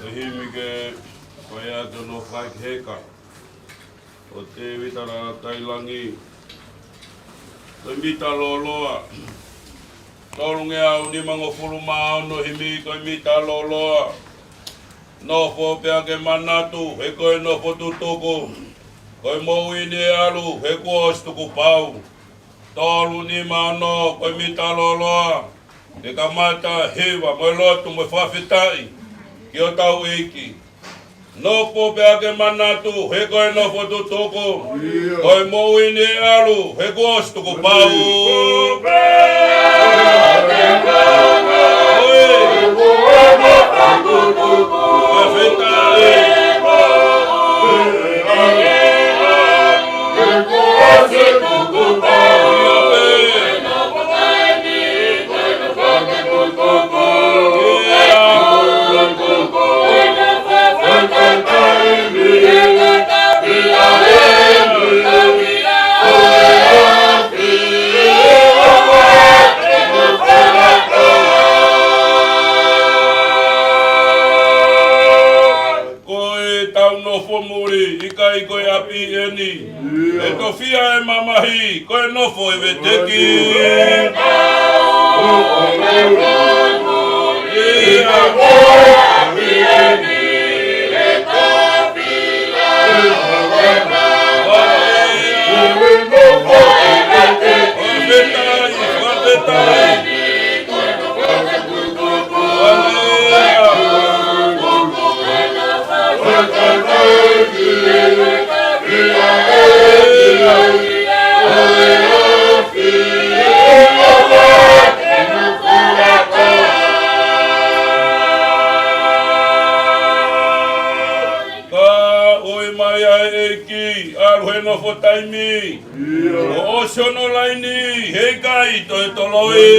Ko e himi ke fai atu hono fakaheka ʻo Tēvita Lātailangi. Ko e mita lōloa. Tolungeau nimangofulu mā ono himi, ko e mita lōloa. Nofo pea ke manatu, he ko e nofo tutuku. Ko e moʻui ni ʻe ʻalu, he kuo ʻosi tukupau. Tolu nima ono, ko e mita lōloa. Ke kamata hiva mo e lotu mo e fakafetaʻi ki hotau ʻEiki. Nofo pea ke manatu, he ko e nofo tutuku. Ko e moʻui ni ʻe ʻalu, he kuo ʻosi tukupau. Fakafetaʻi. Ko ʻetau nofo muli, ʻikai ko e ʻapi eni. ʻE tofiʻa e mamahi, ko e nofo ʻe veteki. Fakafetaʻi, fakafetaʻi. Ka ʻoi mai ʻa e ʻEiki, ʻalu he nofo taimi. ʻO ʻosi hono laini, heʻikai toe toloi.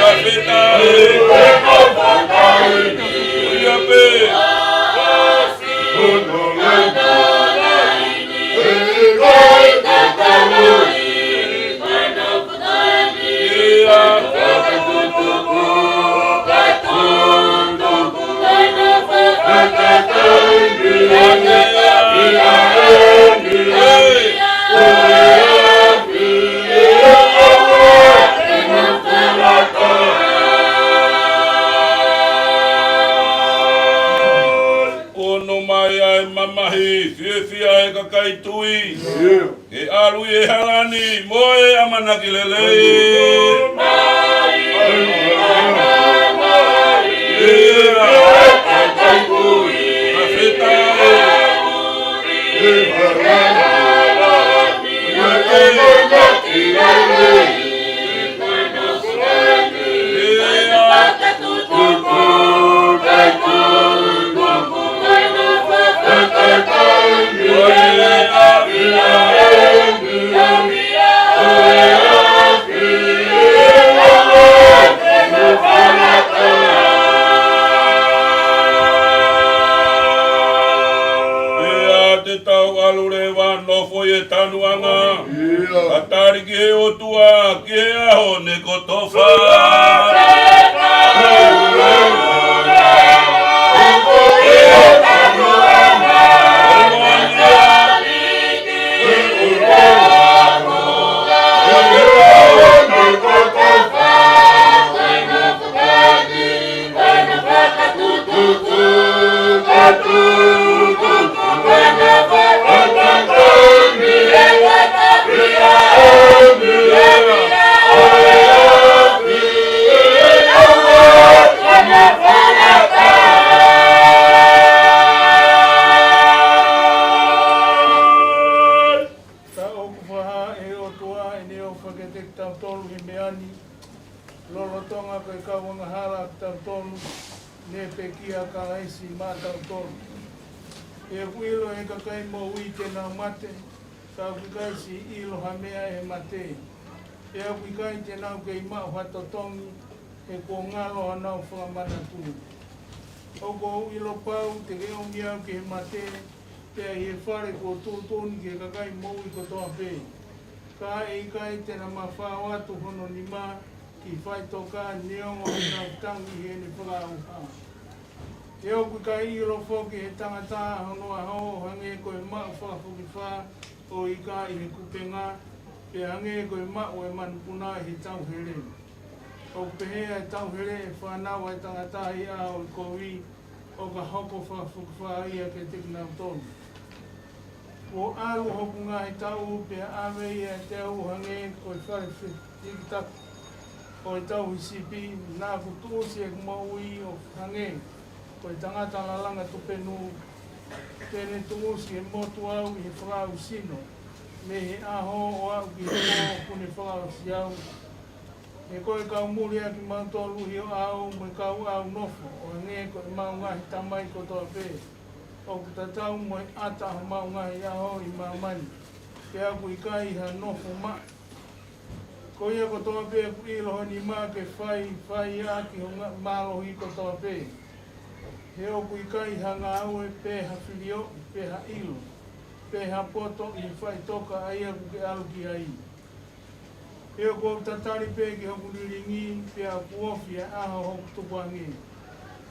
Fakafetaʻi. ʻIo pē. ʻIo. Ke ʻalu ʻi he hala ni mo e ʻamanaki lelei. Pea te tau ʻalu leva ʻo nofo ʻi he tanuʻanga. Ka tali ki he ʻOtua ki he ʻaho ni kotoa. Ka ʻoku fakahā ʻe he ʻOtua ʻene ʻofa kiate kitautolu he meʻa ni, lolotonga ko e kau angahala kitautolu, ne pekia ʻa Kalaisi maʻatautolu. He ʻoku ʻilo ʻe he kakai moʻui te nau mate, ka ʻoku ʻikai siʻi ʻilo ha meʻa ʻe he mate. He ʻoku ʻikai te nau kei maʻu ha totongi, he kuo ngalo honau fakamanatu. ʻOku ou ʻilo pau te ke ʻomi au ki he mate, pea ʻi he fale kuo tuʻutuʻuni ki he kakai moʻui kotoa pē. Ka ʻe ʻikai te na mafao atu hono nima ki faʻitoka neongo ʻenau tangi heʻene fakaʻauha. He ʻoku ʻikai ʻilo foki ʻe he tangata hono ʻaho ʻo hangē ko e maʻu fakafokifā ʻo e ika ʻi he kupenga, pe hangē ko e maʻu ʻa e manupuna ʻi he tauhele. ʻOku pehē ʻa e tauhele ʻe fānau ʻa e tangata ʻi he ʻaho ʻo e kovi, ʻo ka hoko fakafokifā ia kiate kinautolu. Kuo ʻalu hoku ngaahi taʻu pea ʻave ʻiate au ʻo hangē ko e fale fe-, fehikitaki ʻo e tauhi sipi, naʻa ku tuʻusi ʻeku moʻui ʻo hangē ko e tangata lalanga tupenu, te ne tuʻusi e motu au ʻi he fakaʻausino, mei he ʻaho ʻo aʻu ki he pō ʻoku ne fakaʻosi au. He ko e kau muli ʻa kimautolu ʻi ho ʻao mo e kau ʻaunofo, ʻo hangē ko ʻemau ngaahi tamai kotoa pē, ʻoku tatau mo e ʻata homau ngaahi ʻaho ʻi māmani, pea ʻoku ʻikai ha nofo maʻa. Ko ia kotoa pē ʻoku ʻilo ho nima ke fai, fai ʻaki ho nga-, mālohi kotoa pē. He ʻoku ʻikai ha ngāue, pe ha filioʻi, pe ha ʻilo, pe ha poto ʻi he faʻitoka ʻa ia ʻoku ke ʻalu ki ai. He ʻoku ou tatali pē ki hoku lilingi, pea ʻoku ofi ʻa e ʻaho hoku tukuange.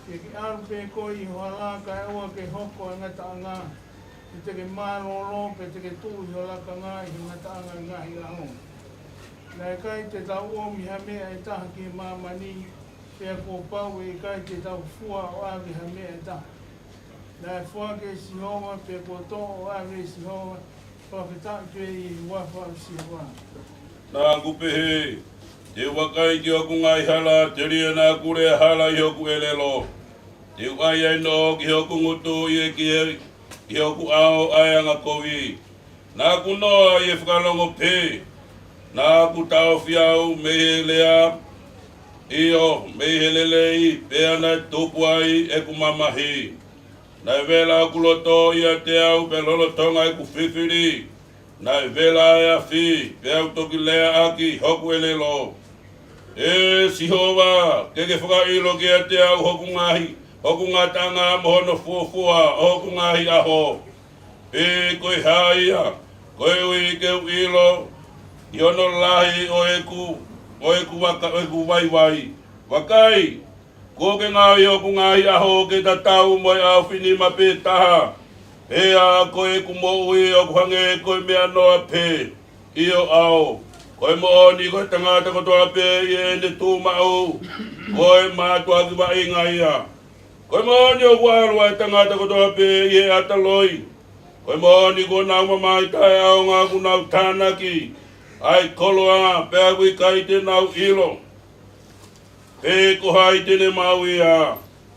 Ke ke ʻalu pē koe ʻi ho hala kae ʻoua ke hoko ʻa e ngataʻanga, he te ke mālōlō pea te ke tuʻu ʻi ho lakanga ʻi he ngataʻanga ʻo e ngaahi ʻaho. Naʻe ʻikai te tau ʻomi ha meʻa ʻe taha ki he māmani, pea kuo pau ʻe ʻikai te tau fua ʻo ʻave ha meʻa ʻe taha. Naʻe foaki ʻe Sihova, pea kuo toʻo ʻo ʻave ʻe Sihova, fakafetaʻi pē ʻi he huafa ʻo Sihova. Naʻa ku pehē, te u vakai ki hoku ngaahi hala, telia naʻa ku lea hala ʻi hoku ʻelelo. Te u ʻai ʻa e noʻo ki hoku ngutu ʻi he, ki he, ki hoku ʻao ʻa e angakovi. Naʻa ku noa ʻi he fakalongo pē, naʻa ku taʻofi au mei he lea, ʻio, mei he lelei, pea naʻe tupu ai ʻeku mamahi. Naʻe vela hoku loto ʻiate au, pea lolotonga ʻeku fifili, naʻe vela ʻa e afi, peá u toki lea ʻaki hoku ʻelelo. ʻE Sihova, ke ke fakaʻilo kiate au hoku ngaahi, hoku ngataʻanga mo hono fuofua ʻo hoku ngaahi ʻaho. Pe ko e hā ia, koeʻuhi ke u ʻilo ʻi hono lahi ʻo ʻeku, ʻo ʻeku vaka-, ʻo ʻeku vaivai. Vakai, kuo ke ngaohi hoku ngaahi ʻaho ke tatau mo e ʻaofinima pē taha. Pea ko ʻeku moʻui ʻoku hangē ko e meʻa noa pē ʻi ho ʻao. Ko e moʻoni ko e tangata kotoa pē ʻi heʻene tuʻu maʻu, ko e mātuʻaki vaʻinga ia. Ko e moʻoni ʻoku ʻalu ʻa e tangata kotoa pē ʻi he ʻata loi, Ko e moʻoni kuo nau mamahi taʻeʻaonga, kuo nau tānaki ʻa e koloa, pea ʻoku ʻikai te nau ʻilo pe ko hai te ne maʻu ia.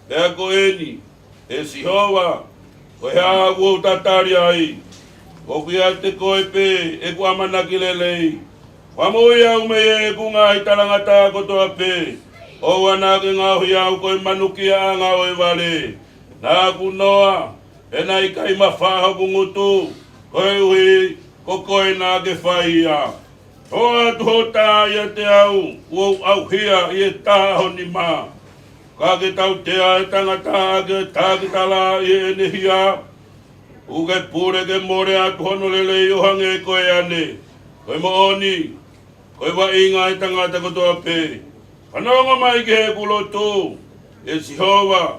Pea ko eni, ʻe Sihova, ko e hā ʻoku ou tatali ai? ʻOku ʻiate koe pē ʻeku ʻamanaki lelei. Fakamoʻui au mei heʻeku ngaahi talangataʻa kotoa pē. ʻOua naʻa ke ngaohi au ko e manukiaʻanga ʻo e vale. Naʻa ku noa, pea naʻe ʻikai mafao hoku ngutu, koeʻuhi ko koe naʻa ke fai ia. Toʻo atu ho tā ʻiate au, kuo u ʻauhia ʻi he tā ho nima. Ka ke tautea e tangata ʻaki e tākitala ʻi heʻene hia, ʻoku ke pule ke mole atu hono lelei ʻo hangē ko e ane. Ko e moʻoni, ko e vaʻinga ʻo e tangata kotoa pē. Fanongo mai ki heʻeku lotu, ʻe Sihova,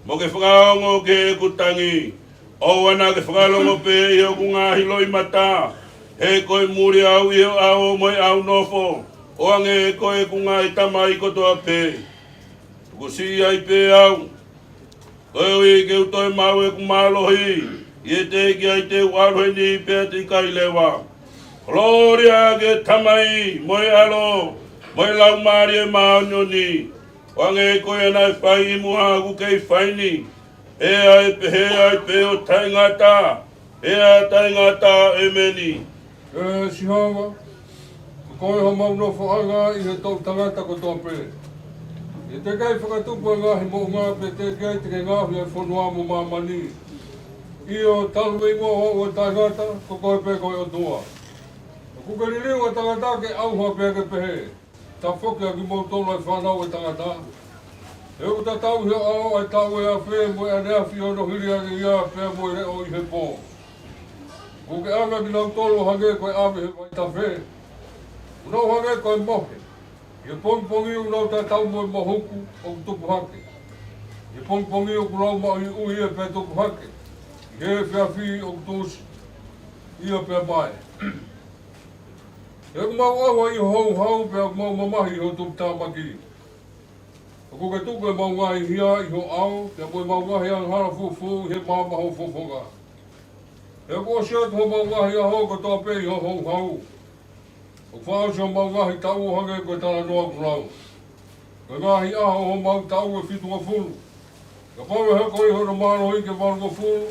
mo ke fakaongo ki heʻeku tangi. ʻOua naʻa ke fakalongo pē ʻi hoku ngaahi loʻimata, he ko e muli au ʻi ho ʻao mo e ʻau nofo, ʻo hangē ko ʻeku ngaahi tamai kotoa pē. Tuku siʻi ai pē au, koeʻuhi ke u toe maʻu ʻeku mālohi, ʻi he teʻeki ai te u ʻalu heni pea te u ʻikai leva. Kolōlia ki he Tamai, mo e ʻAlo, mo e Laumālie Māʻoniʻoni, ʻo hangē ko ia naʻe fai ʻi muʻa, ʻoku kei fai ni, pea ʻe pehē ai pē ʻo taʻengata, pea taʻengata. ʻEmeni. ʻE Sihova, ko koe homau nofoʻanga ʻi he toʻu tangata kotoa pē. ʻE teʻeki ai fakatupu ʻa e ngaahi moʻunga, pea teʻeki ai te ke ngaohi ʻa e fonua mo māmani. ʻIo, talu mei muʻa hoʻo ʻoua taʻengata, ko koe pē ko e ʻOtua. ʻOku ke liliu ʻa e tangata ke ʻauha pea ke pehē, tafoki ʻa kimoutolu ʻa e fānau ʻa e tangata. He ʻoku tatau ʻi ho ʻao ʻa e taʻu ʻe afe mo e ʻaneafi ʻo hono hili ange ia pea mo e leʻo ʻi he pō. ʻOku ke ʻave ʻa kinautolu ʻo hangē ko e ʻave ʻe he vaitafe. ʻOku nau hangē ko e mohe. ʻI he pongipongi ʻoku nau tatau mo e mohuku ʻoku tupu hake. ʻI he pongipongi ʻoku lau maʻuiʻui ia pea tupu hake. ʻI he efiafi ʻoku tuʻusi ia pea mae. He ʻoku mau ʻauha ʻi ho houhau, pea ʻoku mau mamahi ʻi ho tuputāmaki. ʻOku ke tuku ʻemau ngaahi hia ʻi ho ʻao, pea mo ʻemau ngaahi angahala fufū ʻi he maama ʻo ho fofonga. He ʻoku ʻosi atu homau ngaahi ʻaho kotoa pē ʻi ho houhau. ʻOku fakaʻosi homau ngaahi taʻu ʻo hangē ko e talanoa ʻoku lau. Ko e ngaahi ʻaho ʻo homau taʻu ʻe fitungofulu. Kapau ʻe hoko ʻi hono mālohi ke valungofulu,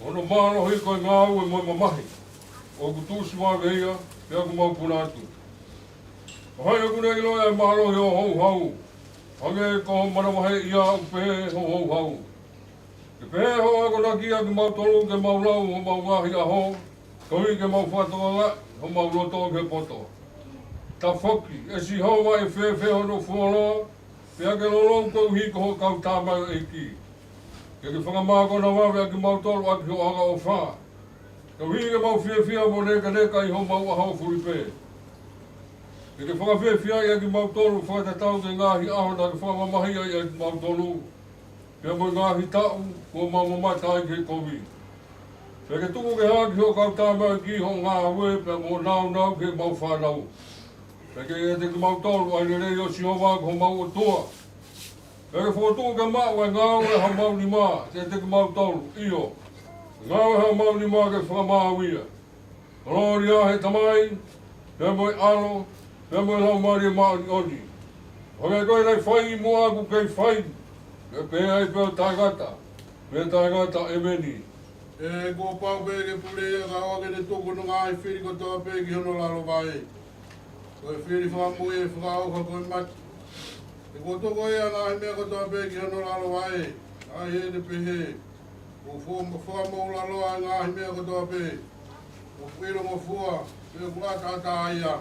hono mālohi ko e ngāue mo e mamahi. ʻOku tuʻusi vave ia, pea ʻoku mau puna atu. Ko hai ʻoku ne ʻilo ʻa e mālohi ʻo ho houhau? Hangē ko ho manavahē ia ʻoku pehē ho houhau. Ke pehē hoʻo akonaki ʻa kimautolu ke mau lau homau ngaahi ʻaho, koeʻuhi ke mau fakatokangaʻi homau loto ki he poto. Tafoki, ʻe Sihova, ʻe fēfē hono fuoloa, pea ke lolou koeʻuhi ko hoʻo kau tamaioʻeiki. Ke ke fakamākona vave ʻa kimautolu ʻaki hoʻo angaʻofa, koeʻuhi ke mau fiefia mo nekaneka ʻi homau ʻaho fulipē. Ke ke fakafiefiaʻi ʻa kimautolu fakatatau ki he ngaahi ʻaho naʻa ke fakamamahiʻi ai ʻa kimautolu, pea mo e ngaahi taʻu kuo mau mamata ai ki he kovi. Pea ke tuku ke hā ki hoʻo kau tamaioʻeiki hoʻo ngāue, pea mo hoʻo nāunau ki heʻemau fānau. Pea ke ʻiate kimautolu ʻa e lelei ʻo Sihova ko homau ʻOtua. Pea ke fokotuʻu ke maʻu ʻa e ngāue ʻa homau nima ʻiate kimautolu, ʻio, ngāue ʻa homau nima ke fakamaau ia. Kolōlia he Tamai, pea mo e ʻAlo, pea mo e Laumālie Māʻoniʻoni. ʻO hangē ko ia naʻe fai ʻi muʻa, ʻoku kei fai ni, pea pehē ai pē ʻo taʻengata, pea taʻengata. ʻEmeni. ʻE, kuo pau pē ke pule ia kae ʻoua ke ne tuku hono ngaahi fili kotoa pē ki hono lalo vaʻe. Ko e fili fakamui ʻe fakaʻauha ko e mate. He kuo tuku ʻe ia ʻa e ngaahi meʻa kotoa pē ki hono lalo vaʻe, ʻa ia ʻe pehē, ʻOku fua-, fakamoʻulaloa ʻa e ngaahi meʻa kotoa pē. ʻOku ʻilongofua, pea ʻoku ʻataʻatā ia.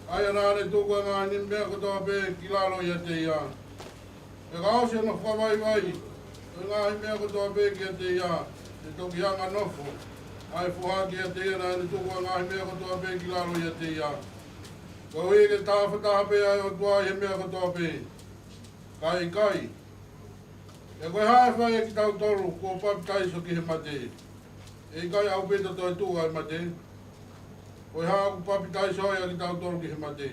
ʻA ia naʻa ne tuku ʻa e ngaahi meʻa kotoa pē ki lalo ʻiate ia. Pea ka ʻosi hono fakavaivai ʻo e ngaahi meʻa kotoa pē kiate ia, ʻe toki anganofo ʻa e foha kiate ia naʻa ne tuku ʻa e ngaahi meʻa kotoa pē ki lalo ʻiate ia. Koeʻuhi ke tafataha pē ʻa e ʻOtua ʻi he meʻa kotoa pē. Ka ʻe ʻikai, pea ko e hā ʻe fai ʻe kitautolu kuo papitaiso ki he mate? ʻE ʻikai ʻaupito toetuʻu ʻa e mate? Ko e hā ʻoku papitaiso ai ʻa kitautolu ki he mate?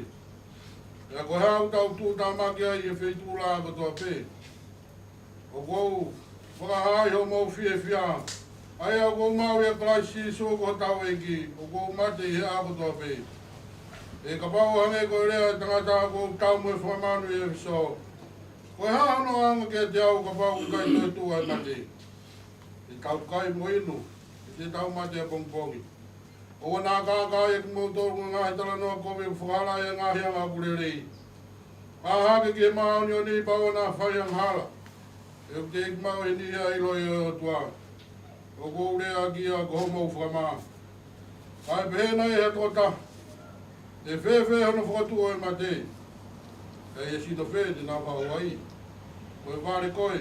Pea ko e hā ʻoku tau tuʻutāmaki ai ʻi he feituʻu laʻā kotoa pē? ʻOku ou fakahā ai hoʻomou fiefia, ʻA ia ʻoku ou maʻu ʻia Kalaisi Sīsū ko hotau ʻEiki, ʻoku ou mate ʻi he ʻaho kotoa pē. He kapau ʻe hangē ko e lea ʻa e tangata, ʻoku ou tau mo e fanga manu ʻi ʻEfesō. Ko e hā hono anga kiate au kapau ʻoku ʻikai toe tuʻu ʻa e mate? Te tau kai mo inu, he te tau mate ʻapongipongi. ʻOua naʻa kākaaʻi ʻa kimoutolu mo e ngaahi talanoa kovi ʻoku fakahalaʻi ʻe he ngaahi anga ʻoku lelei. Pā hake ki he māʻoniʻoni, pea ʻoua naʻa fai angahala. He ʻoku teʻeki maʻu ʻe he niʻihi ʻa e ʻilo ʻo e ʻOtua. ʻOku ou lea ʻaki ia ko hoʻomou fakamā. Kae pehē nai ʻe ha tokotaha, ʻE fēfē hono fakatuʻu ʻo e mate? Pea ʻe sino fē te nau haʻu ai? Ko e vale koe.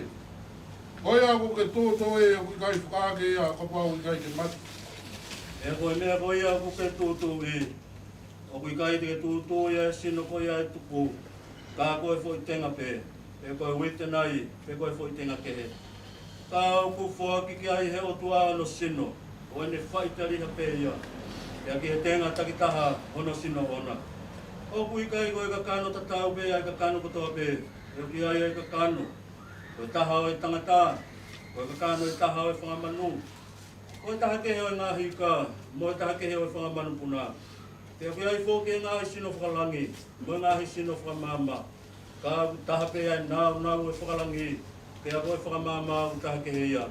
Ko ia ʻoku ke tūtuuʻi, ʻoku ʻikai fakaake ia kapau ʻoku ʻikai ke mate. Pea ko e meʻa ko ia ʻoku ke tūtuuʻi, ʻoku ʻikai te ke tūtuuʻi ʻa e sino ko ia ʻe tuku, ka ko e foʻi tenga pē, pe ko e uite nai, pe ko e foʻi tenga kehe. Ka ʻoku foaki ki ai ʻe he ʻOtua hono sino, ʻo ʻene faʻiteliha pē ia, pea ki he tenga takitaha hono sino ʻoʻona. ʻOku ʻikai ko e kakano tatau pē ʻa e kakano kotoa pē, he ʻoku ʻi ai ʻa e kakano ko e taha ʻo e tangata, ko e kakano ʻe taha ʻo e fanga manu, ko e taha kehe ʻo e ngaahi ika, mo e taha kehe ʻo e fanga manupuna. Pea ʻoku ʻi ai foki ʻa e ngaahi sino fakalangi, mo e ngaahi sino fakamaama. Ka ʻoku taha pē ʻa e nāunau ʻo e fakalangi, pea ko e fakamaama ʻoku taha kehe ia.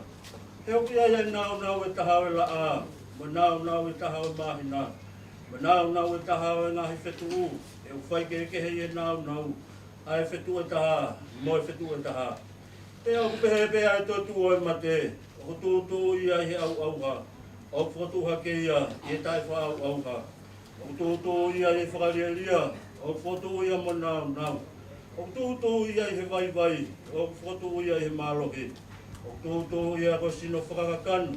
He ʻoku ʻi ai ʻa e nāunau ʻe taha ʻo e laʻā, mo e nāunau ʻe taha ʻo e māhina, mo e nāunau ʻe taha ʻo e ngaahi fetuʻu, he ʻoku faikehekehe ʻi he nāunau ʻa e fetuʻu ʻe taha, mo e fetuʻu ʻe taha. Pea ʻoku pehē pē ʻa e toetuʻu ʻo e mate, ʻoku tūtuuʻi ia ʻi he ʻauʻauha, ʻoku fokotuʻu hake ia ʻi he taʻefakaʻauʻauha. ʻOku tūtuuʻi ia ʻi he fakalielia, ʻoku fokotuʻu ia mo e nāunau. ʻOku tūtuuʻi ia ʻi he vaivai, ʻoku fokotuʻu ia ʻi he mālohi. ʻOku tūtuuʻi ia ko e sino fakakakano,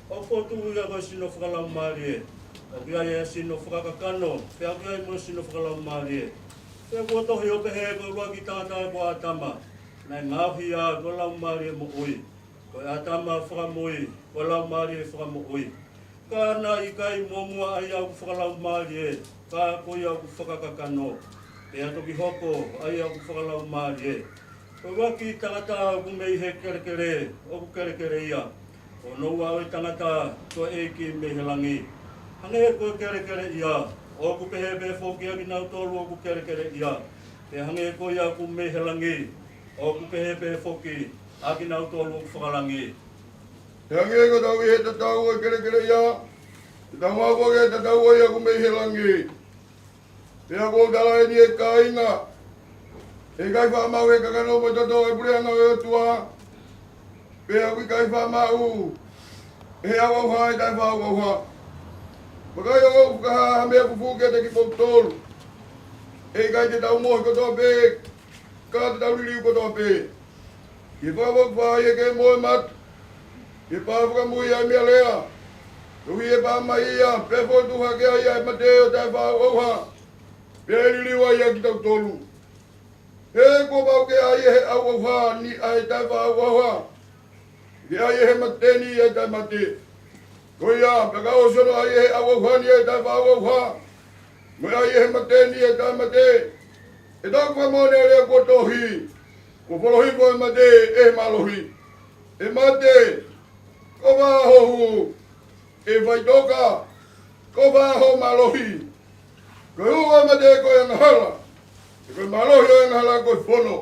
ʻoku fokotuʻu ia ko e sino fakalaumālie. ʻOku ʻi ai ʻa e sino fakakakano, pea ʻoku ʻi ai mo e sino fakalaumālie. Pea kuo tohi ʻo pehē, ko e ʻuluaki tangata ko ʻĀtama, naʻe ngaohi ia ko e laumālie moʻui. Ko e ʻĀtama fakamui, ko e laumālie fakamoʻui. Ka naʻe ʻikai muʻomuʻa ʻa ia ʻoku fakalaumālie, ka ko ia ʻoku fakakakano, pea toki hoko ʻa ia ʻoku fakalaumālie. Ko e ʻuluaki tangata ʻoku mei he kelekele, ʻoku kelekele ia. Ko hono ua ʻo e tangata, ko e ʻEiki mei he langi. Hangē ko e kelekele ia, ʻoku pehē pē foki ʻa kinautolu ʻoku kelekele ia. Pea hangē ko ia ʻoku mei he langi, ʻoku pehē pē foki ʻa kinautolu ʻoku fakalangi. Pea hangē ko ʻetau ʻi he tatau ʻo e kelekele ia, te tau maʻu foki ʻa e tatau ʻo ia ʻoku mei he langi. Pea ʻoku ou tala eni, ʻe kāinga, ʻe ʻikai faʻa maʻu ʻe he kakano mo e toto ʻa e puleʻanga ʻo e ʻOtua, pea ʻoku ʻikai faʻa maʻu ʻe he ʻauʻauha ʻa e taʻefakaʻauʻauha. Vakai, ʻoku ou fakahā ha meʻa fufū kiate kimoutolu. ʻE ʻikai te tau mohe kotoa pē, ka te tau liliu kotoa pē. Ki he fakafokifā ʻi he kemo ʻo e mate, ki he pā fakamui ʻa e meʻalea, koeʻuhi ʻe pā mai ia, pea fokotuʻu hake ai ʻa e mate ʻo e taʻefakaʻauʻauha, pea ʻe liliu ai ʻa kitautolu. He kuo pau ke ʻai ʻe he ʻauʻauha ni ʻa e taʻefakaʻauʻauha, ke ʻai ʻe he mate ni ʻa e taʻemate. Ko ia, pea ka ʻosi hono ʻai ʻe he ʻauʻauha ni ʻa e taʻefakaʻauʻauha, mo e ʻai ʻe he mate ni ʻa e taʻemate, ʻe toki fakamoʻoni ʻa e lea kuo tohi, Kuo folo hifo ʻa e mate ʻe he mālohi. ʻE mate, ko e fē ho hū? ʻE faʻitoka, ko e fē ho mālohi? Ko e hū ʻo e mate ko e angahala, pea ko e mālohi ʻo e angahala ko e fono.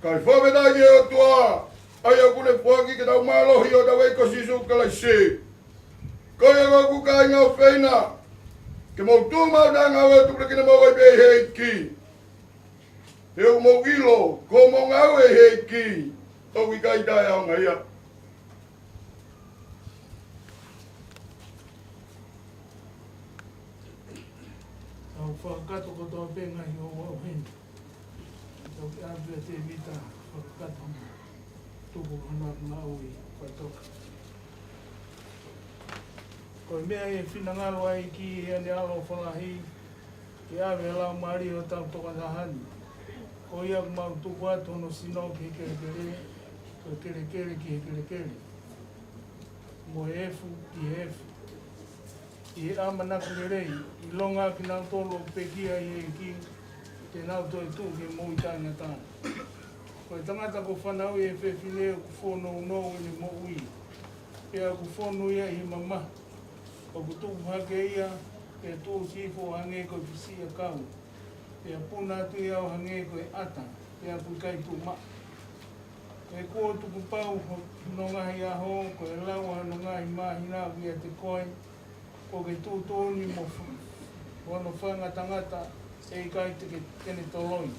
Kae fakafetaʻi ki he ʻOtua, ʻa ia ʻoku ne foaki ke tau mālohi ʻi hotau ʻEiki ko Sīsū Kalaisi. Ko ia ʻoku kāinga ʻofeina, ke mou tuʻu maʻu ʻi he ngāue ʻo tupulekina mo ʻai pē ʻe he ʻEiki. He ʻoku mou ʻilo, ko hoʻomou ngāue ʻi he ʻEiki, ʻoku ʻikai taʻeʻaonga ia. Tau fakakakato kotoa pē ngaahi ouau heni. Tau ke ʻave ʻa Tēvita fakakakato mo tuku hano ngāue faʻitoka. Ko e meʻa ʻe finangalo ai ki heʻene ʻAlo ʻofa lahi, ke ʻave ʻa e laumālie ʻo hotau tokotaha ni. Ko ia ʻoku mau tuku atu hono sino ki he kelekele, ko e kelekele ki he kelekele, mo e efu ki he efu. ʻI he ʻamanaki lelei, ʻilonga kinautolu ʻoku pekia ʻi he ʻEiki, te nau toe tuʻu ki he moʻui taʻengata. Ko e tangata kuo fanauʻi ʻe he fefine ʻoku fōnounou ʻene moʻui. Pea ʻoku fonu ia ʻi he mamahi. ʻOku tupu hake ia, pea tuʻusi hifo ʻo hangē ko e fisiʻiʻakau. Pea puna atu ia ʻo hangē ko e ʻata, pea ʻoku ʻikai tuʻu maʻa. He kuo tukupau hono ngaahi ʻaho, ko e lau ʻa hono ngaahi māhina ʻoku ʻiate koe, kuo ke tuʻutuʻuni mo f-, mo hono fakangatangata, ʻe ʻikai te ke, te ne toloi.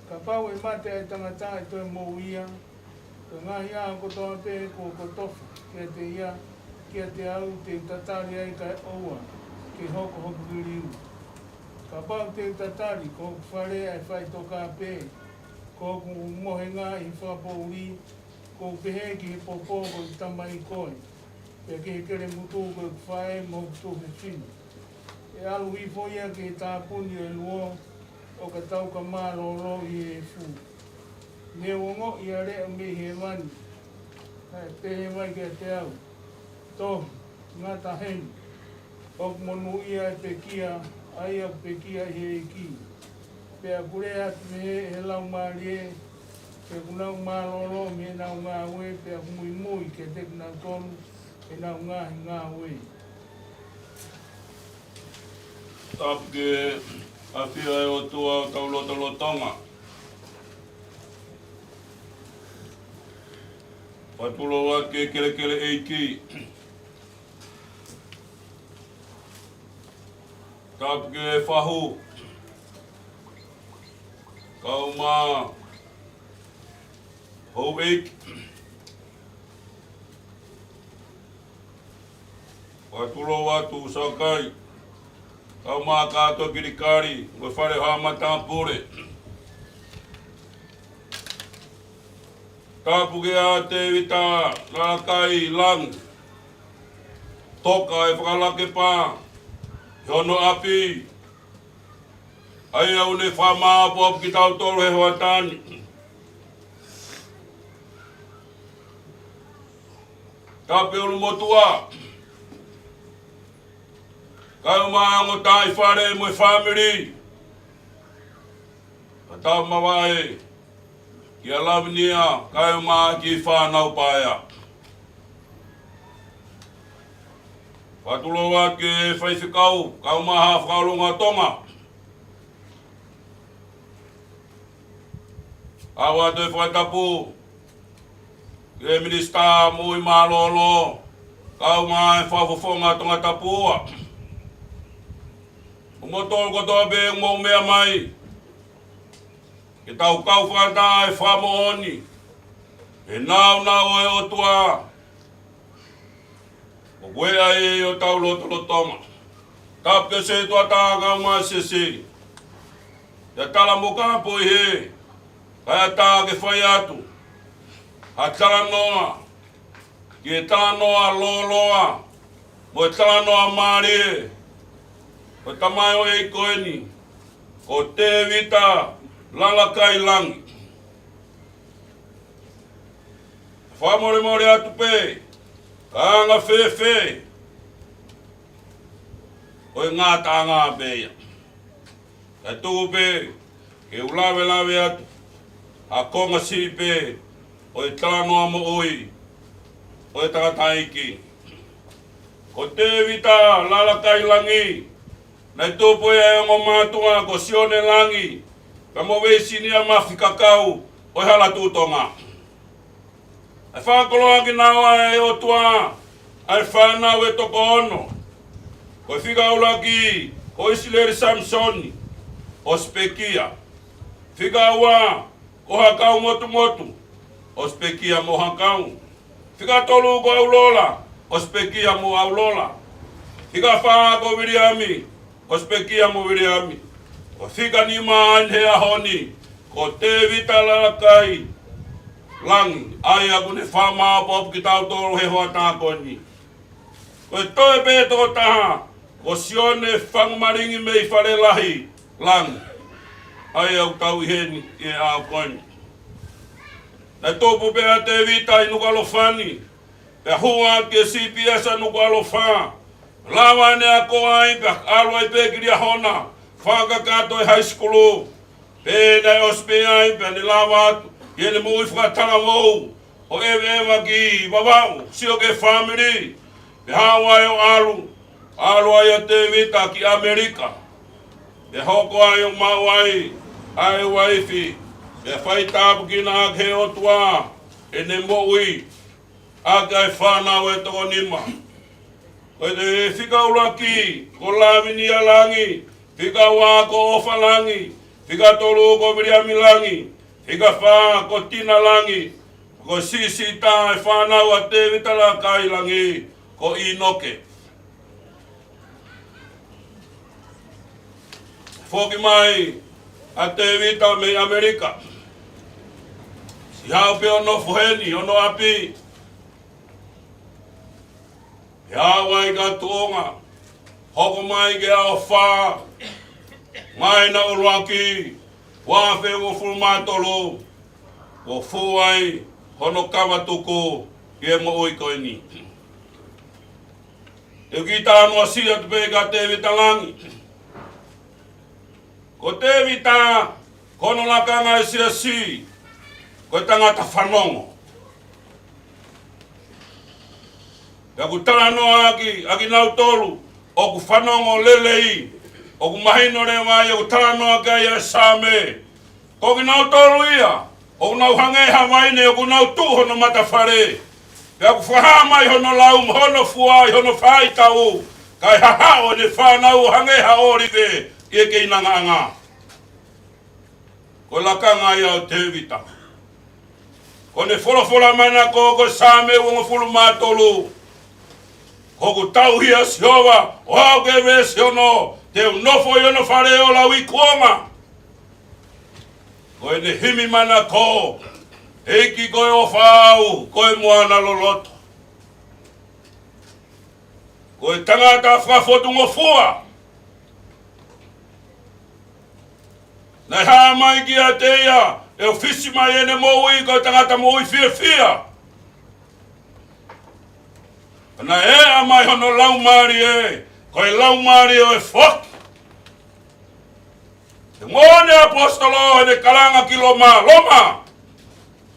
Kapau ʻe mate ʻa e tangata ʻe toe moʻui ia, ko e ngaahi ʻaho kotoa pē kuo kotofa kiate ia, kiate au te u tatali ai kae ʻoua ke hoko hoku liliu. Kapau te u tatali, ko hoku fale ʻa e faʻitoka pē, ko hoku mohenga ʻi he fakapoʻuli, ʻoku ou pehē ki he popo ko ʻeku tamai koe, pea ki he kelemutu ko ʻeku faʻē mo hoku tuofefine. ʻE ʻalu hifo ia ki he tāpuni ʻo e luo, ʻo ka tau ka mālōlō ʻi he efu. Ne u ongoʻi ʻa e leʻo mei hēvani, naʻe pehē mai kiate au, Tohi, ngata heni, ʻoku monūʻia ʻa e pekia, ʻa ia ʻoku pekia ʻe he ʻEiki. Pea ʻoku lea atu mei he Laumālie, pea ʻoku nau mālōlō mei heʻenau ngāue, pea ʻoku muimui kiate kinautolu ʻenau ngaahi ngāue. Tapu ki he ʻafio ʻa e ʻOtua ʻo hotau lotolotonga. Fakatulou atu ki he kelekele ʻeiki. Tapu ki he fahu, kau mo e houʻeiki. Fakatulou atu Sakai, kau mo e kātoa kilikali, mo e fale ʻo e matāpule. Tapu ki he ʻa Tēvita Lalakai Langi, toka e fakalakepa ʻi hono ʻapi, ʻa ia ʻoku ne fakamāʻopoʻopo kitautolu he hoʻatā ni. Tapu ki he ʻulumotuʻa, kau mo e ongo taʻi fale mo e fāmili. Ka tau mavahe kia Lavinia, kau mo e kiʻi fānau paea. Fakatulou atu ki he faifekau, kau mo e Haʻa Fakaʻulunga Tonga. ʻOatu e fakatapu ki he Minisitā Moʻui Mālōlō, kau mo e Fakafofonga Tongatapu ua. Mo kimoutolu kotoa pē ʻoku mou meʻa mai, ke tau kau fakataha ʻi he fakamoʻoni, he nāunau ʻo e ʻOtua, ʻoku ʻi ai ʻetau lotolotonga. Tapu ki he setuata kau mo e sese. ʻIa tala mo ka poi he, kae ʻatā ke fai atu ha talanoa, ki he talanoa lōloa, mo e talanoa mālie, ʻo e tamaioʻeiki ko eni, ko Tēvita Lalakai Langi. Fakamolemole atu pē, ka anga fēfē, ko e ngataʻanga pē ia. Kae tuku pē ke u lavelave atu ha konga siʻi pē ʻo e talanoa moʻui ʻo e tangataʻeiki. Ko Tēvita Lalakai Langi, naʻe tupu ʻi he ongo mātuʻa ko Sione Langi, pea mo Veisinia Mafi Kakau ʻo e Hala Tuʻi Tonga. ʻE fakakoloa kinaua ʻe he ʻOtua ʻa e fānau ʻe toko ono. Ko e fika ʻuluaki, ko ʻIsileli Samisoni, ʻosi pekia. Fika ua, ko Hakau Motumotu, ʻosi pekia mo Hakau. Fika tolu ko ʻAulola, ʻosi pekia mo ʻAulola. Fika fā ko Viliami, ʻosi pekia mo Viliami. Ko e fika nima ʻeni he ʻaho ni, ko Tēvita Lalakai Langi, ʻa ia ʻoku ne fakamāʻopoʻopo kitautolu he hoʻatā ko eni. Ko e toe pē tokotaha, ko Sione Fangumalingi mei Falelahi Langi, ʻa ia ʻoku tau ʻi heni ʻi he ʻaho ko eni. Naʻe tupu pē ʻa Tēvita ʻi Nukuʻalofa ni, pea hū atu ki he C P S ʻa Nukuʻalofa. Lava ʻene ako ai pea ʻalu ai pē ki Liahona, fakakakato e high school. Pea naʻe ʻosi pē ai pea ne lava atu ki heʻene moʻui fakatalavou, ʻo ʻeveʻeva ki Vavaʻu, sio ki he fāmili, pea haʻu ai ʻo ʻalu, ʻalu ai ʻa Tēvita ki ʻAmelika. Pea hoko ai ʻo maʻu ai ʻa e uaifi, pea faitāpuekina ʻaki ʻe he ʻOtua ʻene moʻui, ʻaki ʻa e fānau ʻe toko nima. Ko e fika ʻuluaki ko Lavinia Langi, fika ua ko ʻOfa Langi, fika tolu ko Viliami Langi, fika fā ko Tina Langi, ko e siʻisiʻi taha ʻo e fānau ʻa Tēvita Lakai Langi ko ʻInoke. Foki mai ʻa Tēvita mei ʻAmelika. Siʻi haʻu pē ʻo nofo heni ʻi hono ʻapi. Pea haʻu ai ki Tuʻunga, hoko mai ki he ʻaho fā, māhina ʻuluaki, ua afe uofulu mā tolu, kuo fū ai hono kavatuku ki he moʻui ko eni. Te u kiʻi talanoa siʻi atu pē kia Tēvita Langi. Ko Tēvita, ko hono lakanga ʻi he siasi, ko e tangata fanongo. Pea ʻoku talanoa ʻaki, ʻaki kinautolu ʻoku fanongo lelei, ʻoku mahino leva ia ʻoku talanoa ki ai ʻa e Saame. Ko kinautolu ia ʻoku nau hangē ha vaine ʻoku nau tuʻu hono matafale. Pea ʻoku fakahā mai hono lau mo hono fua ʻi hono faitau, kae hahaʻo ʻene fānau ʻo hangē ha ʻōlive ʻi he keinangaʻanga. Ko e lakanga ia ʻo Tēvita. Ko ʻene folofola manako ko e Saame uongofulu mā tolu. Ko ʻeku tauhi ʻa Sihova, ʻo aʻu ki he veesi ono, te u nofo ʻi hono fale ʻo lauikuonga. Ko ʻene himi manako, ʻEiki ko e ʻofa au, ko e moana loloto. Ko e tangata fakafotungofua. Naʻe hā mai kiate ia ʻe ʻofisi mai ʻene moʻui ko e tangata moʻui fiefia. Naʻe ʻea mai hono laumālie, ko e laumālie ʻo e foaki. He moʻoni ʻaposetolo ʻene kalanga ki Loma, Loma,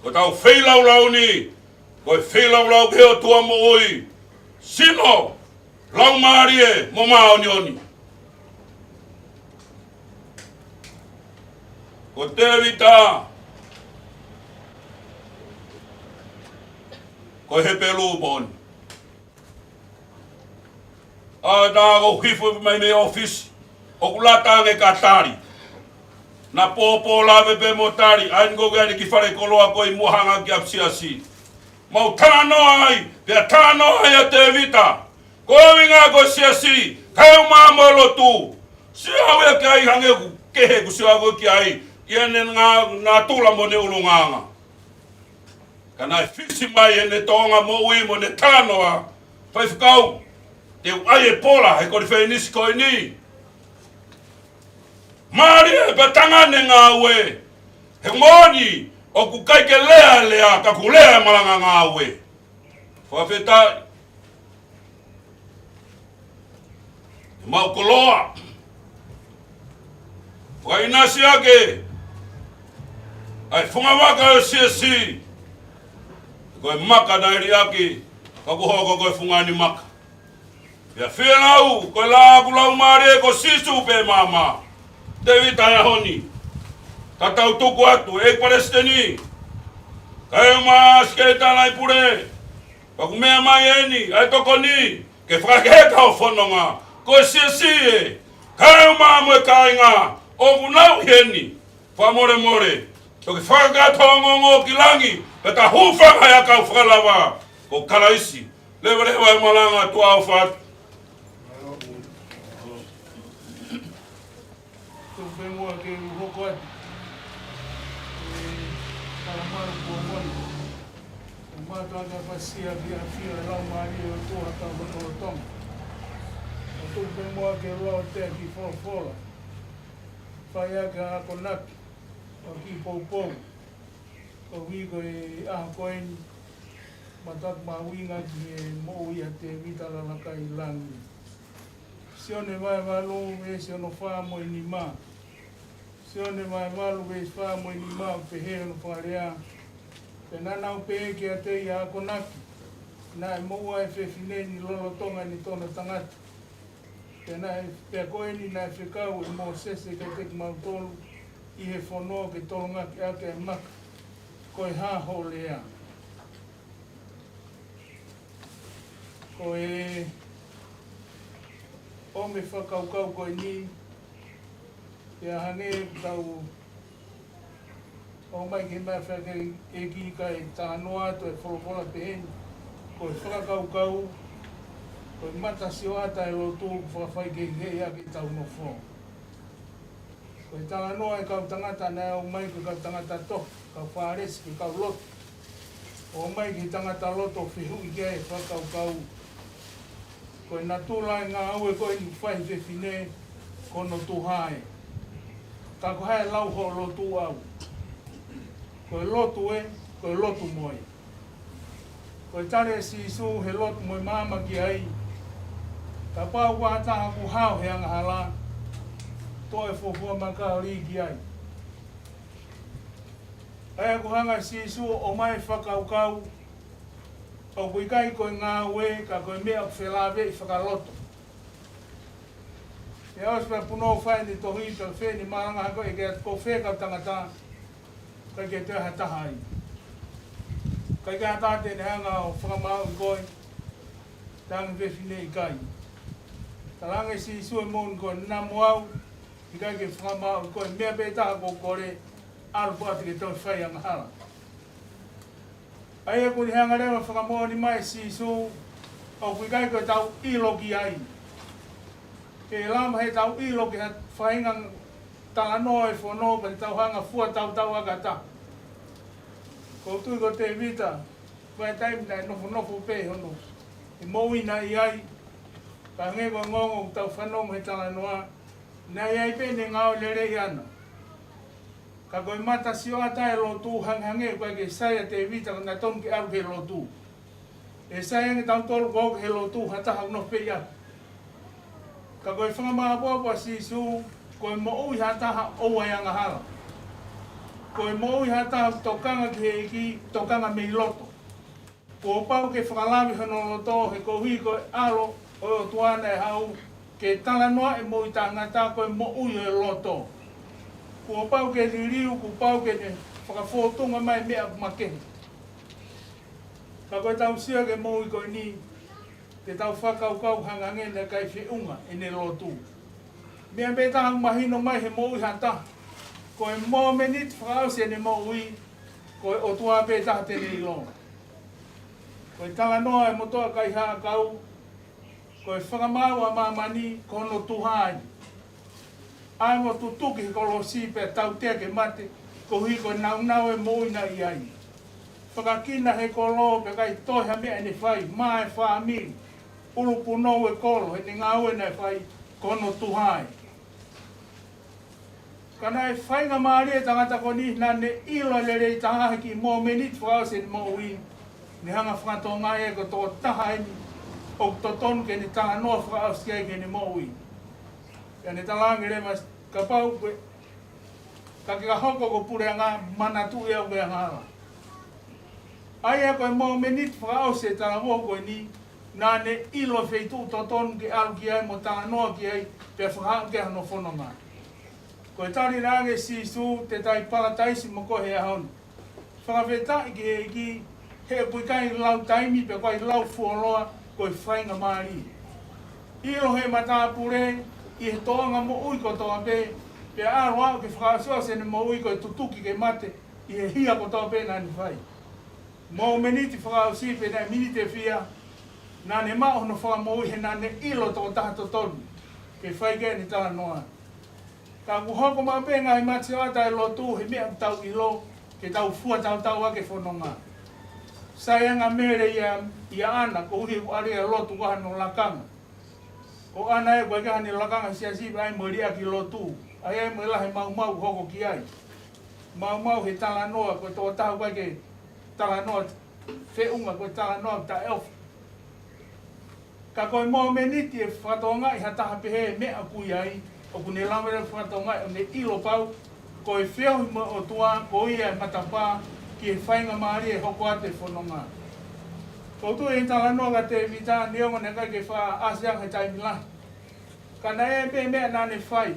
ko ʻetau feilaulau ni, ko e feilaulau ki he ʻOtua moʻui, sino, laumālie mo māʻoniʻoni. Ko Tēvita, ko e Hepelū moʻoni. ʻA, naʻa ku hifo mai mei ʻōfisi, ʻoku lata ange ka tali. Naʻa pōpō lave pē mo tali, ʻa eni ko ke ani ki fale koloa ko ē ʻi muʻa hanga ki ʻapi siasi. Mau talanoa ai, pea talanoa ai ʻa Tēvita. Ko e ʻuhinga ko e siasi, kae ʻumaʻā mo e lotu. Sio au ia ki ai hangē ʻoku kehe ʻeku sio au ki ai, ʻi heʻene ngā, natula mo ʻene ʻulungaanga. Ka naʻe fisi mai ʻene tōʻonga moʻui mo ʻene talanoa, faifekau, te u ʻai e pola he konifelenisi ko eni. Mālie pē tangane ngāue, he moʻoni ʻoku ʻikai ke lea e lea, ka ʻoku lea e malanga ngāue. Fakafetaʻi. Mau koloa. Fakaʻinasi ake ʻa e funga vaka ʻo e siasi. Ko e maka naʻe liʻaki, ka ʻoku hoko ko e fungani maka. Pea fielau, ko e lau ʻa e laumālie ko Sīsū pē māmā. Tēvita he ʻaho ni. Tatau tuku atu, ʻEiki Palesiteni. Kae ʻumaʻā Sekelitali Pule. Pea ʻoku meʻa mai eni, ʻa e tokoni, ke fakaheka ʻo fononga, ko e siasi ē, kae ʻumaʻā mo e kāinga, ʻoku nau ʻi heni, fakamolemole, toki fakakakato ongoongo ki langi, pea ta hūfanga he ʻakau fakalava, ko Kalaisi, leveleva e malanga tuʻa ʻofa atu. Tuku pē muʻa ke u hoko atu. ʻE, kalamalu kuo moni. ʻE mātuʻaki ʻapasia ki he ʻafio e Laumālie ʻo e ʻOtua ʻi hotau lotolotonga. ʻE tuku pē muʻa ke u lau atu e kiʻi folofola. Fai ʻaki ha akonaki, ʻo kiʻi poupou. Koeʻuhi ko e ʻaho ko eni, mātuʻaki mahuʻinga ki he moʻui ʻa Tēvita Lalakai Langi. Sione vahe valu veesi hono fā mo e nima. Sione vahe valu veesi fā mo e nima ʻoku pehē hono fakalea. Pea naʻa nau pehē kiate ia, Akonaki, naʻe moʻua ʻa e fefine ni lolotonga ʻene tono tangata. Pea naʻe, pea ko eni naʻe fekau ʻe Mōsese kiate kimautolu ʻi he fono ke tolongaki ʻaki ʻa e maka. Ko e hā hoʻo lea? Ko e ʻomi e fakakaukau ko eni, pea hangē ʻoku tau ō mai ki he meʻa fakaʻeiki kae talanoa atu e folofola pehē ni, ko e fakakaukau, ko e matasioʻata e lotu ʻoku fakafaikehekeheʻi ʻaki ʻetau nofo. Ko e talanoa e kau tangata naʻe ō mai, ko e kau tangata tohi, kau Fālesi, ko e kau lotu. ʻO ō mai ki he tangata loto ʻo fehuʻi ki ai e fakakaukau. Ko e natula e ngāue ko eni ʻoku fai ʻe he fefine, ko hono tuha ē. Ka ko e hā e lau hoʻo lotu ʻau? Ko e lotu ē, ko e lotu mo ē. Ko e tali ʻe Sīsū he lotu mo e maama ki ai. Kapau ko ha taha ʻoku hao he angahala, toʻo e fuofua maka ʻo lī ki ai. ʻA ia ʻoku hanga ʻe Sīsū ʻo ʻomai e fakakaukau, ʻoku ʻikai ko e ngāue, ka ko e meʻa ʻoku felāveʻi fakaloto. ʻE ʻosi pea punou fai ʻene tohi, pea fai ʻene malanga hake ʻo ʻeke atu, ko fē kau tangata, ʻikai ke toe ha taha ai. ʻIkai ke ha taha te ne hanga ʻo fakamāuʻi koe, talaange e fefine ʻikai. Talaange ʻe Sīsū ʻe moʻoni ko e namo au, ʻikai ke fakamāuʻi koe, meʻa pē taha ʻoku ou kole, ʻalu pē ʻo ʻoatu ke toe fai angahala. ʻA ia ʻoku ne hanga leva ʻo fakamoʻoni mai ʻe Sīsū, ʻoku ʻikai ko ʻetau ʻilo ki ai. Ke lama heʻetau ʻilo ki ha faʻahinga talanoa ʻo e fono, pea te tau hanga ʻo fua tautau ʻaki ha taha. ʻOku ou tui ko Tēvita, ko e taimi naʻe nofonofo pē hono, ʻi he moʻui naʻe ʻi ai, ka hangē ko e ongoongo ʻoku tau fanongo he talanoa, naʻe ʻi ai pē ʻene ngāue lelei ʻaʻana. Ka ko e matasioʻata e lotu, hangehangē ʻoku ʻikai ke sai ʻa Tēvita ko ʻene tonu ke ʻalu ki he lotu. ʻE sai ange ʻe tautolu ko ē ki he lotu, ha taha ʻoku nofo pē ia. Ka ko e fakamāʻopoʻopo ʻa Sīsū, ko e moʻui ha taha ʻoku ʻi ai e angahala. Ko e moʻui ha taha ʻoku tokanga ki he ʻEiki, tokanga mei loto. Kuo pau ke fakalave hono loto, he koeʻuhi ko e ʻAlo ʻo e ʻOtua naʻe haʻu ke talanoaʻi e moʻui taʻengata, ko e moʻui ʻo e loto. Kuo pau ke liliu, kuo pau ke ne fakafōtunga mai e meʻa makehe. Ka ko ʻetau sio ki he moʻui ko eni, te tau fakakaukau hangehangē naʻe ʻikai feʻunga ʻene lotu. Meʻa pē taha ʻoku mahino mai he moʻui ha taha, ko e mōmeniti fakaʻosi ʻene moʻui, ko e ʻOtua pē taha te ne ʻilo. Ko e talanoa e motuʻa kaihaʻa ʻakau, ko e fakamaau ʻa māmani ko hono tuha ē. ʻAi mo tutuki he kolosi pea tautea ke mate, koeʻuhi ko e nāunau e moʻui naʻe ʻi ai. Fakakina he kolo pea ʻikai toe ha meʻa ʻe ne fai, mā e fāmili, ʻulupunou e kolo, heʻene ngāue naʻe fai, ko hono tuha ē. Ka naʻe faingamālie e tangata ko eni naʻa ne ʻilo lelei taha he kiʻi mōmeniti fakaʻosi ʻene moʻui, ne hanga ʻo fakatokangaʻi ko e tokotaha eni ʻoku totonu ke ne talanoa fakaʻosi ai ki heʻene moʻui. Pea ne talaange leva, kapau ko e, ka ke ka hoko ko e puleʻanga, manatuʻi au ki he angahala. ʻA ia ko e mōmeniti fakaʻosi e talavou ko eni, naʻa ne ʻilo e feituʻu totonu ke ʻalu ki ai mo talanoa ki ai, pea fakahā ki ai hono fononga. Ko e tali naʻe ʻange ʻe Sīsū, te tai palataisi mo koe he ʻaho ni. Fakafetaʻi ki he ʻEiki, he ʻoku ʻikai lau taimi pea ʻikai lau fuoloa, ko e faingamālie. ʻIlo ʻe he matāpule, ʻi he tōʻonga moʻui kotoa pē, pea ʻalu ʻo aʻu ki he fakaʻosiʻosi ʻene moʻui ko e tutuki ke mate, ʻi he hia kotoa pē naʻa ne fai. Mōmeniti fakaʻosi pe naʻe miniti ʻe fiha, naʻa ne maʻu hono fakamoʻui he naʻa ne ʻilo e tokotaha totonu ke fai ki ai ʻene talanoa. Ka ʻoku hoko maʻu pē e ngaahi matasioʻata e lotu he meʻa ʻoku tau ʻilo, ke tau fua tautau ʻaki e fononga. Sai ange ʻa Mele ʻia, ʻia ʻAna, koeʻuhi ʻoku ʻalu ia ʻo lotu ko hono lakanga. Ko ʻAna ē ʻoku ʻikai ke ʻi ai haʻane lakanga siasi pea ʻai mo e liʻaki lotu. ʻAi ai mo e lahi e maumau ʻoku hoko ki ai. Maumau he talanoa, ko e tokotaha ʻoku ʻikai ke talanoa feʻunga, ko e talanoa taʻeʻofa. Ka ko e mōmeniti ʻe fakatokangaʻi ha taha pehē e meʻa ʻoku ʻi ai, ʻoku ne lava leva ʻo fakatokangaʻi ʻo ne ʻilo pau, ko e feohi mo e ʻOtua, ko ia e matapā, ki he faingamālie ʻe hoko atu e fononga. ʻOku ou tui ʻi he talanoa kia Tēvita, neongo naʻe ʻikai ke fakaʻasi ange he taimi lahi, ka naʻe ʻi ai pē meʻa naʻa ne fai.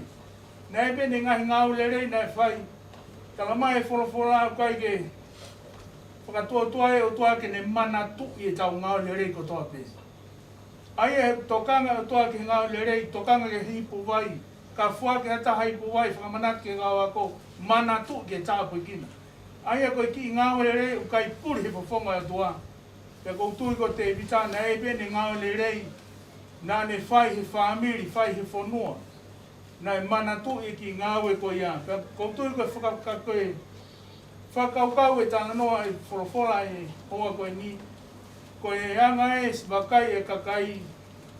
Naʻe ʻi ai pē ʻene ngaahi ngāue lelei naʻe fai. Talamai ʻe he folofola ʻoku ʻikai ke fakatuotuai e ʻOtua ke ne manatuʻi ʻetau ngāue lelei kotoa pē. ʻA ia ʻe tokanga e ʻOtua ki he ngāue lelei, tokanga ki he ipu vai, ka foaki ha taha ipu vai, fakamanatu ki he kau ako, manatuʻi ke tāpuekina. ʻA ia ko e kiʻi ngāue lelei ʻoku ʻikai puli he fofonga ʻo e ʻOtua. Pea ʻoku ou tui ko Tēvita naʻe ʻi ai pē ʻene ngāue lelei naʻa ne fai he fāmili, fai he fonua. Naʻe manatuʻi e kiʻi ngāue ko ia. Pea ʻoku ou tui ko e faka-, ka ko e fakakaukau e talanoa e folofola e houa ko eni, ko e anga e siʻi vakai e kakai,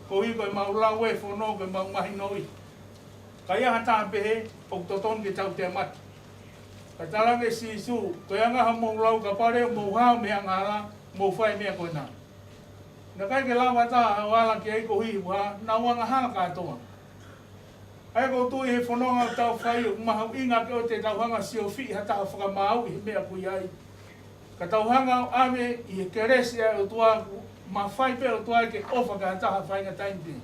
koeʻuhi ko ʻemau lau e fono, ko ʻemau mahinoʻi. Ka ʻi ai ha taha pehē ʻoku totonu ke tau teʻemata. Ka tala ange ʻe Sīsū, ko e anga hoʻomou lau, kapau leva ʻoku mou hao mei he angahala, mou fai e meʻa ko ena. Naʻe ʻikai ke lava ha taha ʻo ala ki ai koeʻuhi he ʻuha, naʻa nau angahala kātoa. ʻA ia ʻoku ou tui he fononga ʻoku tau fai ʻoku mahuʻinga ke ʻoua te tau hanga ʻo siofi ha taha ʻo fakamāuʻi he meʻa ʻoku ʻi ai. Ka tau hanga ʻo ʻave ʻi he kelesi ʻa e ʻOtua, ʻoku mafai pē e ʻOtua ke ʻofa ki ha taha ʻi ha faʻahinga taimi pē.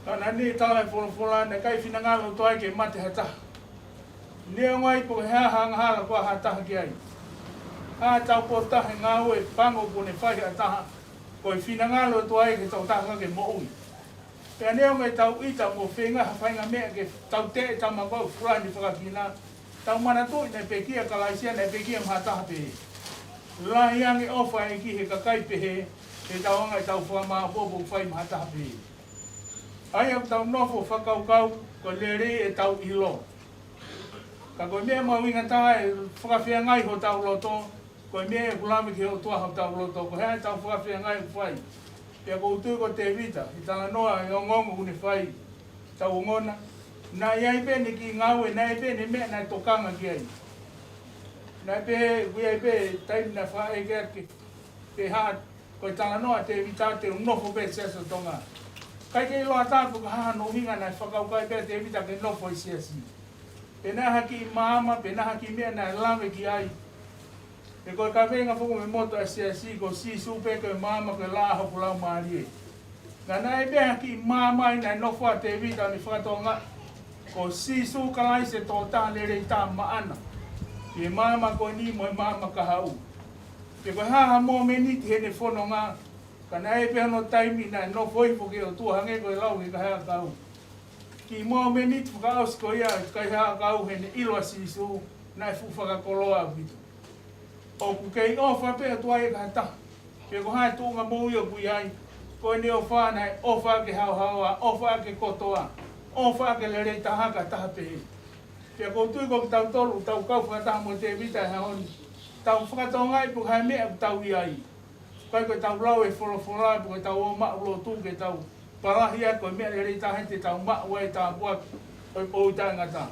Ka naʻe tala e folofola naʻe ʻikai finangalo e ʻOtua ke mate ha taha. Neongo ai pe ko e hā ha angahala ʻoku ʻi ai ha taha ki ai. Hā tau pō taha he ngāue pango kuo ne fai ha taha. Ko e finangalo e ʻOtua ke tau taha ke moʻui. Pea neongo ʻetau ʻita mo feinga ha faʻahinga meʻa ke tau teʻe tama ko fulani fakakina, tau manatuʻi naʻe pekia ʻa Kalaisi, naʻe pekia maʻa ha taha pē. Lahi ange ʻofa ʻa e ʻEiki he kakai pehē, he tau anga ʻetau fakamāʻopoʻopo ʻoku fai maʻa ha taha pē. ʻA ia ʻoku tau nofo fakakaukau, ko e lelei ʻetau ʻilo. Ka ko e meʻa mahuʻinga taha e fakafeangai hotau loto, ko e meʻa ʻoku lave ki he ʻOtua hotau loto, ko e hā ʻetau fakafeangai ʻoku fai. Pea ʻoku ou tui ko Tēvita, ʻi he talanoa e ongoongo ʻoku ne fai, tau ongona, naʻe ʻi ai pē ʻene kiʻi ngāue, naʻe ʻi ai pē ʻene meʻa naʻe tokanga ki ai. Naʻe pē, ʻoku ʻi ai pē taimi naʻe fakaʻeke atu ke, ke hā, ko e talanoa ʻa Tēvita te u nofo pē he Siasi ʻo Tonga. ʻIkai ke ʻiloa ha taha pe ko e hā hono ʻuhinga naʻe fakakaukau ai pē ʻa Tēvita ke nofo he siasi. Pe naʻe ʻi ai ha kiʻi maama, pe naʻe ʻi ai ha kiʻi meʻa naʻe lave ki ai. He ko e kaveinga foki mei he moto ʻa e siasi, ko Sīsū pē ko e maama, ko e laʻā hoku laumālie. Naʻe ʻi ai pē ha kiʻi maama ia naʻe nofo ai ʻa Tēvita ʻo ne fakatokangaʻi ko Sīsū Kalaisi e tokotaha lelei taha maʻana. ʻI he maama ko eni mo e maama kahaʻu. He ko e hā ha momeniti heʻene fononga, ka naʻe ʻi ai pē hono taimi naʻe nofo hifo ki he ʻOtua hangē ko e lau ʻe he kaihaʻa ʻakau. Kiʻi momeniti fakaʻosi ko ia ʻa e kaihaʻa ʻakau heʻene ʻilo ʻa Sīsū, naʻe fuʻu fakakoloa ʻaupito. ʻOku kei ʻofa pē ʻa e ʻOtua ia ki ha taha. Pe ko e hā e tuʻunga moʻui ʻoku ʻi ai. Ko ʻene ʻofa naʻe ʻofa ki he haohaoa, ʻofa ki he kotoa, ʻofa ki he lelei taha ki ha taha pē. Pea ʻoku ou tui ko kitautolu, tau kau fakataha mo Tēvita he ʻaho ni. Tau fakatokangaʻi pe ko e hā e meʻa ʻoku tau ʻi ai. ʻIkai ko ʻetau lau e folofola, pe ko ʻetau ō maʻu lotu ke tau palahi ai ko e meʻa lelei taha te tau maʻu ai e tāpuaki ʻo e moʻui taʻengata.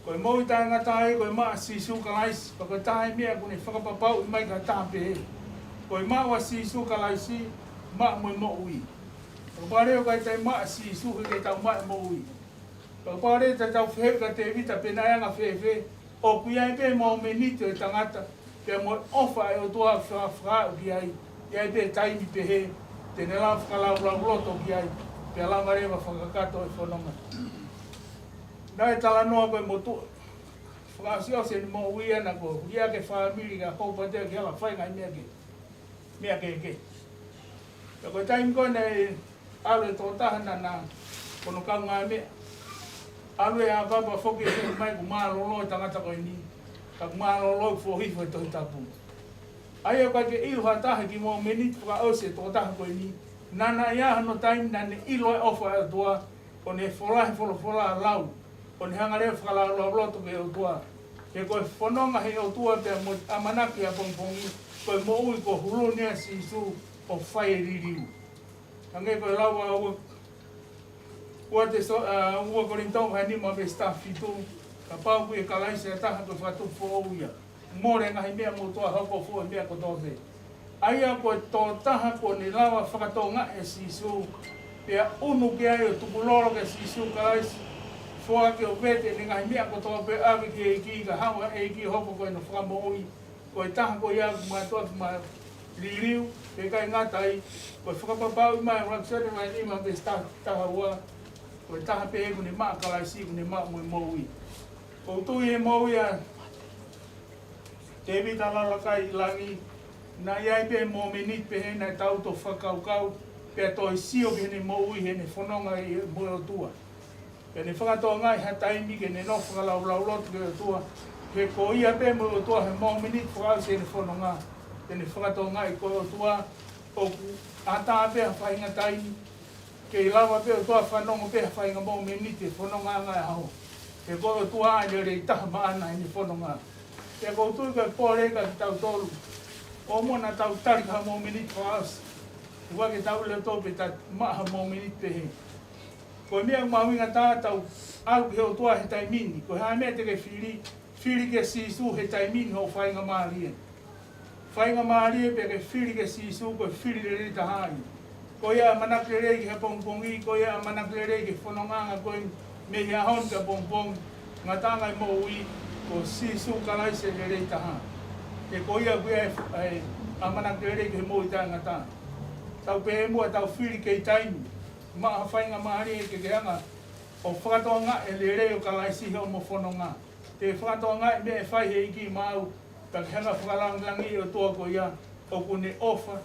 Ko e moʻui taʻengata ia ko e maʻa Sīsū Kalaisi, pea ko e taha e meʻa ʻoku ne fakapapauʻi mai ki ha taha pehē. Ko e maʻa ʻa Sīsū Kalaisi, maʻa mo e moʻui. Kapau leva ʻoku ʻikai te tau maʻa Sīsū, he ʻikai te tau maʻu e moʻui. Kapau leva te tau fehuʻi kia Tēvita pe naʻe anga fēfē, ʻoku ʻi ai pē momeniti ʻo e tangata, pea mo e ʻofa ʻa e ʻOtua fa-, fakaaʻu ki ai, ʻi ai pē taimi pehē, te ne lava fakalaulauloto ki ai, pea lava leva fakakakato e fononga. Naʻe talanoa ko e motuʻa fakaʻosiʻosi ʻene moʻui ʻana ko ia ke fāmili ka houpa te ki ala fai ngaahi meʻa ke meʻa kehekehe. Pea ko e taimi ko ē naʻe ʻalu e tokotaha naʻa na ko hono kaungāmeʻa. ʻAlu e ʻāpapa foki e mai kuo mālōlō e tangata ko eni. Ka kuo mālōlō foʻi hifo e Tohi Tapu. ʻA ia ʻoku ʻikai ke ʻilo ha taha he kiʻi momeniti fakaʻosi e tokotaha ko eni. Naʻa na ʻi ai hano taimi naʻa ne ʻilo e ʻofa ʻa e ʻOtua. ʻO ne fola he folofola lau, ʻo ne hanga leva fakalaulauloto ki he ʻOtua. He ko e fononga he ʻOtua pea mo e ʻamanaki ʻapongipongi, ko e moʻui kuo hulu ni ʻa Sīsū ʻo fai e liliu. Hangē ko e lau ʻa ua, ua Teso-, ʻa, ua Kolinitō vahe nima veesi taha fitu, kapau ʻoku ʻia Kalaisi ha taha ko e fakatupu foʻou ia. Mole ngaahi meʻa motuʻa, hoko foʻou e meʻa kotoa pē. ʻA ia ko e tokotaha kuo ne lava fakatokangaʻi ʻa Sīsū, pea ʻunu ki ai ʻo tukulolo kia Sīsū Kalaisi, Foaki ʻo vete ʻene ngaahi meʻa kotoa pē ʻave ki he ʻEiki, ka hanga ʻe he ʻEiki ʻo hoko ko ʻene fakamoʻui. Ko e taha ko ia ʻoku mātuʻaki māliliu, pea ʻikai ngata ai, ko e fakapapauʻi mai ʻe ʻUluaki Sione vahe nima veesi taha, taha ua, ko e taha pē ʻoku ne maʻa Kalaisi, ʻoku ne maʻu mo e moʻui. ʻOku ou tui ʻi he moʻui ʻa Tēvita Lalakai ʻi langi, naʻe ʻi ai pē mōmeniti pehē naʻe tau toe fakakaukau, pea toe sio ki heʻene moʻui, heʻene fononga ʻi he, mo e ʻOtua. Pea ne fakatokangaʻi ha taimi ke ne nofo fakalaulauloto ki he ʻOtua. He ko ia pē mo e ʻOtua he mōmeniti fakaʻosi ʻene fononga. Pea ne fakatokangaʻi ko e ʻOtua ʻoku ʻatā pē ha faʻahinga taimi, kei lava pē ʻOtua fanongo pē ha faʻahinga mōmeniti he fonongaʻanga ʻo e ʻaho. He ko e ʻOtua ʻa e lelei taha maʻana ʻene fononga. Pea ʻoku ou tui ko e pole kia kitautolu. ʻOua naʻa tau tali ha mōmeniti fakaʻosi. He ʻoku ʻikai ke tau ʻilo ʻe tautolu pe ta maʻa ha mōmeniti pehē. Ko e meʻa mahuʻinga taha tau ʻalu ki he ʻOtua he taimi ni. Ko e hā e meʻa te ke fili, fili kia Sīsū he taimi ni hoʻo faingamālie. Faingamālie pea ke fili kia Sīsū ko e fili lelei taha ia. Ko ia ʻamanaki lelei ki he pongipongi, ko ia ʻamanaki lelei ki he fonongaʻanga ko eni mei he ʻaho ni ki he pongipongi, ngataʻanga e moʻui, ko Sīsū Kalaisi e lelei taha. He ko ia ʻoku ʻi ai e, e ʻamanaki lelei ki he moʻui taʻengata. Tau pehē muʻa tau fili kei taimi, maʻa ha faingamālie ke ke hanga ʻo fakatokangaʻi e lelei ʻo Kalaisi he ʻomo fononga. Te ke fakatokangaʻi e meʻa ʻe fai he ʻEiki maʻau, pea ke hanga ʻo fakalangilangiʻi e ʻOtua ko ia ʻoku ne ʻofa,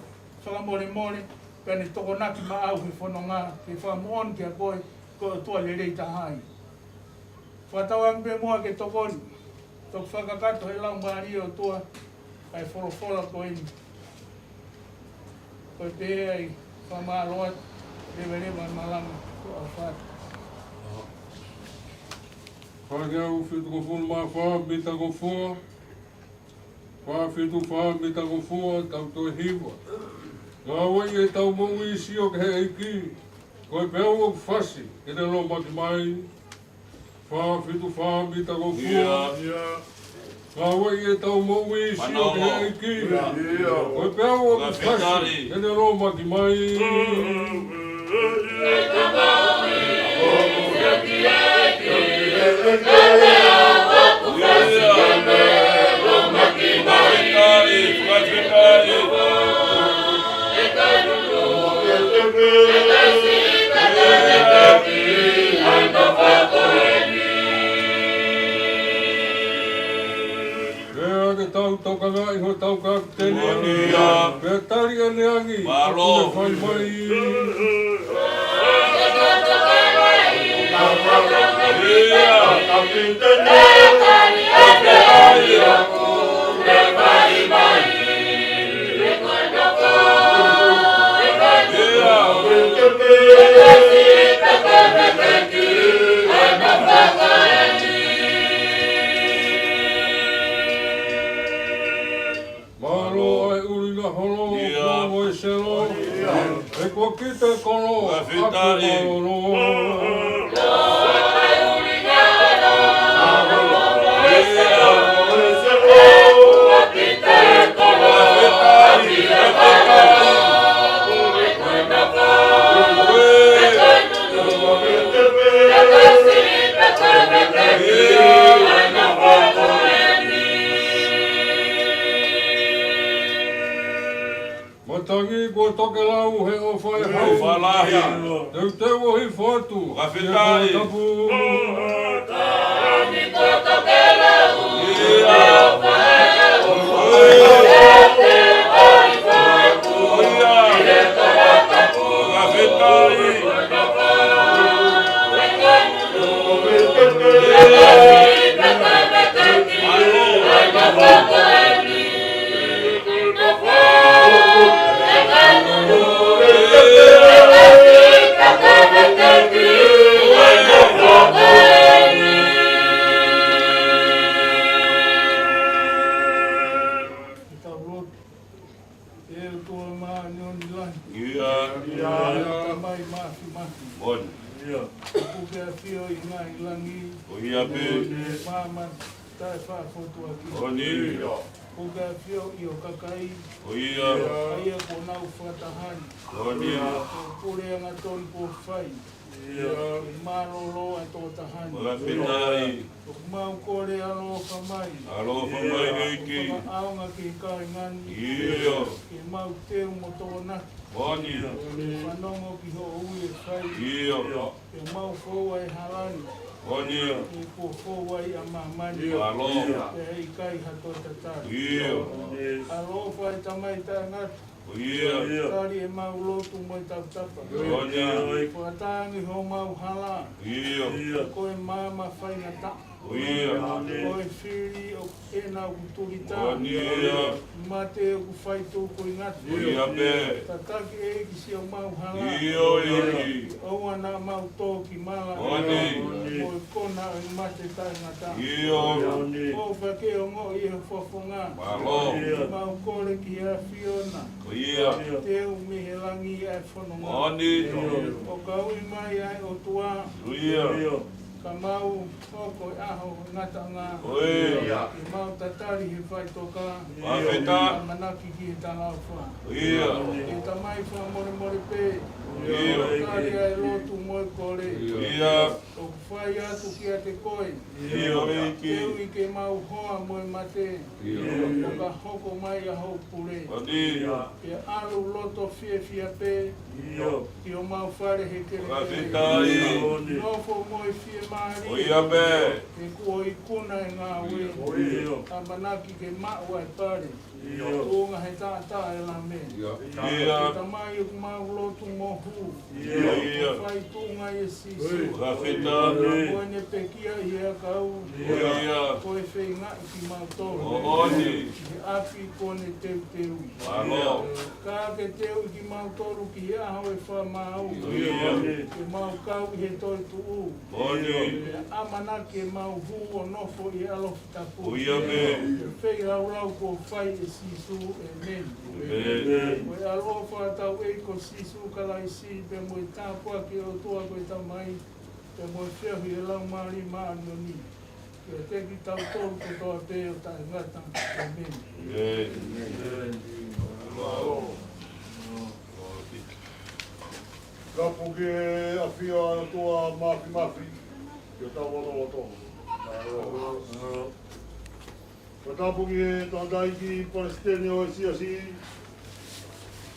fakamolemole, pea ne tokonaki maʻau he fononga, ke fakamoʻoni kia koe, ko e ʻOtua lelei taha ia. Fakatauange pē muʻa ke tokoni, toki fakakakato he Laumālie ʻo e ʻOtua ʻa e folofola ko eni. Ko e pehē ai, fakamālō atu, leveleva e malanga, ko e ʻofa atu. Fāngeau fitungofulu mā fā, mita ko fua. Fā fitu fā, mita ko fua, tau toe hiva. Ngāueʻi ʻetau moʻui sio ki he ʻEiki, ko e peau ʻoku fasi, ke ne lōmaki mai. Fā fitu fā, mita ko fua. Ia. Ngāueʻi ʻetau moʻui sio ki he ʻEiki. Ia. Ko e peau ʻoku fasi, ke ne lōmaki mai. Pea ke tau tokangaʻi hotau kapiteni. Ia. Pea tali ʻene angi. Mālō. ʻOku ne fai mai. Ia. Kapiteni. Ia. Mālō ʻa e ʻulinga holo, ia, mo e selo. Ia. He kuo kita e kolo, fakafetaʻi, ʻa e kolo. Matangi kuo tokelau he ʻofa ʻa e hau. ʻOfa lahi. Teuteu ʻo hifo atu. Fakafetaʻi. Ki he kolo tapu. Matangi kuo tokelau. Ia. Fakafetaʻi. ʻE ʻOtua māʻoniʻoni lahi. Ia. Ia. Tamai māfimafi. Moʻoni. Ia. ʻOku ke ʻafio ʻi he ngaahi langi. ʻOku ʻi ai pē. ʻI he maama taʻefaʻafotuʻaki. Moʻoni. Ia. ʻOku ke ʻafio ʻi ho kakai. ʻOku ʻi ai. ʻA ia kuo nau fakataha ai. Moʻoni. Ko e pule angatonu kuo fai. Ia. ʻI he mālōlō ʻa e tokotaha ni. Fakafetaʻi. ʻOku mau kole ʻaloʻofa mai. ʻAloʻofa mai ʻEiki. Fakaʻaonga ki he kāinga ni. ʻIo. Ke mau teu mo tokonaki. Moʻoni. Fanongo ki hoʻo ui ʻe fai. ʻIo. Ke mau fou ai hala ni. Moʻoni. He kuo fou ai ʻa māmani. Mālō. Pea ʻikai ha toe tatali. ʻIo. ʻAloʻofa ʻe Tamai taʻengata. ʻIo. Tali ʻemau lotu mo e tautapa. Moʻoni. Fakatangi homau hala. ʻIo. Ko e maama faingataʻa. ʻIo. Ko e fili ʻo ʻena ʻoku tulita. Moʻoni. Mate ʻoku fai tukuingata. ʻIo pē. Tataki ʻEiki siʻomau hala. ʻIo, ʻEiki. ʻOua naʻa mau tō ki mala. Moʻoni. Ko e kona ʻo e mate taʻengata. ʻIo. ʻOfa ke ongoʻi ʻe ho fofonga. Mālō. Mau kole ki he ʻAfiona. ʻIo. Teu mei he langi ʻa e fononga. Moʻoni. ʻO kau mai ʻa e ʻOtua. ʻIo. Ka mau hoko e ʻaho ngataʻanga. ʻIo. Ke mau tatali he faʻitoka. Fakafetaʻi. ʻAmanaki ki he talaʻofa. ʻIo. ʻE Tamai fakamolemole pē. ʻIo. Tali ʻa e lotu mo e kole. ʻIo. ʻOku fai atu kiate koe. ʻIo, ʻEiki. Teuʻi ke mau hoa mo e mate. ʻIo. ʻO ka hoko mai ʻa hoʻo pule. Moʻoni. Pea ʻalu loto fiefia pē. ʻIo. Ki homau fale he kelekele. Fakafetaʻi. Nofo mo e fiemālie. ʻIo pē. He kuo ikuna e ngāue. ʻIo. ʻAmanaki ke maʻu ʻa e pale. ʻIo. Tuʻunga he taʻataʻa e Lame. ʻIo. ʻE Tamai, ʻoku mau lotu mo hū. ʻIo. Fai tuʻunga ʻia Sīsū. Fakafetaʻi. Ko ʻene pekia ʻi he ʻakau. ʻIo. Ko e feingaʻi kimautolu. Moʻoni. ʻI he ʻapi kuo ne teuteuʻi. Mālō. Ka ke teuʻi kimautolu ki he ʻaho ʻe fakamaau. ʻIo. Ke mau kau ʻi he toetuʻu. Moʻoni. ʻAmanaki ke mau hū ʻo nofo ʻi he ʻalofi tapu. ʻIo pē. Feilaulau kuo fai ʻe Sīsū, ʻēmeni. ʻĒmeni. Ko e ʻaloʻofa ʻa hotau ʻEiki ko Sīsū Kalaisi, pea mo e tāpuaki ʻa e ʻOtua ko e Tamai, pea mo e feohi ʻa e Laumālie Māʻoniʻoni, ke ʻiate kitautolu kotoa pē ʻo taʻengata. ʻĒmeni. ʻĒmeni. Tapu ki he ʻafio ʻa e ʻOtua Māfimafi, ʻi hotau lotolotonga. Ko e tapu ki he tangataʻeiki palesiteni ʻo e siasi,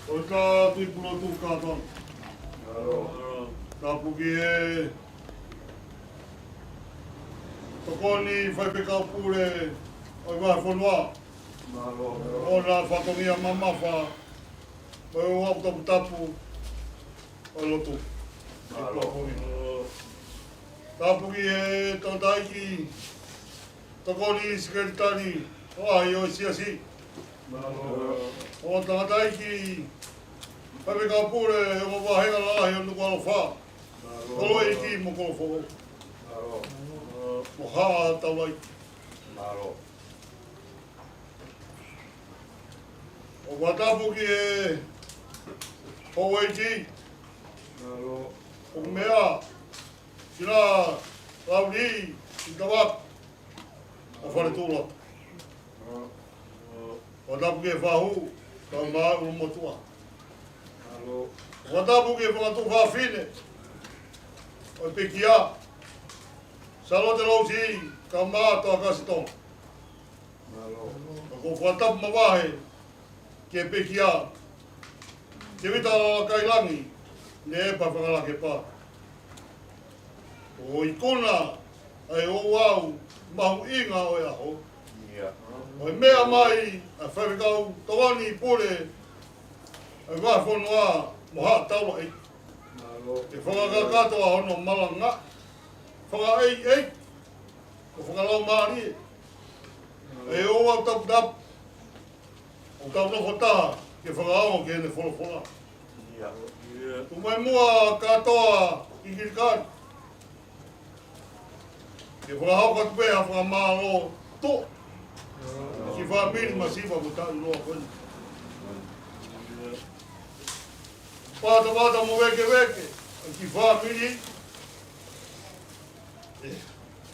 ʻo e Tuʻi Pulotu kātoa. Tapu ki he tokoni faifekau pule ʻo e vahefonua. ʻOna fatongia mamafa, mo e ʻoatu taputapu ʻo e lotu. Tapu ki he tangataʻeiki tokoni sekelitali ʻo e siasi. ʻO tangataʻeiki faifekau pule ʻo e vāhenga lalahi ʻo Nukuʻalofa. Koloaʻeiki mo Kolofoʻou. Mo Haʻa Taulaʻeiki. ʻOku ou tapu ki he houʻeiki. ʻOku meʻa, Sila Lauli, ʻi Tavatu, ʻo Fale Tula. ʻOku ou tapu ki he fahu, Tau Maʻu Motuʻa. ʻOku ou tapu ki he fanga tuofāfine ʻo e pekia, Salote Lousi, kae ʻumaʻā Toakasi Tonga. ʻOku ou fakatapu mavahe ki he pekia, Tēvita Lalakailangi, Nepa Fakalakepa. ʻO ikuna ʻa e ouau mahuʻinga ʻo e ʻaho. ʻO e meʻa mai ʻa e faifekau tokoni pule ʻa e vahefonua mo Haʻa Taulaʻeiki. Ke fakakakato ʻa hono malanga, fakaʻeiʻeiki, ʻo fakalaumālie. ʻE ʻoua taputapu, ʻo tau nofo taha ke fakaongo ki heʻene folofola. Tuʻu mai muʻa kātoa ki Kilikali, ke fakahoko atu pē ha fakamālō tuʻa ki he fāmili masiva mo taʻeʻiloa ko eni. Patapata mo vēkeveke ki he fāmili.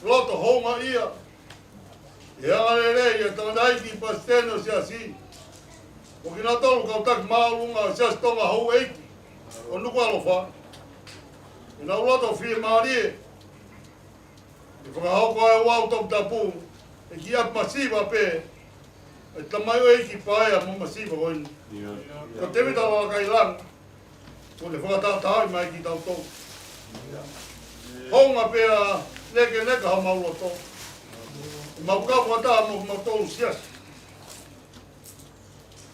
Loto houngaʻia ʻi he angalelei ʻa e tangataʻeiki palesiteni ʻo e siasi, mo kinautolu kau taki māʻolunga ʻo e Siasi Tonga Houʻeiki ʻo Nukuʻalofa. ʻI heʻenau loto fiemālie, ʻE fakahoko ʻa e ouau toputapu ʻi he kiʻi ʻapi masiva pē ʻa e tamaioʻeiki paea mo masiva ko eni. Ko Tēvita Lalakailangi, kuo ne fakatahatahaʻi mai kitautolu. Hounga pea nekeneka homau loto. ʻEmau kau fakataha mo homau tolu siasi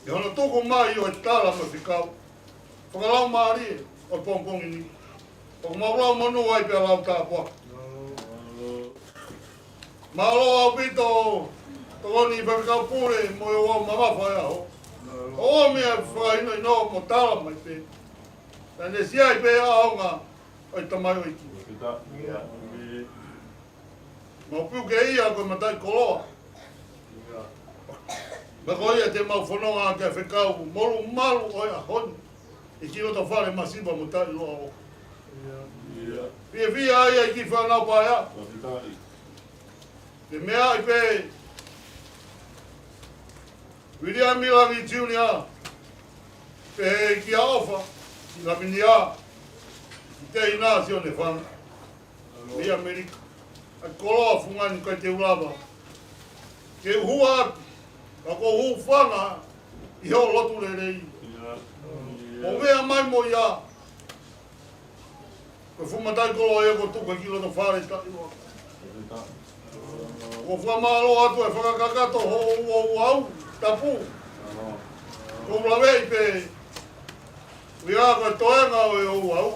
ʻi hono tuku mai ʻo e tala mo e fekau fakalaumālie ʻo e pongipongi ni. ʻOku mau lau monū ai pea lau tāpuaki. Mālō ʻaupito, tokoni faifekau pule mo e ouau mamafa ʻo e ʻaho. ʻO meʻa fakahinohino mo tala mai pē. Naʻa ne siʻi ai pē ʻaonga ʻo e tamaioʻeiki. Mau piu ke ia ko e mataʻikoloa. Pea ko ia te mau fononga ke fekau molumalu ʻo e ʻaho ni ʻi he kiʻi loto fale masiva mo taʻiloa ʻo. Fiefia ai ʻa e kiʻi fānau paea. Ke meaʻi pē Viliami Langi Junior, pehē kia ʻOfa, ki Lavinia, ki Teina Sione Fanga, mei ʻAmelika. ʻA e koloa fungani ʻikai te u lava ke u hua atu, ka ʻoku ou hūfanga ʻi hoʻo lotu lelei. ʻO meʻa mai mo ia, ko e fuʻu mataʻikoloa ia kuo tuku he kiʻi loto fale taʻiloa. ʻOku ou fakamālō atu ʻa e fakakakato hoʻo ouau tapu. ʻOku ou laveʻi pē, ʻuhinga ko e toenga ʻo e ouau,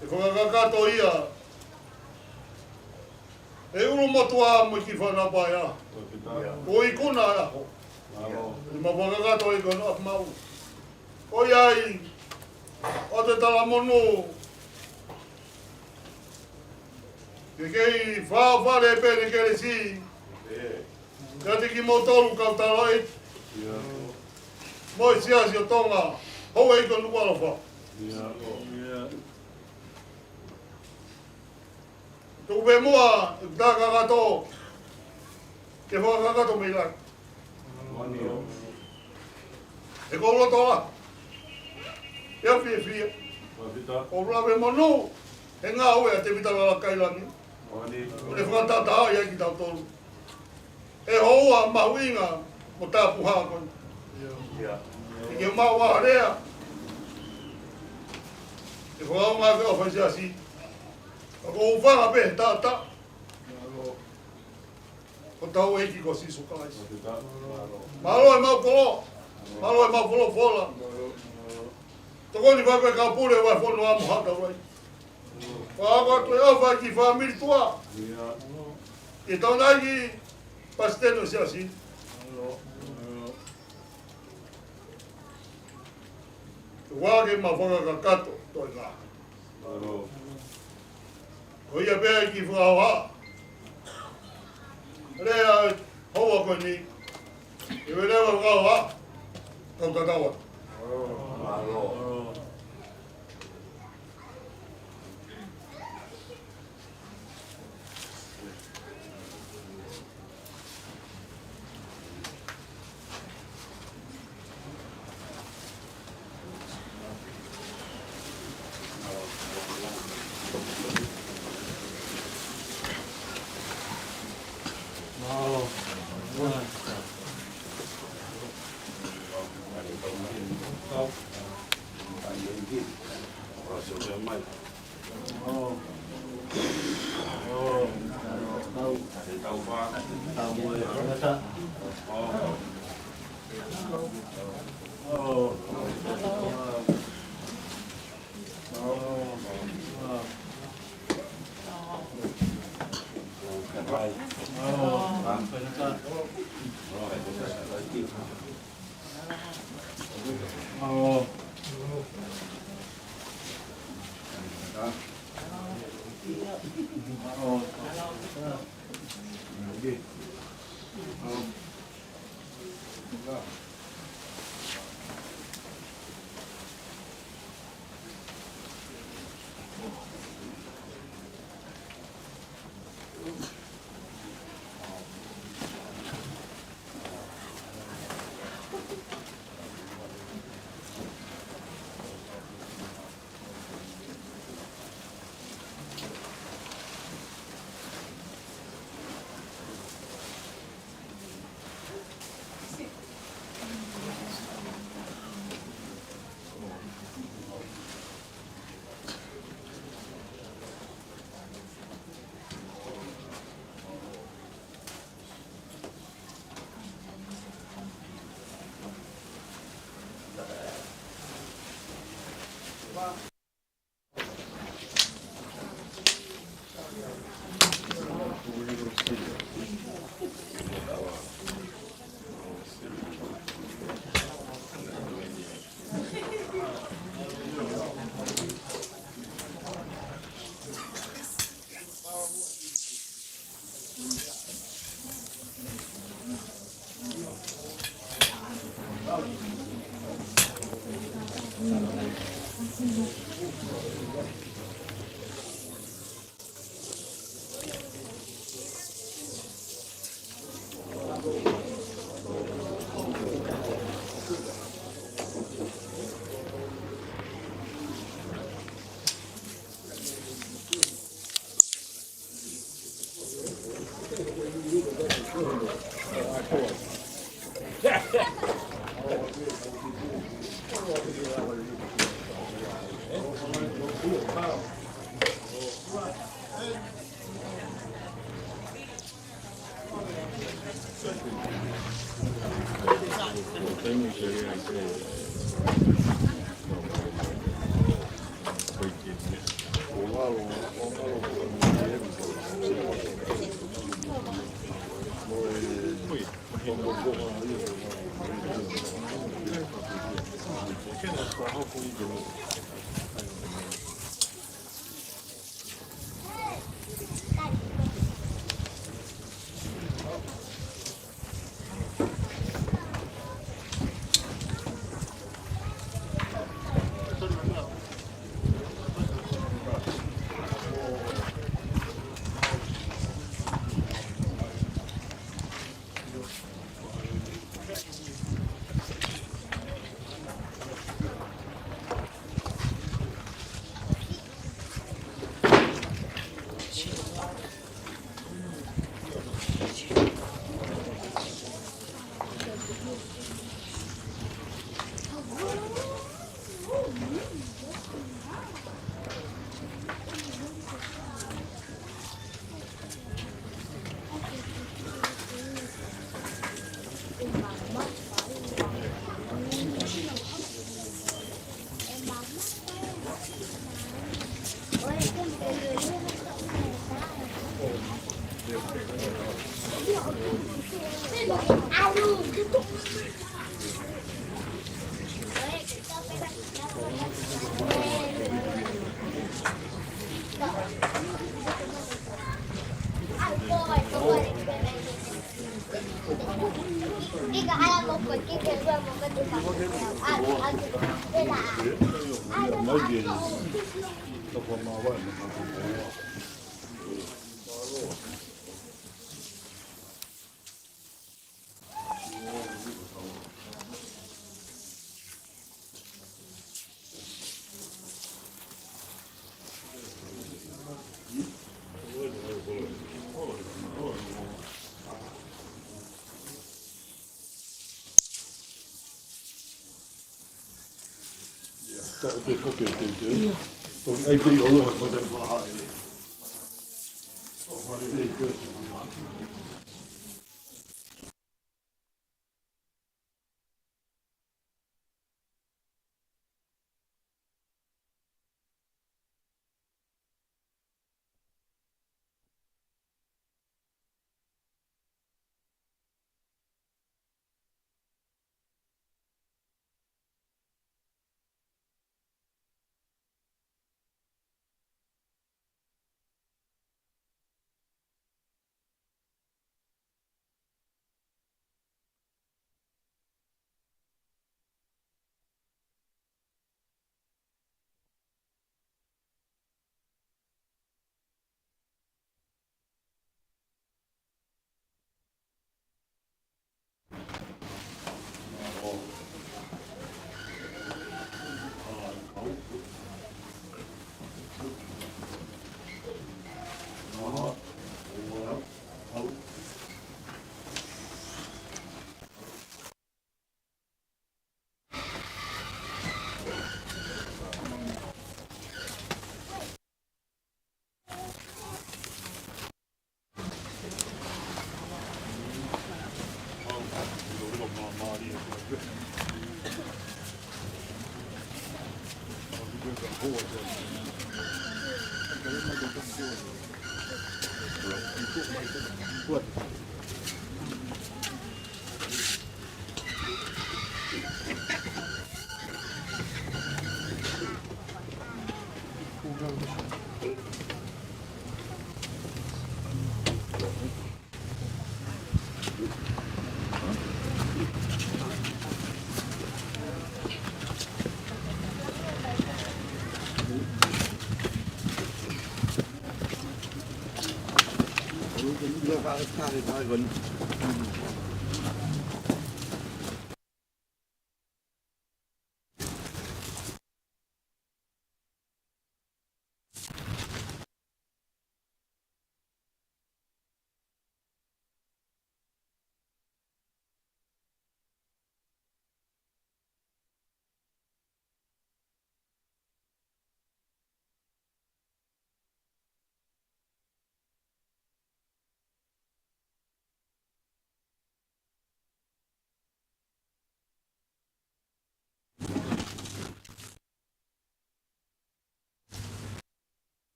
ʻe fakakakato ia ʻe he ʻulumotuʻa mo e kiʻi fānau paea. Ko e ikuna ʻa e ʻaho. ʻE mau fakakakato ʻi he kono ʻapi maʻu. Ko ia ai, ʻoatu e talamonū ke kei fafale pē ʻene kelesi kiate kimoutolu kau tala ʻi mo e Siasi ʻo Tonga, houʻeiki ʻo Nukuʻalofa. Tuku pē muʻa ʻeku tā kakato ke fakakakato mei langi. He ko e loto la, ʻe fiefia. ʻOku ou lave monū he ngāue ʻa Tēvita Lalakailangi. ʻO ne fakatahatahaʻi ai kitautolu he houa mahuʻinga mo tapuhā ko eni. ʻIkai ke mau ʻalu ʻo lea, ʻe fakaʻaonga ke ʻofa ʻi he Siasi. Ka ʻoku ou hūfanga pē he taʻataʻa ʻo hotau ʻEiki ko Sīsū Kalaisi. Mālō ʻemau koloa. Mālō ʻemau folofola. Tokoni faifekau pule ʻo e fonua mo haʻa taulaʻeiki. Fakahoko atu e ʻofa ki he fāmili tuʻa. ʻI he taunaʻi ki he Palesiteni ʻo e Siasi. Tuku ke mau fakakakato toenga. Ko ia pē ʻa e kiʻi fakahoha. Lea houa ko eni. ʻE lea fakahoha. Tau tatau atu.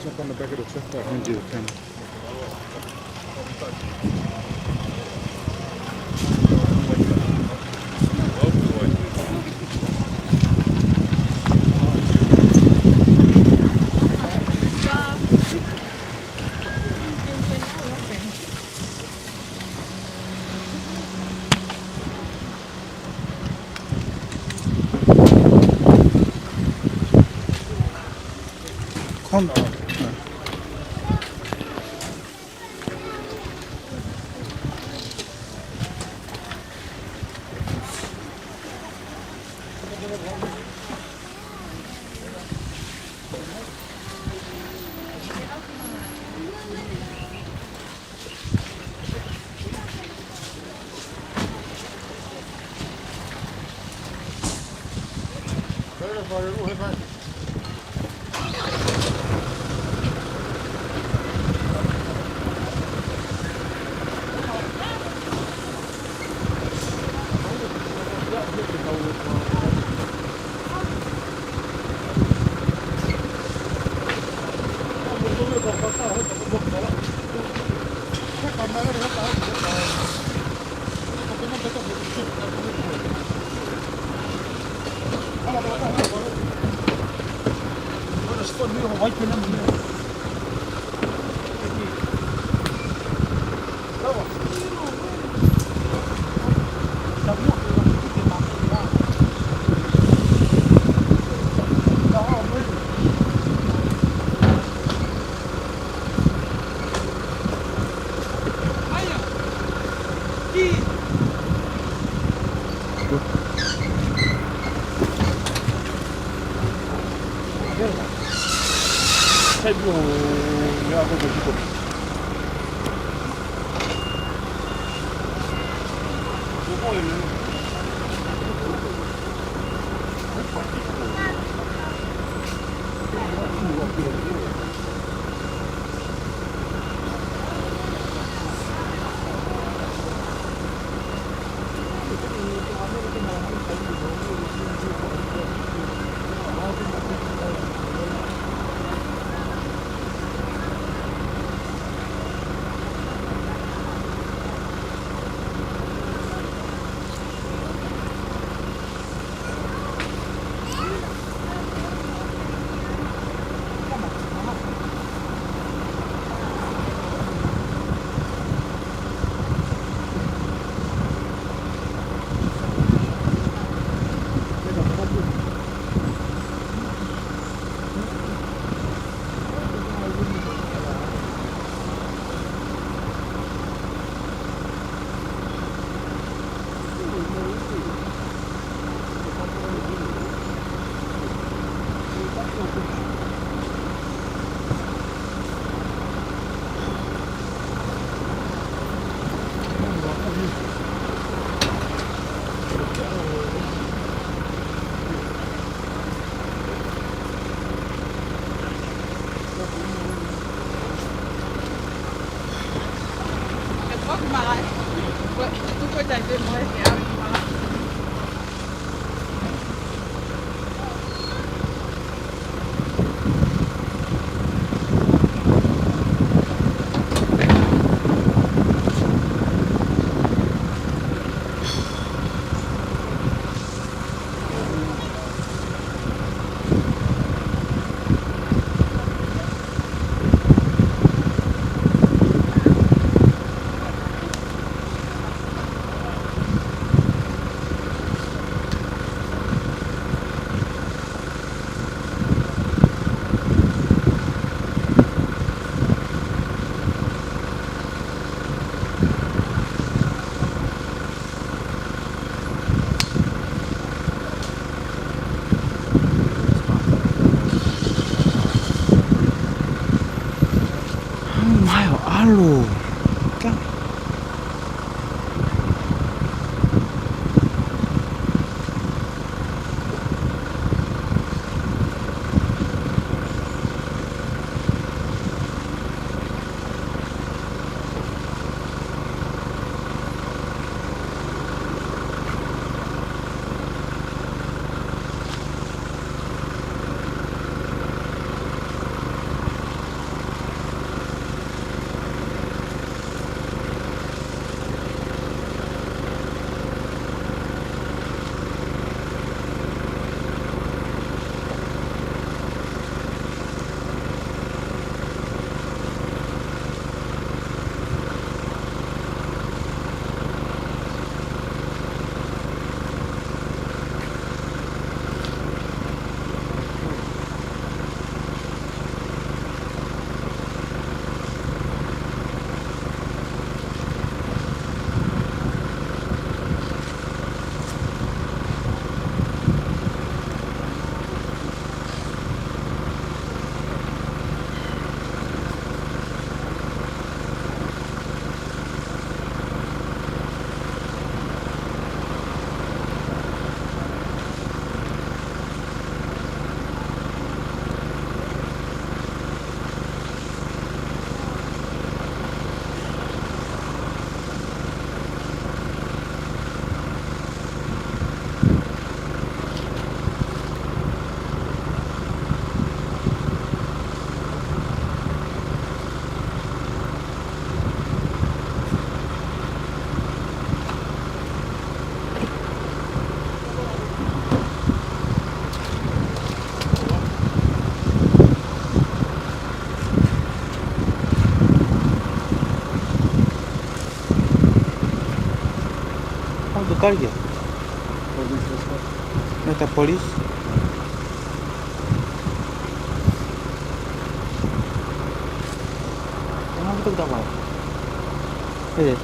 Jump on the back of the truck behind you, Ken. Come on. Kali kia. Meta polis. Ngā puta puta mai. Ē.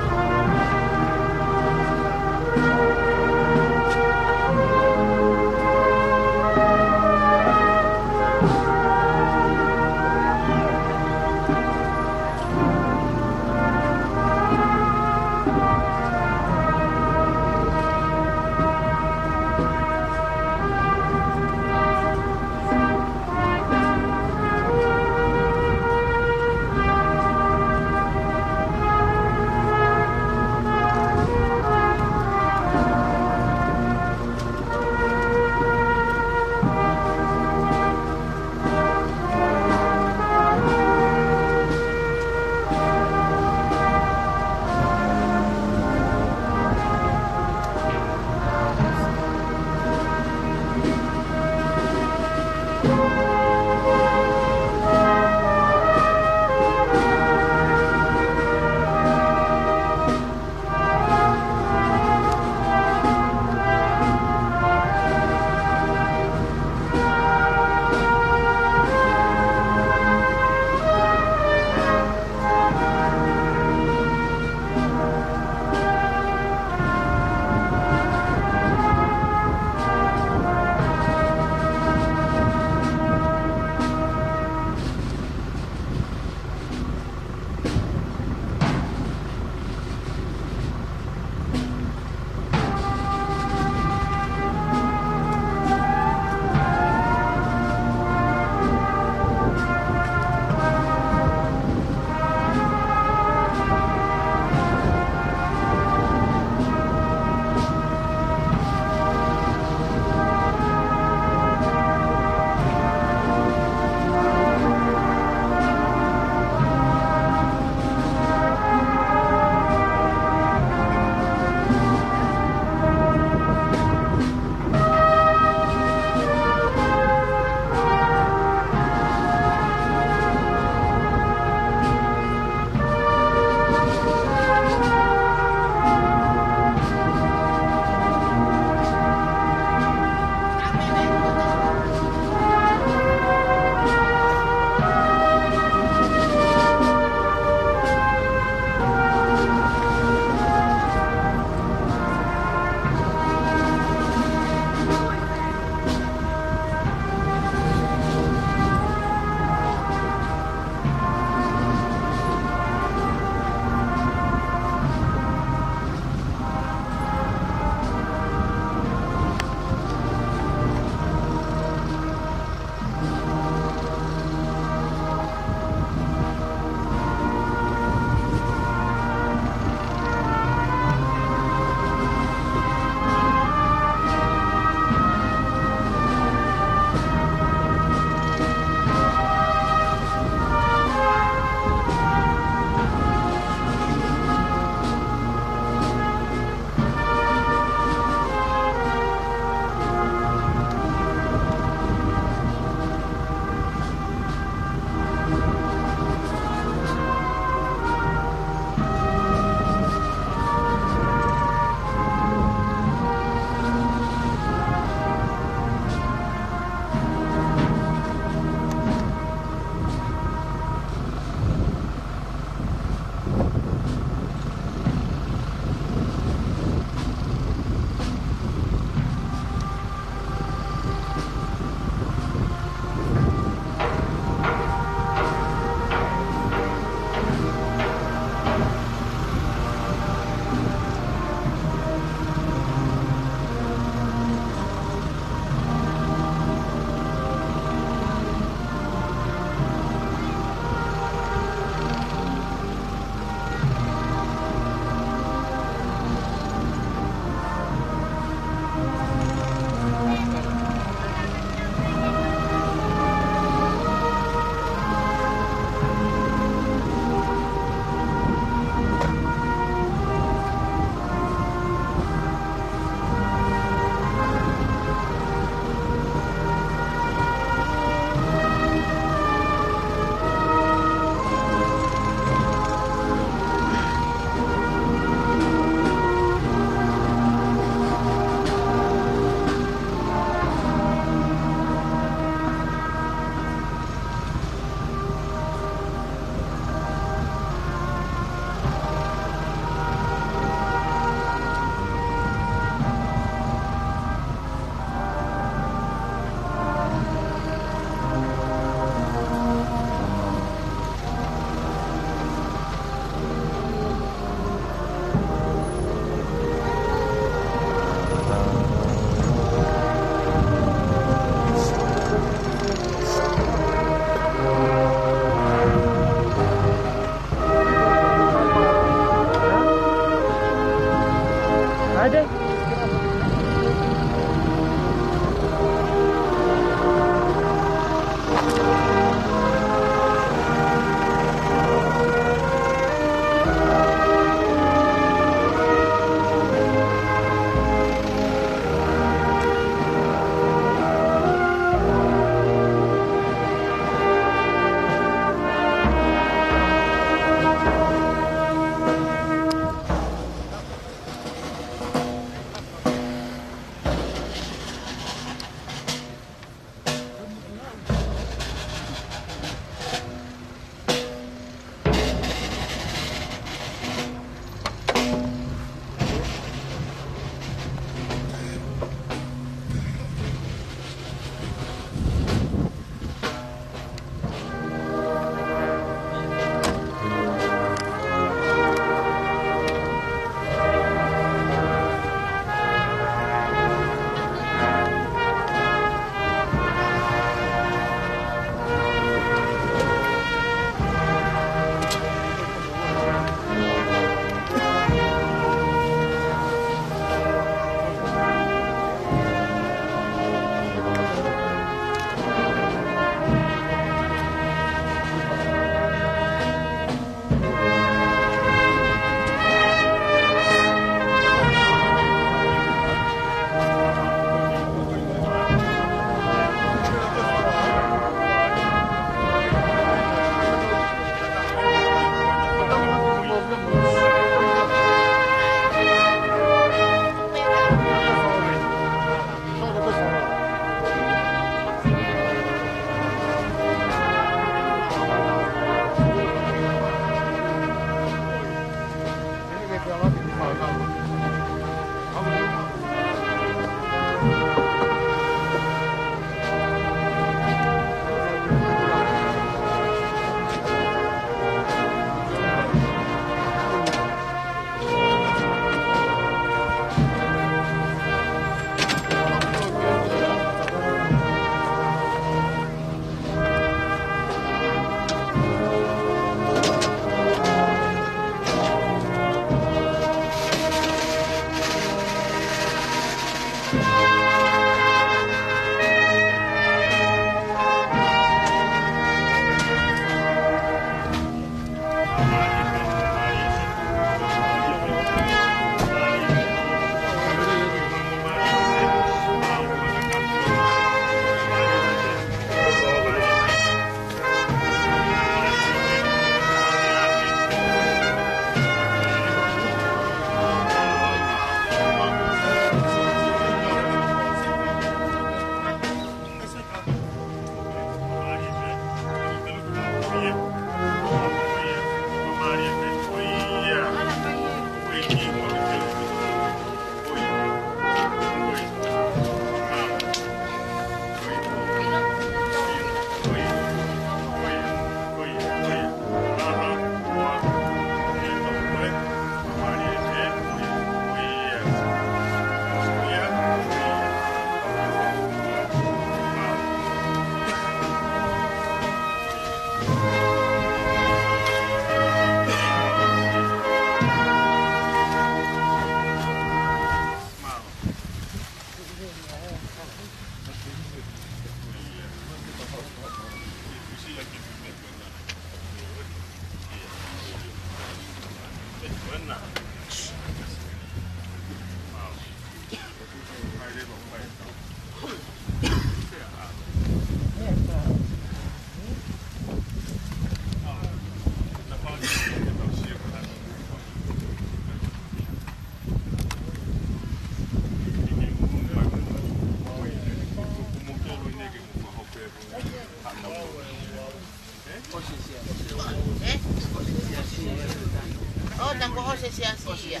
ʻO, tango ʻo se siasi ia.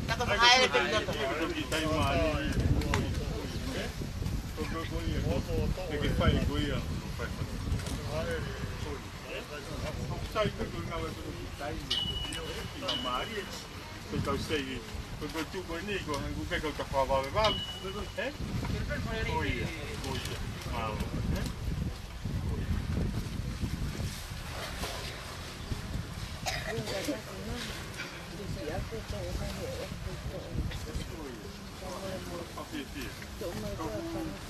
Tango fakaele pē loto. Ko e kau sei, ko e kau tuku ni, ko e kau tafa vave vave, ē? Ko ia, ko ia. Mālō, ē? Ko ia. Ko ia.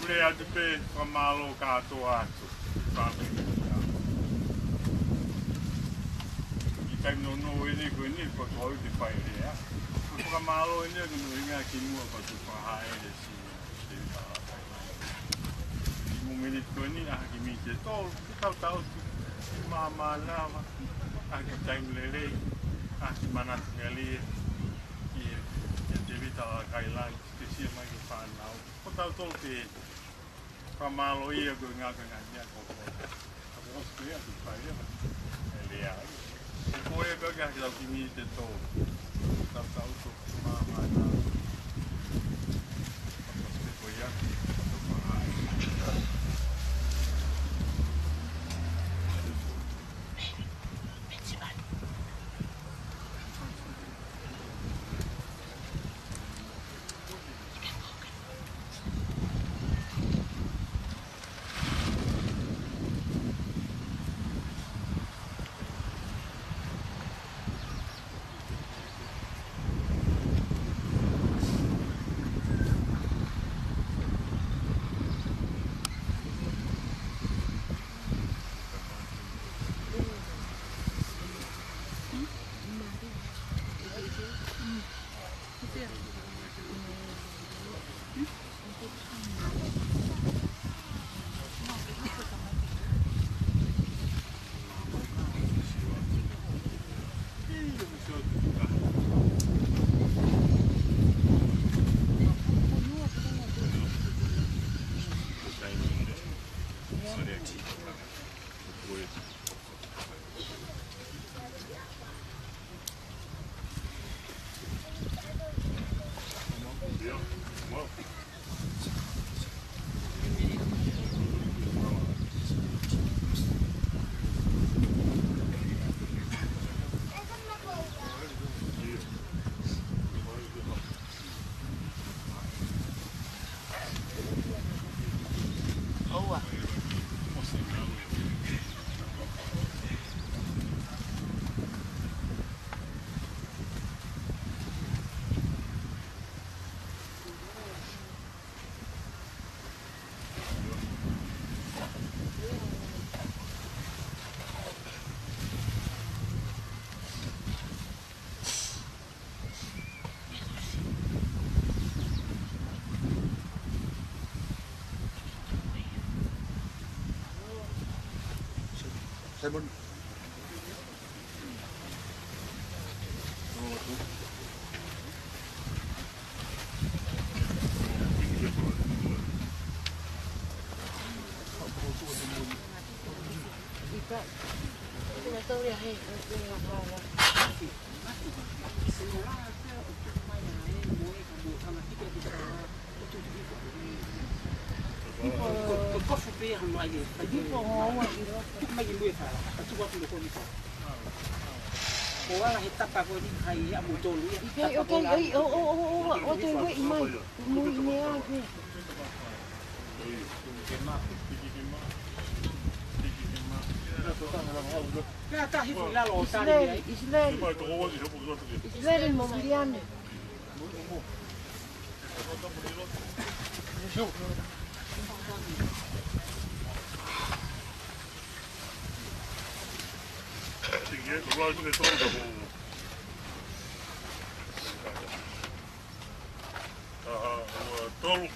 Pule atu pē fakamālō kātoa atu. Fāmili. ʻI he taimi nounou eni ko eni, ko e tau te fai lea. Ko e fakamālō eni, ko e ʻuhinga ki muʻa pea te fai lea si. Te fai lea. ʻI he miniti ko eni, ʻaho kimui ʻe tolu, te tau tau atu. Māmā lava, ʻaho ki taimi lelei, ʻaho ki manatu lelei. ʻI he, ʻi he Tēvita Lākailangi, ke sio mai ki he fānau. Ko tautolu pē, fakamālō ia ko e ngaahi, ngaahi meʻa ko ē. Ka ko ʻosi pē ia, te fai ia, ʻe lea ai. Ko e pē ka ke lau kimui ʻe tolu. Tau tau to, māmā na. Ko ʻosi pē ko ia, ko e fānau. Simon. Pea tahi fu lalo o tali ʻIsileli, ai. ʻIsileli. ʻIsileli mo Miriane. Aha, ua, tolu.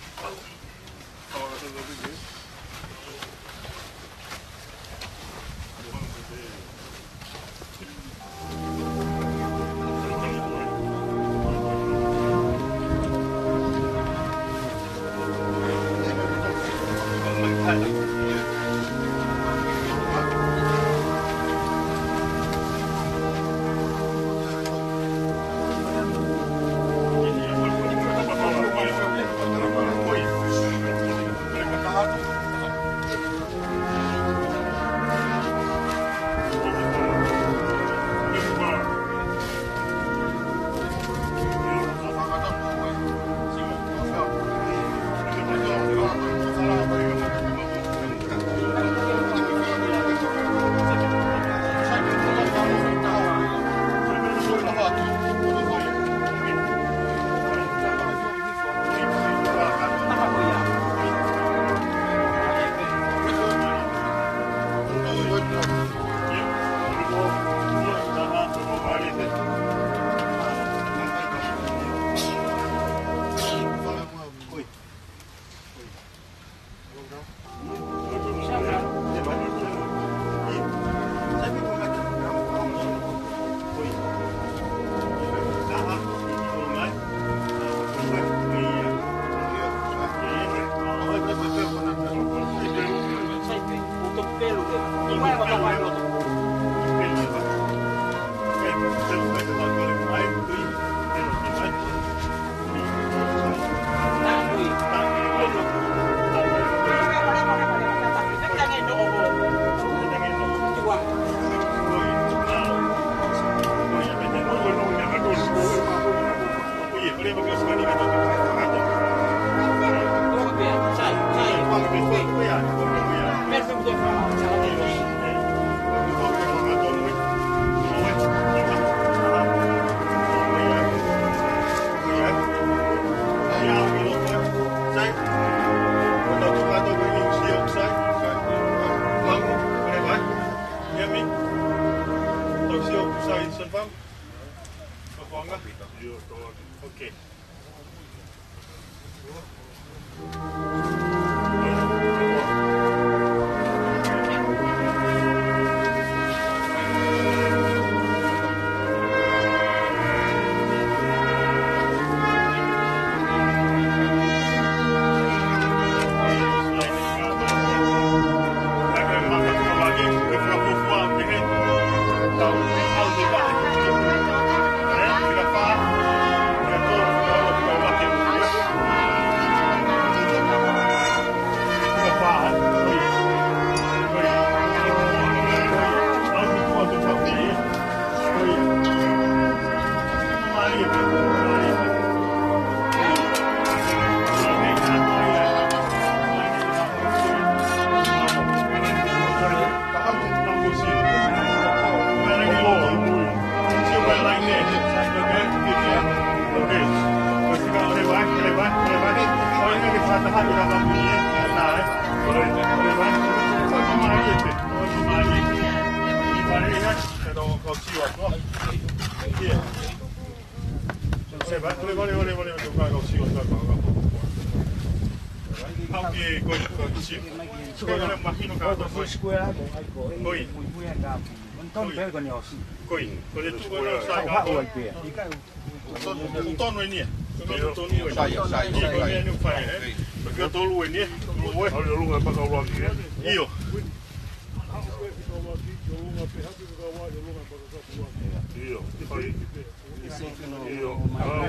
Okay. Au ke ko e, ko e, ko e, ko e, mahino ka ko e. Ko e. Ko e. Ko e. Ko e. Ko e. Ko e. Ko e. Ko e. Tonu eni ia. Tonu, tonu eni ia. Sai, sai, sai. Ko e eni ʻoku fai, ē? Ko e tolu eni ia. Tolu ē. ʻAlu ʻolunga paka ʻuluaki, ē? ʻIo. ʻIo. ʻIo.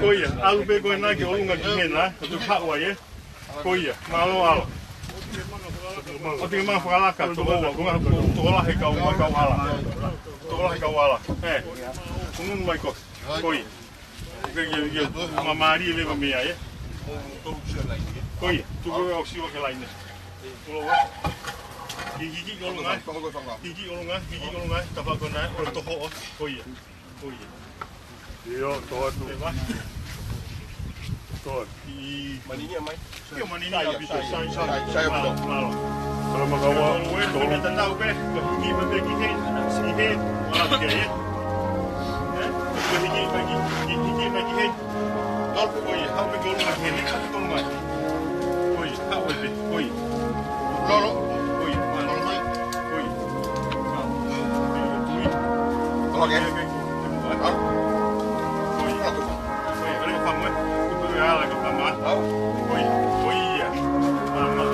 Ko ia, ʻalu pē ko ena ki ʻolunga ki hena, ko e tuʻu haʻu ai, ē? Ko ia, mālō ʻalu. ʻOua te ke mā fakalaka, tokolahi kau, kau hala. Tokolahi kau hala. Ē, kununu mai ko, ko ia. Ke, ke, ke, māmālie leva mei ai, ē? Ko ia, tuku ʻo siva ke laine. Tulo ua. Hiki, hiki ʻolunga. Hiki ʻolunga, hiki ʻolunga. Tapa ko ena, ʻo toho, ʻo. Ko ia. Ko ia. ʻIo, tō atu. Eva. Tō atu. ʻIo, manini ia mai. ʻIo, manini ia, sai, sai, sai, sai, mālō, mālō. Mālō. Mālō, mālō. Ko e tatau pē, ko e hiki mai pē ki hē, ki hē, ʻalu ki ai, ē? Ē? Ko e hiki mai ki, ki, hiki mai ki hē. Haʻu pē ko ia, haʻu pē ki ʻolunga ki hē, haʻu pē ki ʻolunga. Ko ia, haʻu pē, ko ia. Lolo. Ko ia, mālō. Lolo mai. Ko ia. Mālō. Ko ia. Lolo ke? Ko ia. Ko ia. Ko ia. Ko ia. Ko ia. Ko ia. Ko ia. Mālō.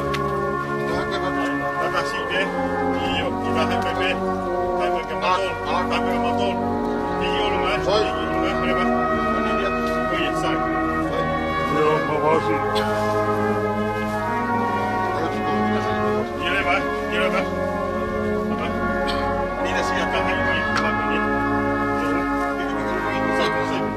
Tatasi pē. ʻIo, ʻi taha pē pē. Taha pē ke matol. Taha pē ke matol. Hiki ʻolunga. Hiki ʻolunga. Ko ia. Ko ia, sai. ʻIo, mavasi. ʻIo, leva. ʻIo, leva. Ni na sia taha i mai. Sai, sai, sai.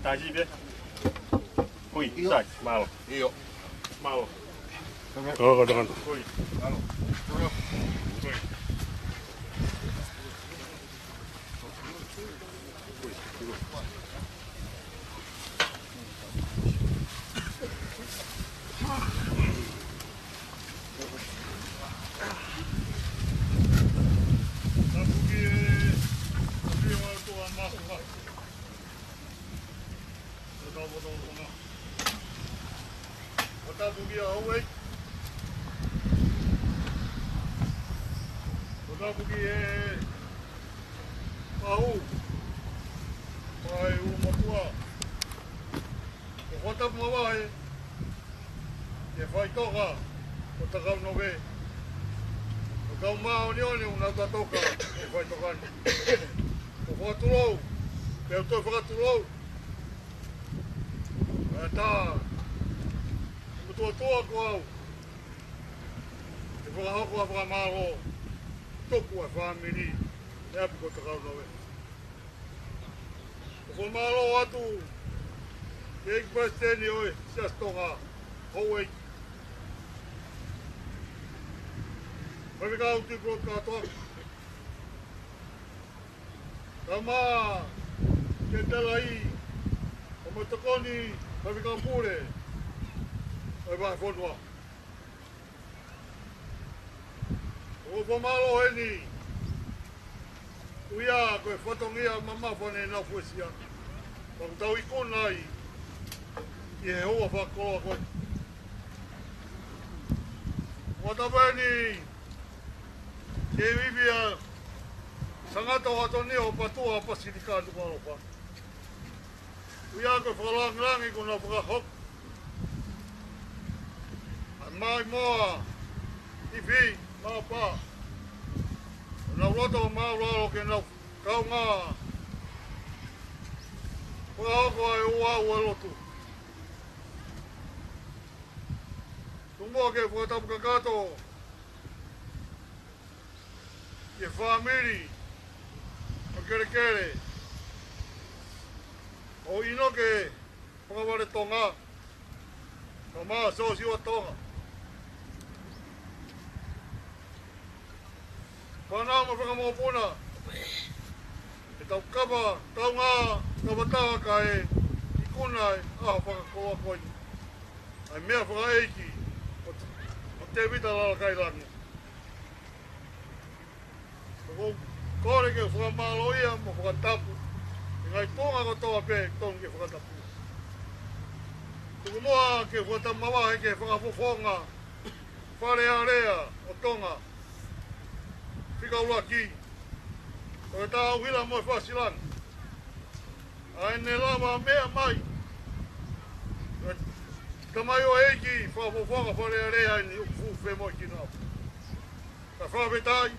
Taji be. Kui, sai, mālō. ʻIo. Mālō. Ko, ko, ko, ko. Kui. Mālō. Kui. Ko tapu ki he Houʻeiki. Ko tapu ki he Pahu. Pahu ʻulumatua. Ko tapu mavahe ki he faʻitoka ʻo Takaunove. Ko e kau māʻoniʻoni ʻoku nau tatoka he faʻitoka ni. Ko e fakatulou, pea u toe fakatulou. Pea tā, ʻoku tuʻutuʻuni ko au ke fakahoko ʻa e fakamālō, tuku ʻa e fāmili ʻi he ʻapi ko Takaunove. ʻOku ou fakamālō atu ki he ʻEiki Palesiteni ʻo e Siasi Tonga, Houʻeiki. Faifekau Tuʻipulotu kātoa. Kae ʻumaʻā ki he tēlai ʻo e tokoni faifekau pule ʻo e vahefonua. ʻOku ou fakamālō heni, ʻuhí ko e fatongia mamafa ne nau fuesia. Pea ʻoku tau ikuna ai ʻi he houa fakakoloa ko ē. Ua taveni ke vivia Sangata ʻo Atonio Patua Pasilika Nukuʻalofa. ʻUhí ko e fakalāngilangi kuo nau fakahoko. ʻA e maʻimoa, ifi, māpā. ʻO nau loto māʻulalo ke nau kaungā fakahoko ʻa e ua ua lotu. Tuku muʻa ke fakatapu kakato ki he fāmili ʻo Kelekele, ʻo ʻInoke Fakavale Tonga, Mā Siosiua Tonga. Fānau mo e fanga mokopuna, ʻetau kapa kaungā, kapa taha kae ikuna e ʻaho fakakoloa ko eni, ʻa e meʻafakaʻeiki ʻo, ʻo Tēvita Lalakailangi. ʻOku ou kole ke fakamālō ia mo fakatapu ʻi he ngaahi tuʻunga kotoa pē ʻoku totonu ke fakatapu. Tuku muʻa ke fakatapu mavahe ki he Fakafofonga Fale Alea ʻo Tonga, fika ʻuluaki, ʻo e Tauhila mo e Fasilangi, ʻa ʻene lava meʻa mai ʻa e tamaioʻeiki Fakafofonga Fale Alea ni, ʻUkufulu Femoʻuekina. Kae fakafetaʻi,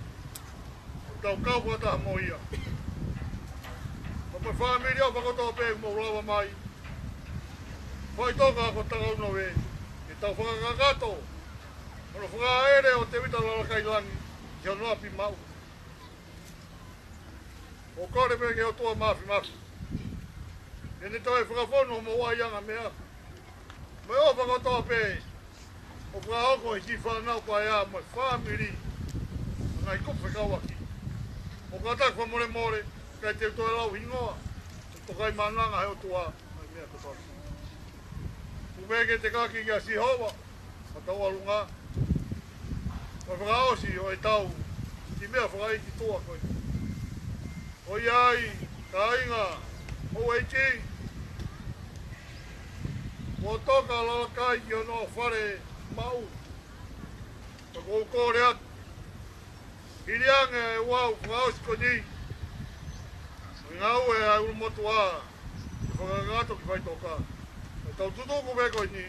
ʻoku tau kau fakataha mo ia. Pea mo e fāmili ʻofa kotoa pē ʻoku mou lava mai, faʻitoka ko Takaunove, ke tau fakakakato hono fakaʻaʻele ʻo Tēvita Lalakailangi ki hono ʻapi maʻu. ʻOku ou kole pē ki he ʻOtua Māfimafi ke ne toe fakafonu homou ʻaiʻangameʻa mo e ʻofa kotoa pē ʻoku fakahoko ʻe he kiʻi fānau paea mo e fāmili, ngaahi kupu fekauʻaki. ʻOku ou kātaki fakamolemole, kae teu toe lau hingoa, ʻo tokai mananga he ʻOtua ʻa e meʻa kotoa. Tuku pē ke tekaki kia Sihova ʻa hotau ʻalunga, ʻo fakaʻosi ʻo ʻetau kiʻi meʻafakaʻeiki tuʻa ko eni. ʻOiauē, kāinga, houʻeiki, kuo toka Lalakai ki hono fale maʻu. Pea ʻoku ou kole atu, hili ange e ouau fakaʻosi ko eni, ʻo e ngāue ʻa e ʻulumotuʻa, ke fakakakato ki faʻitoka. ʻEtau tutuku pē ko eni,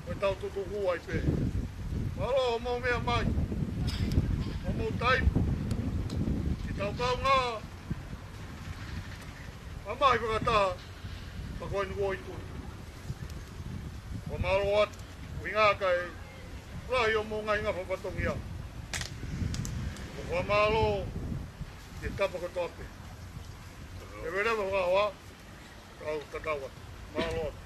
ʻetau tutuku ai pē. Mālō hoʻomou meʻa mai, hoʻomou taimi, ke tau kaungā mamahi fakataha, pea ko eni kuo ikuna. Fakamālō atu, ʻuhinga kae lahi hoʻomou ngaahi ngafa fatongia. Fakamālō ki he tapa kotoa pē. Leveleva fakahoha, kau tatau atu. Mālō atu.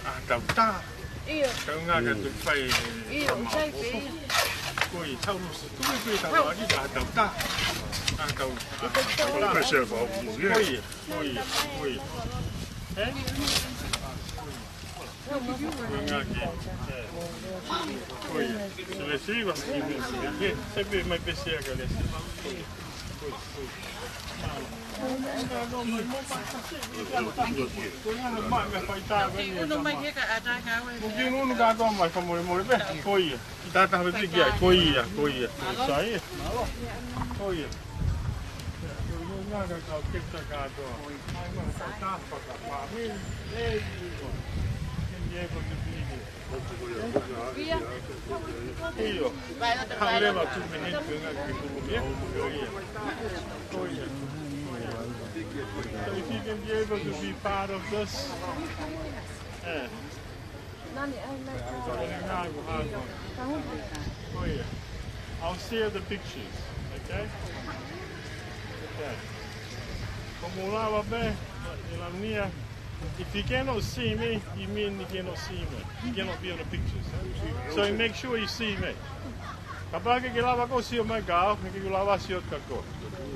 ʻA, tau tā. ʻIo. Tau ngā ka te fai. ʻIo, ʻo sai pē. Ko ia, tau musi. Ko ia, ko ia, tau aki, ʻa, tau tā. ʻA, tau. Ko ia, ko ia, ko ia. Ē? Ko ia, ko ia. Ko ia. Sile, sile, wa, sile, sile. Ē, se pē mai pē se aka le. Ko ia, ko ia, ko ia. Ko ia, mai, mai, fai tā, mai, mai, mai. Ko ia, unu kātoa mai, fakamolemole pē. Ko ia. Ki tata pē ki ai, ko ia, ko ia. Ko ia, sai. Ko ia. Ko ia, ngā ka kau keta kātoa. Mai, mai, fai tā, fai tā, mai. Ē, ē, ē. ʻIo. Hang on about two minutes, we're gonna be moving. Yeah? Oh, yeah. So if you can be able to be part of this, yeah. Hang on, hang on. Oh, yeah. I'll share the pictures, okay? Okay. Ko mou lava pē, ʻe lava ni ia. If you cannot see me, you mean you cannot see me. You cannot be on the pictures. So you make sure you see me. Kapau ʻoku ke lava koe ʻo sio mai kia au, ʻe ke lava ʻo sio kia koe.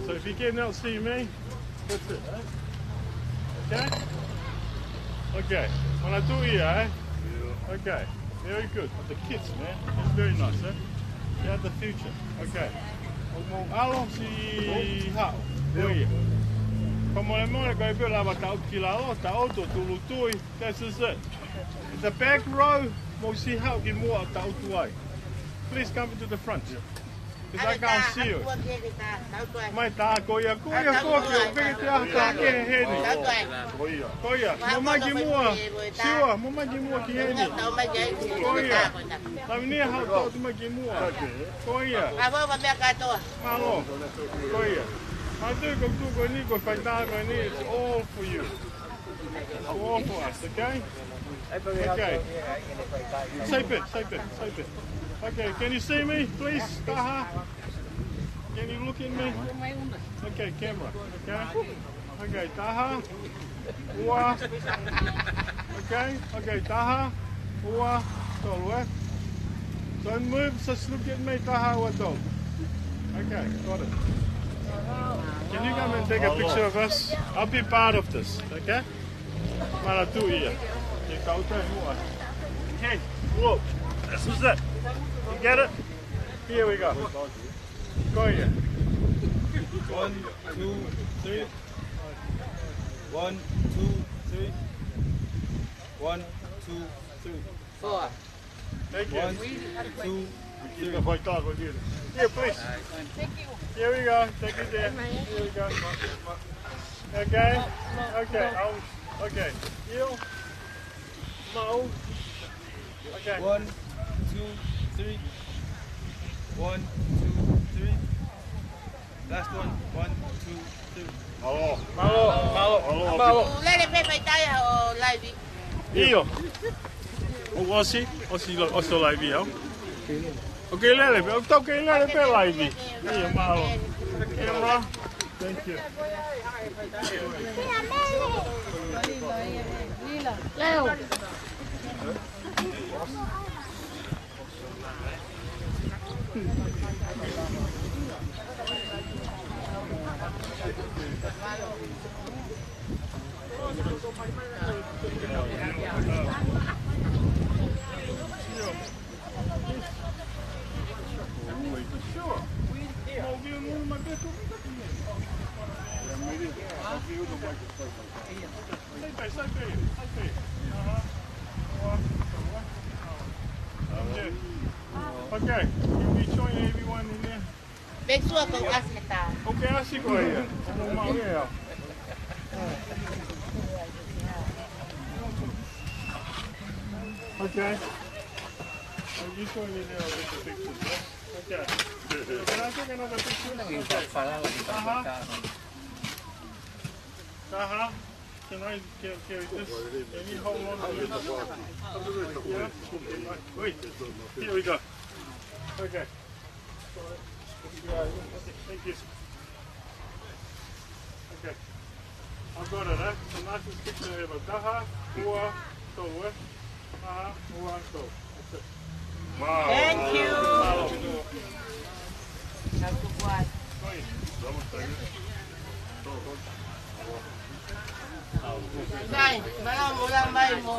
So if you cannot see me, that's it. Okay? Okay. Manatuʻi ia, eh? Okay. Very good. The kids, man. That's very nice, eh? They're the future. Okay. ʻOku mou ʻalu ki Haʻu. Ko ia. Fakamolemole, ko e pē lava tau ki lalo, tau to tūʻulutui. This is it. The back row, mou siʻi haʻu ki muʻa ʻo tau tuai. Please come to the front. Because I can't see you. Mai tā, ko ia, ko ia, ko ia, ko ia, ko ia, mou mai ki muʻa. Siua, mou mai ki muʻa ki heni. Ko ia. Lava ni ia haʻu tau tu mai ki muʻa. Ko ia. Mālō. Ko ia. Mātuʻa, ko e tuʻu ko eni, ko e faitā ko eni, it's all for you. All for us, okay? Okay. Safe it, safe it, safe it. Okay, can you see me, please? Taha. Can you look at me? Okay, camera. Okay. Okay, taha. Ua. Okay, okay, taha. Ua. Tolu, eh? Don't move, just look at me. Taha, ua, tolu. Okay, got it. Can you come and take a picture of us? I'll be part of this, okay? Manatuʻi ia. Ke kau tai muʻa. Hey, look. This is it. You get it? Here we go. Ko ia. One, two, three. One, two, three. One, two, three. Four. Thank you. One, two, three. Here, please. Here we go. Thank you, dear. Here we go. Okay. Okay. I'll, okay. You. Mo. Okay. One, two, three. One, two, three. Last one. One, two, three. Mālō. Mālō. Mālō. Mālō. Lele pē fai tai ʻo live. ʻIo. ʻOsi, ʻosi lo-, ʻosi ʻo live au. Okay, lele pē, ʻoku tau kei lele pē live. ʻIo, mālō. Camera. Thank you. Leo. Okay, can we join everyone in there? Make sure ʻoku ʻasi e tā. Okay, ʻasi ko ia. Mo mau ia. Okay. I'll just show you there with the pictures, yeah? Okay. Can I take another picture? Okay. Taha. Taha. Can I ca-, carry this? Can you hold on to this? Yeah? Wait. Here we go. Okay. Thank you. Okay. I've got it, eh? The nicest picture ever. Taha, ua, tolu, eh? Taha, ua, tolu. That's it. Wow. Thank you. That's a good one. Sai, mala mula mai mo.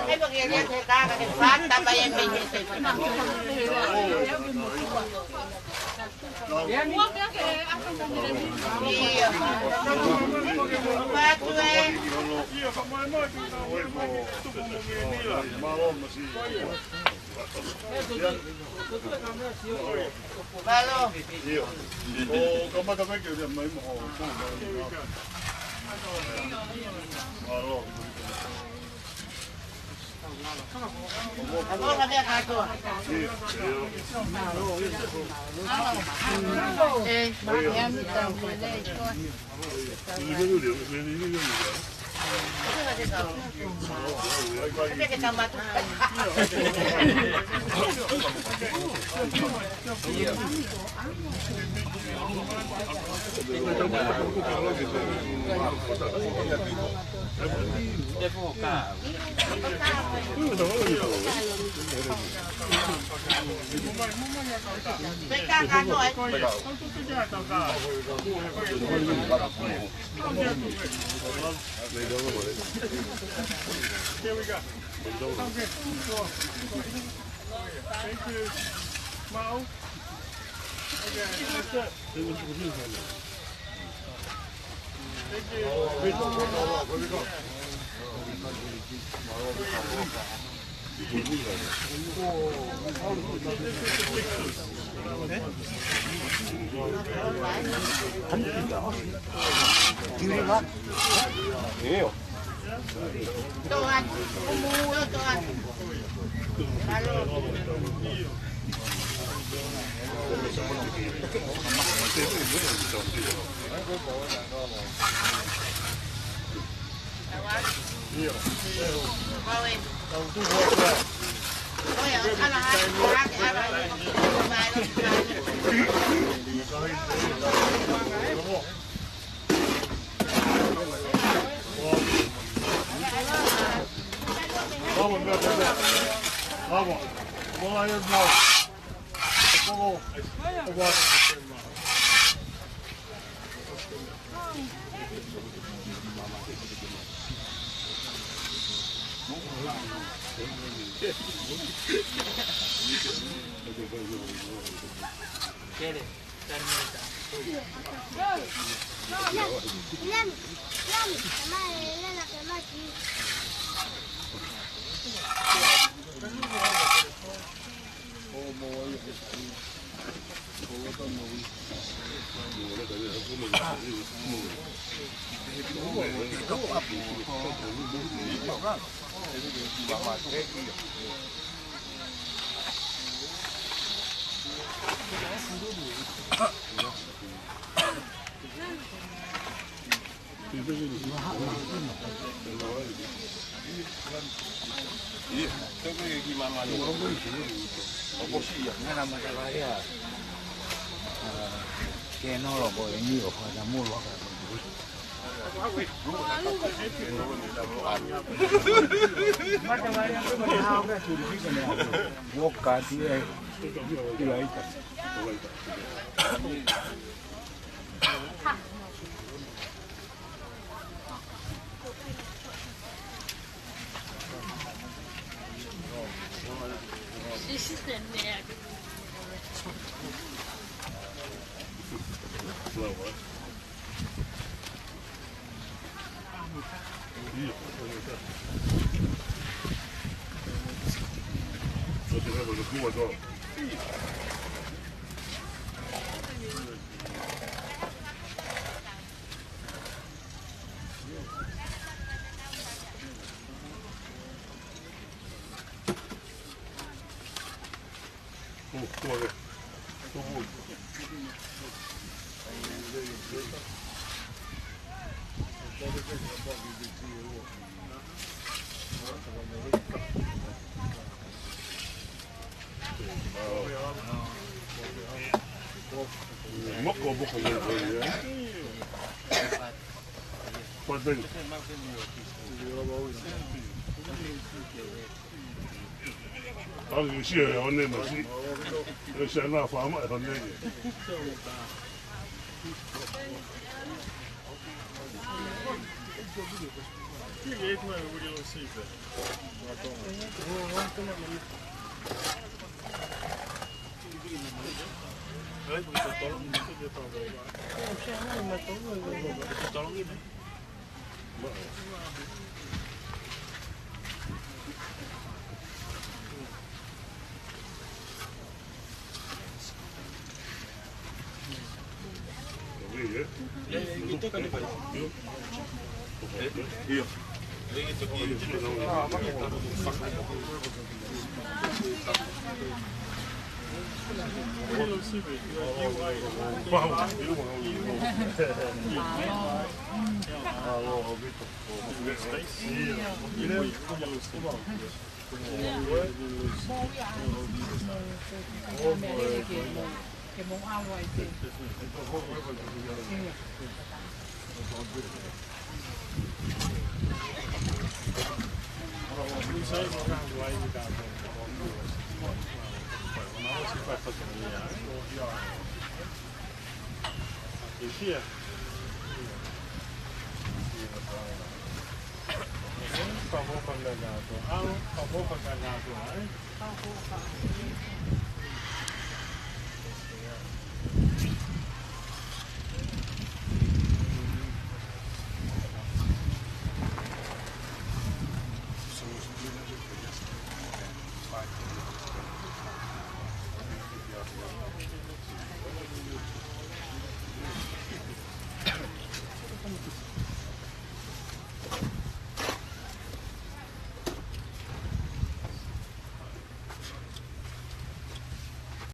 Ai, pake ia te kaka ke fata mai e mei he te. Ia. Fatu e. Mālō. ʻIo. ʻO kamata mai ke ria mai mo. Here we go. Thank you. Smile. Okay, that's it. Thank you. Vamos, vamos, vamos. Vamos. Vamos. Moko, moko, moko, yeah. But then, ʻoku ʻi ai e hone masi. ʻE se ana fama e hone.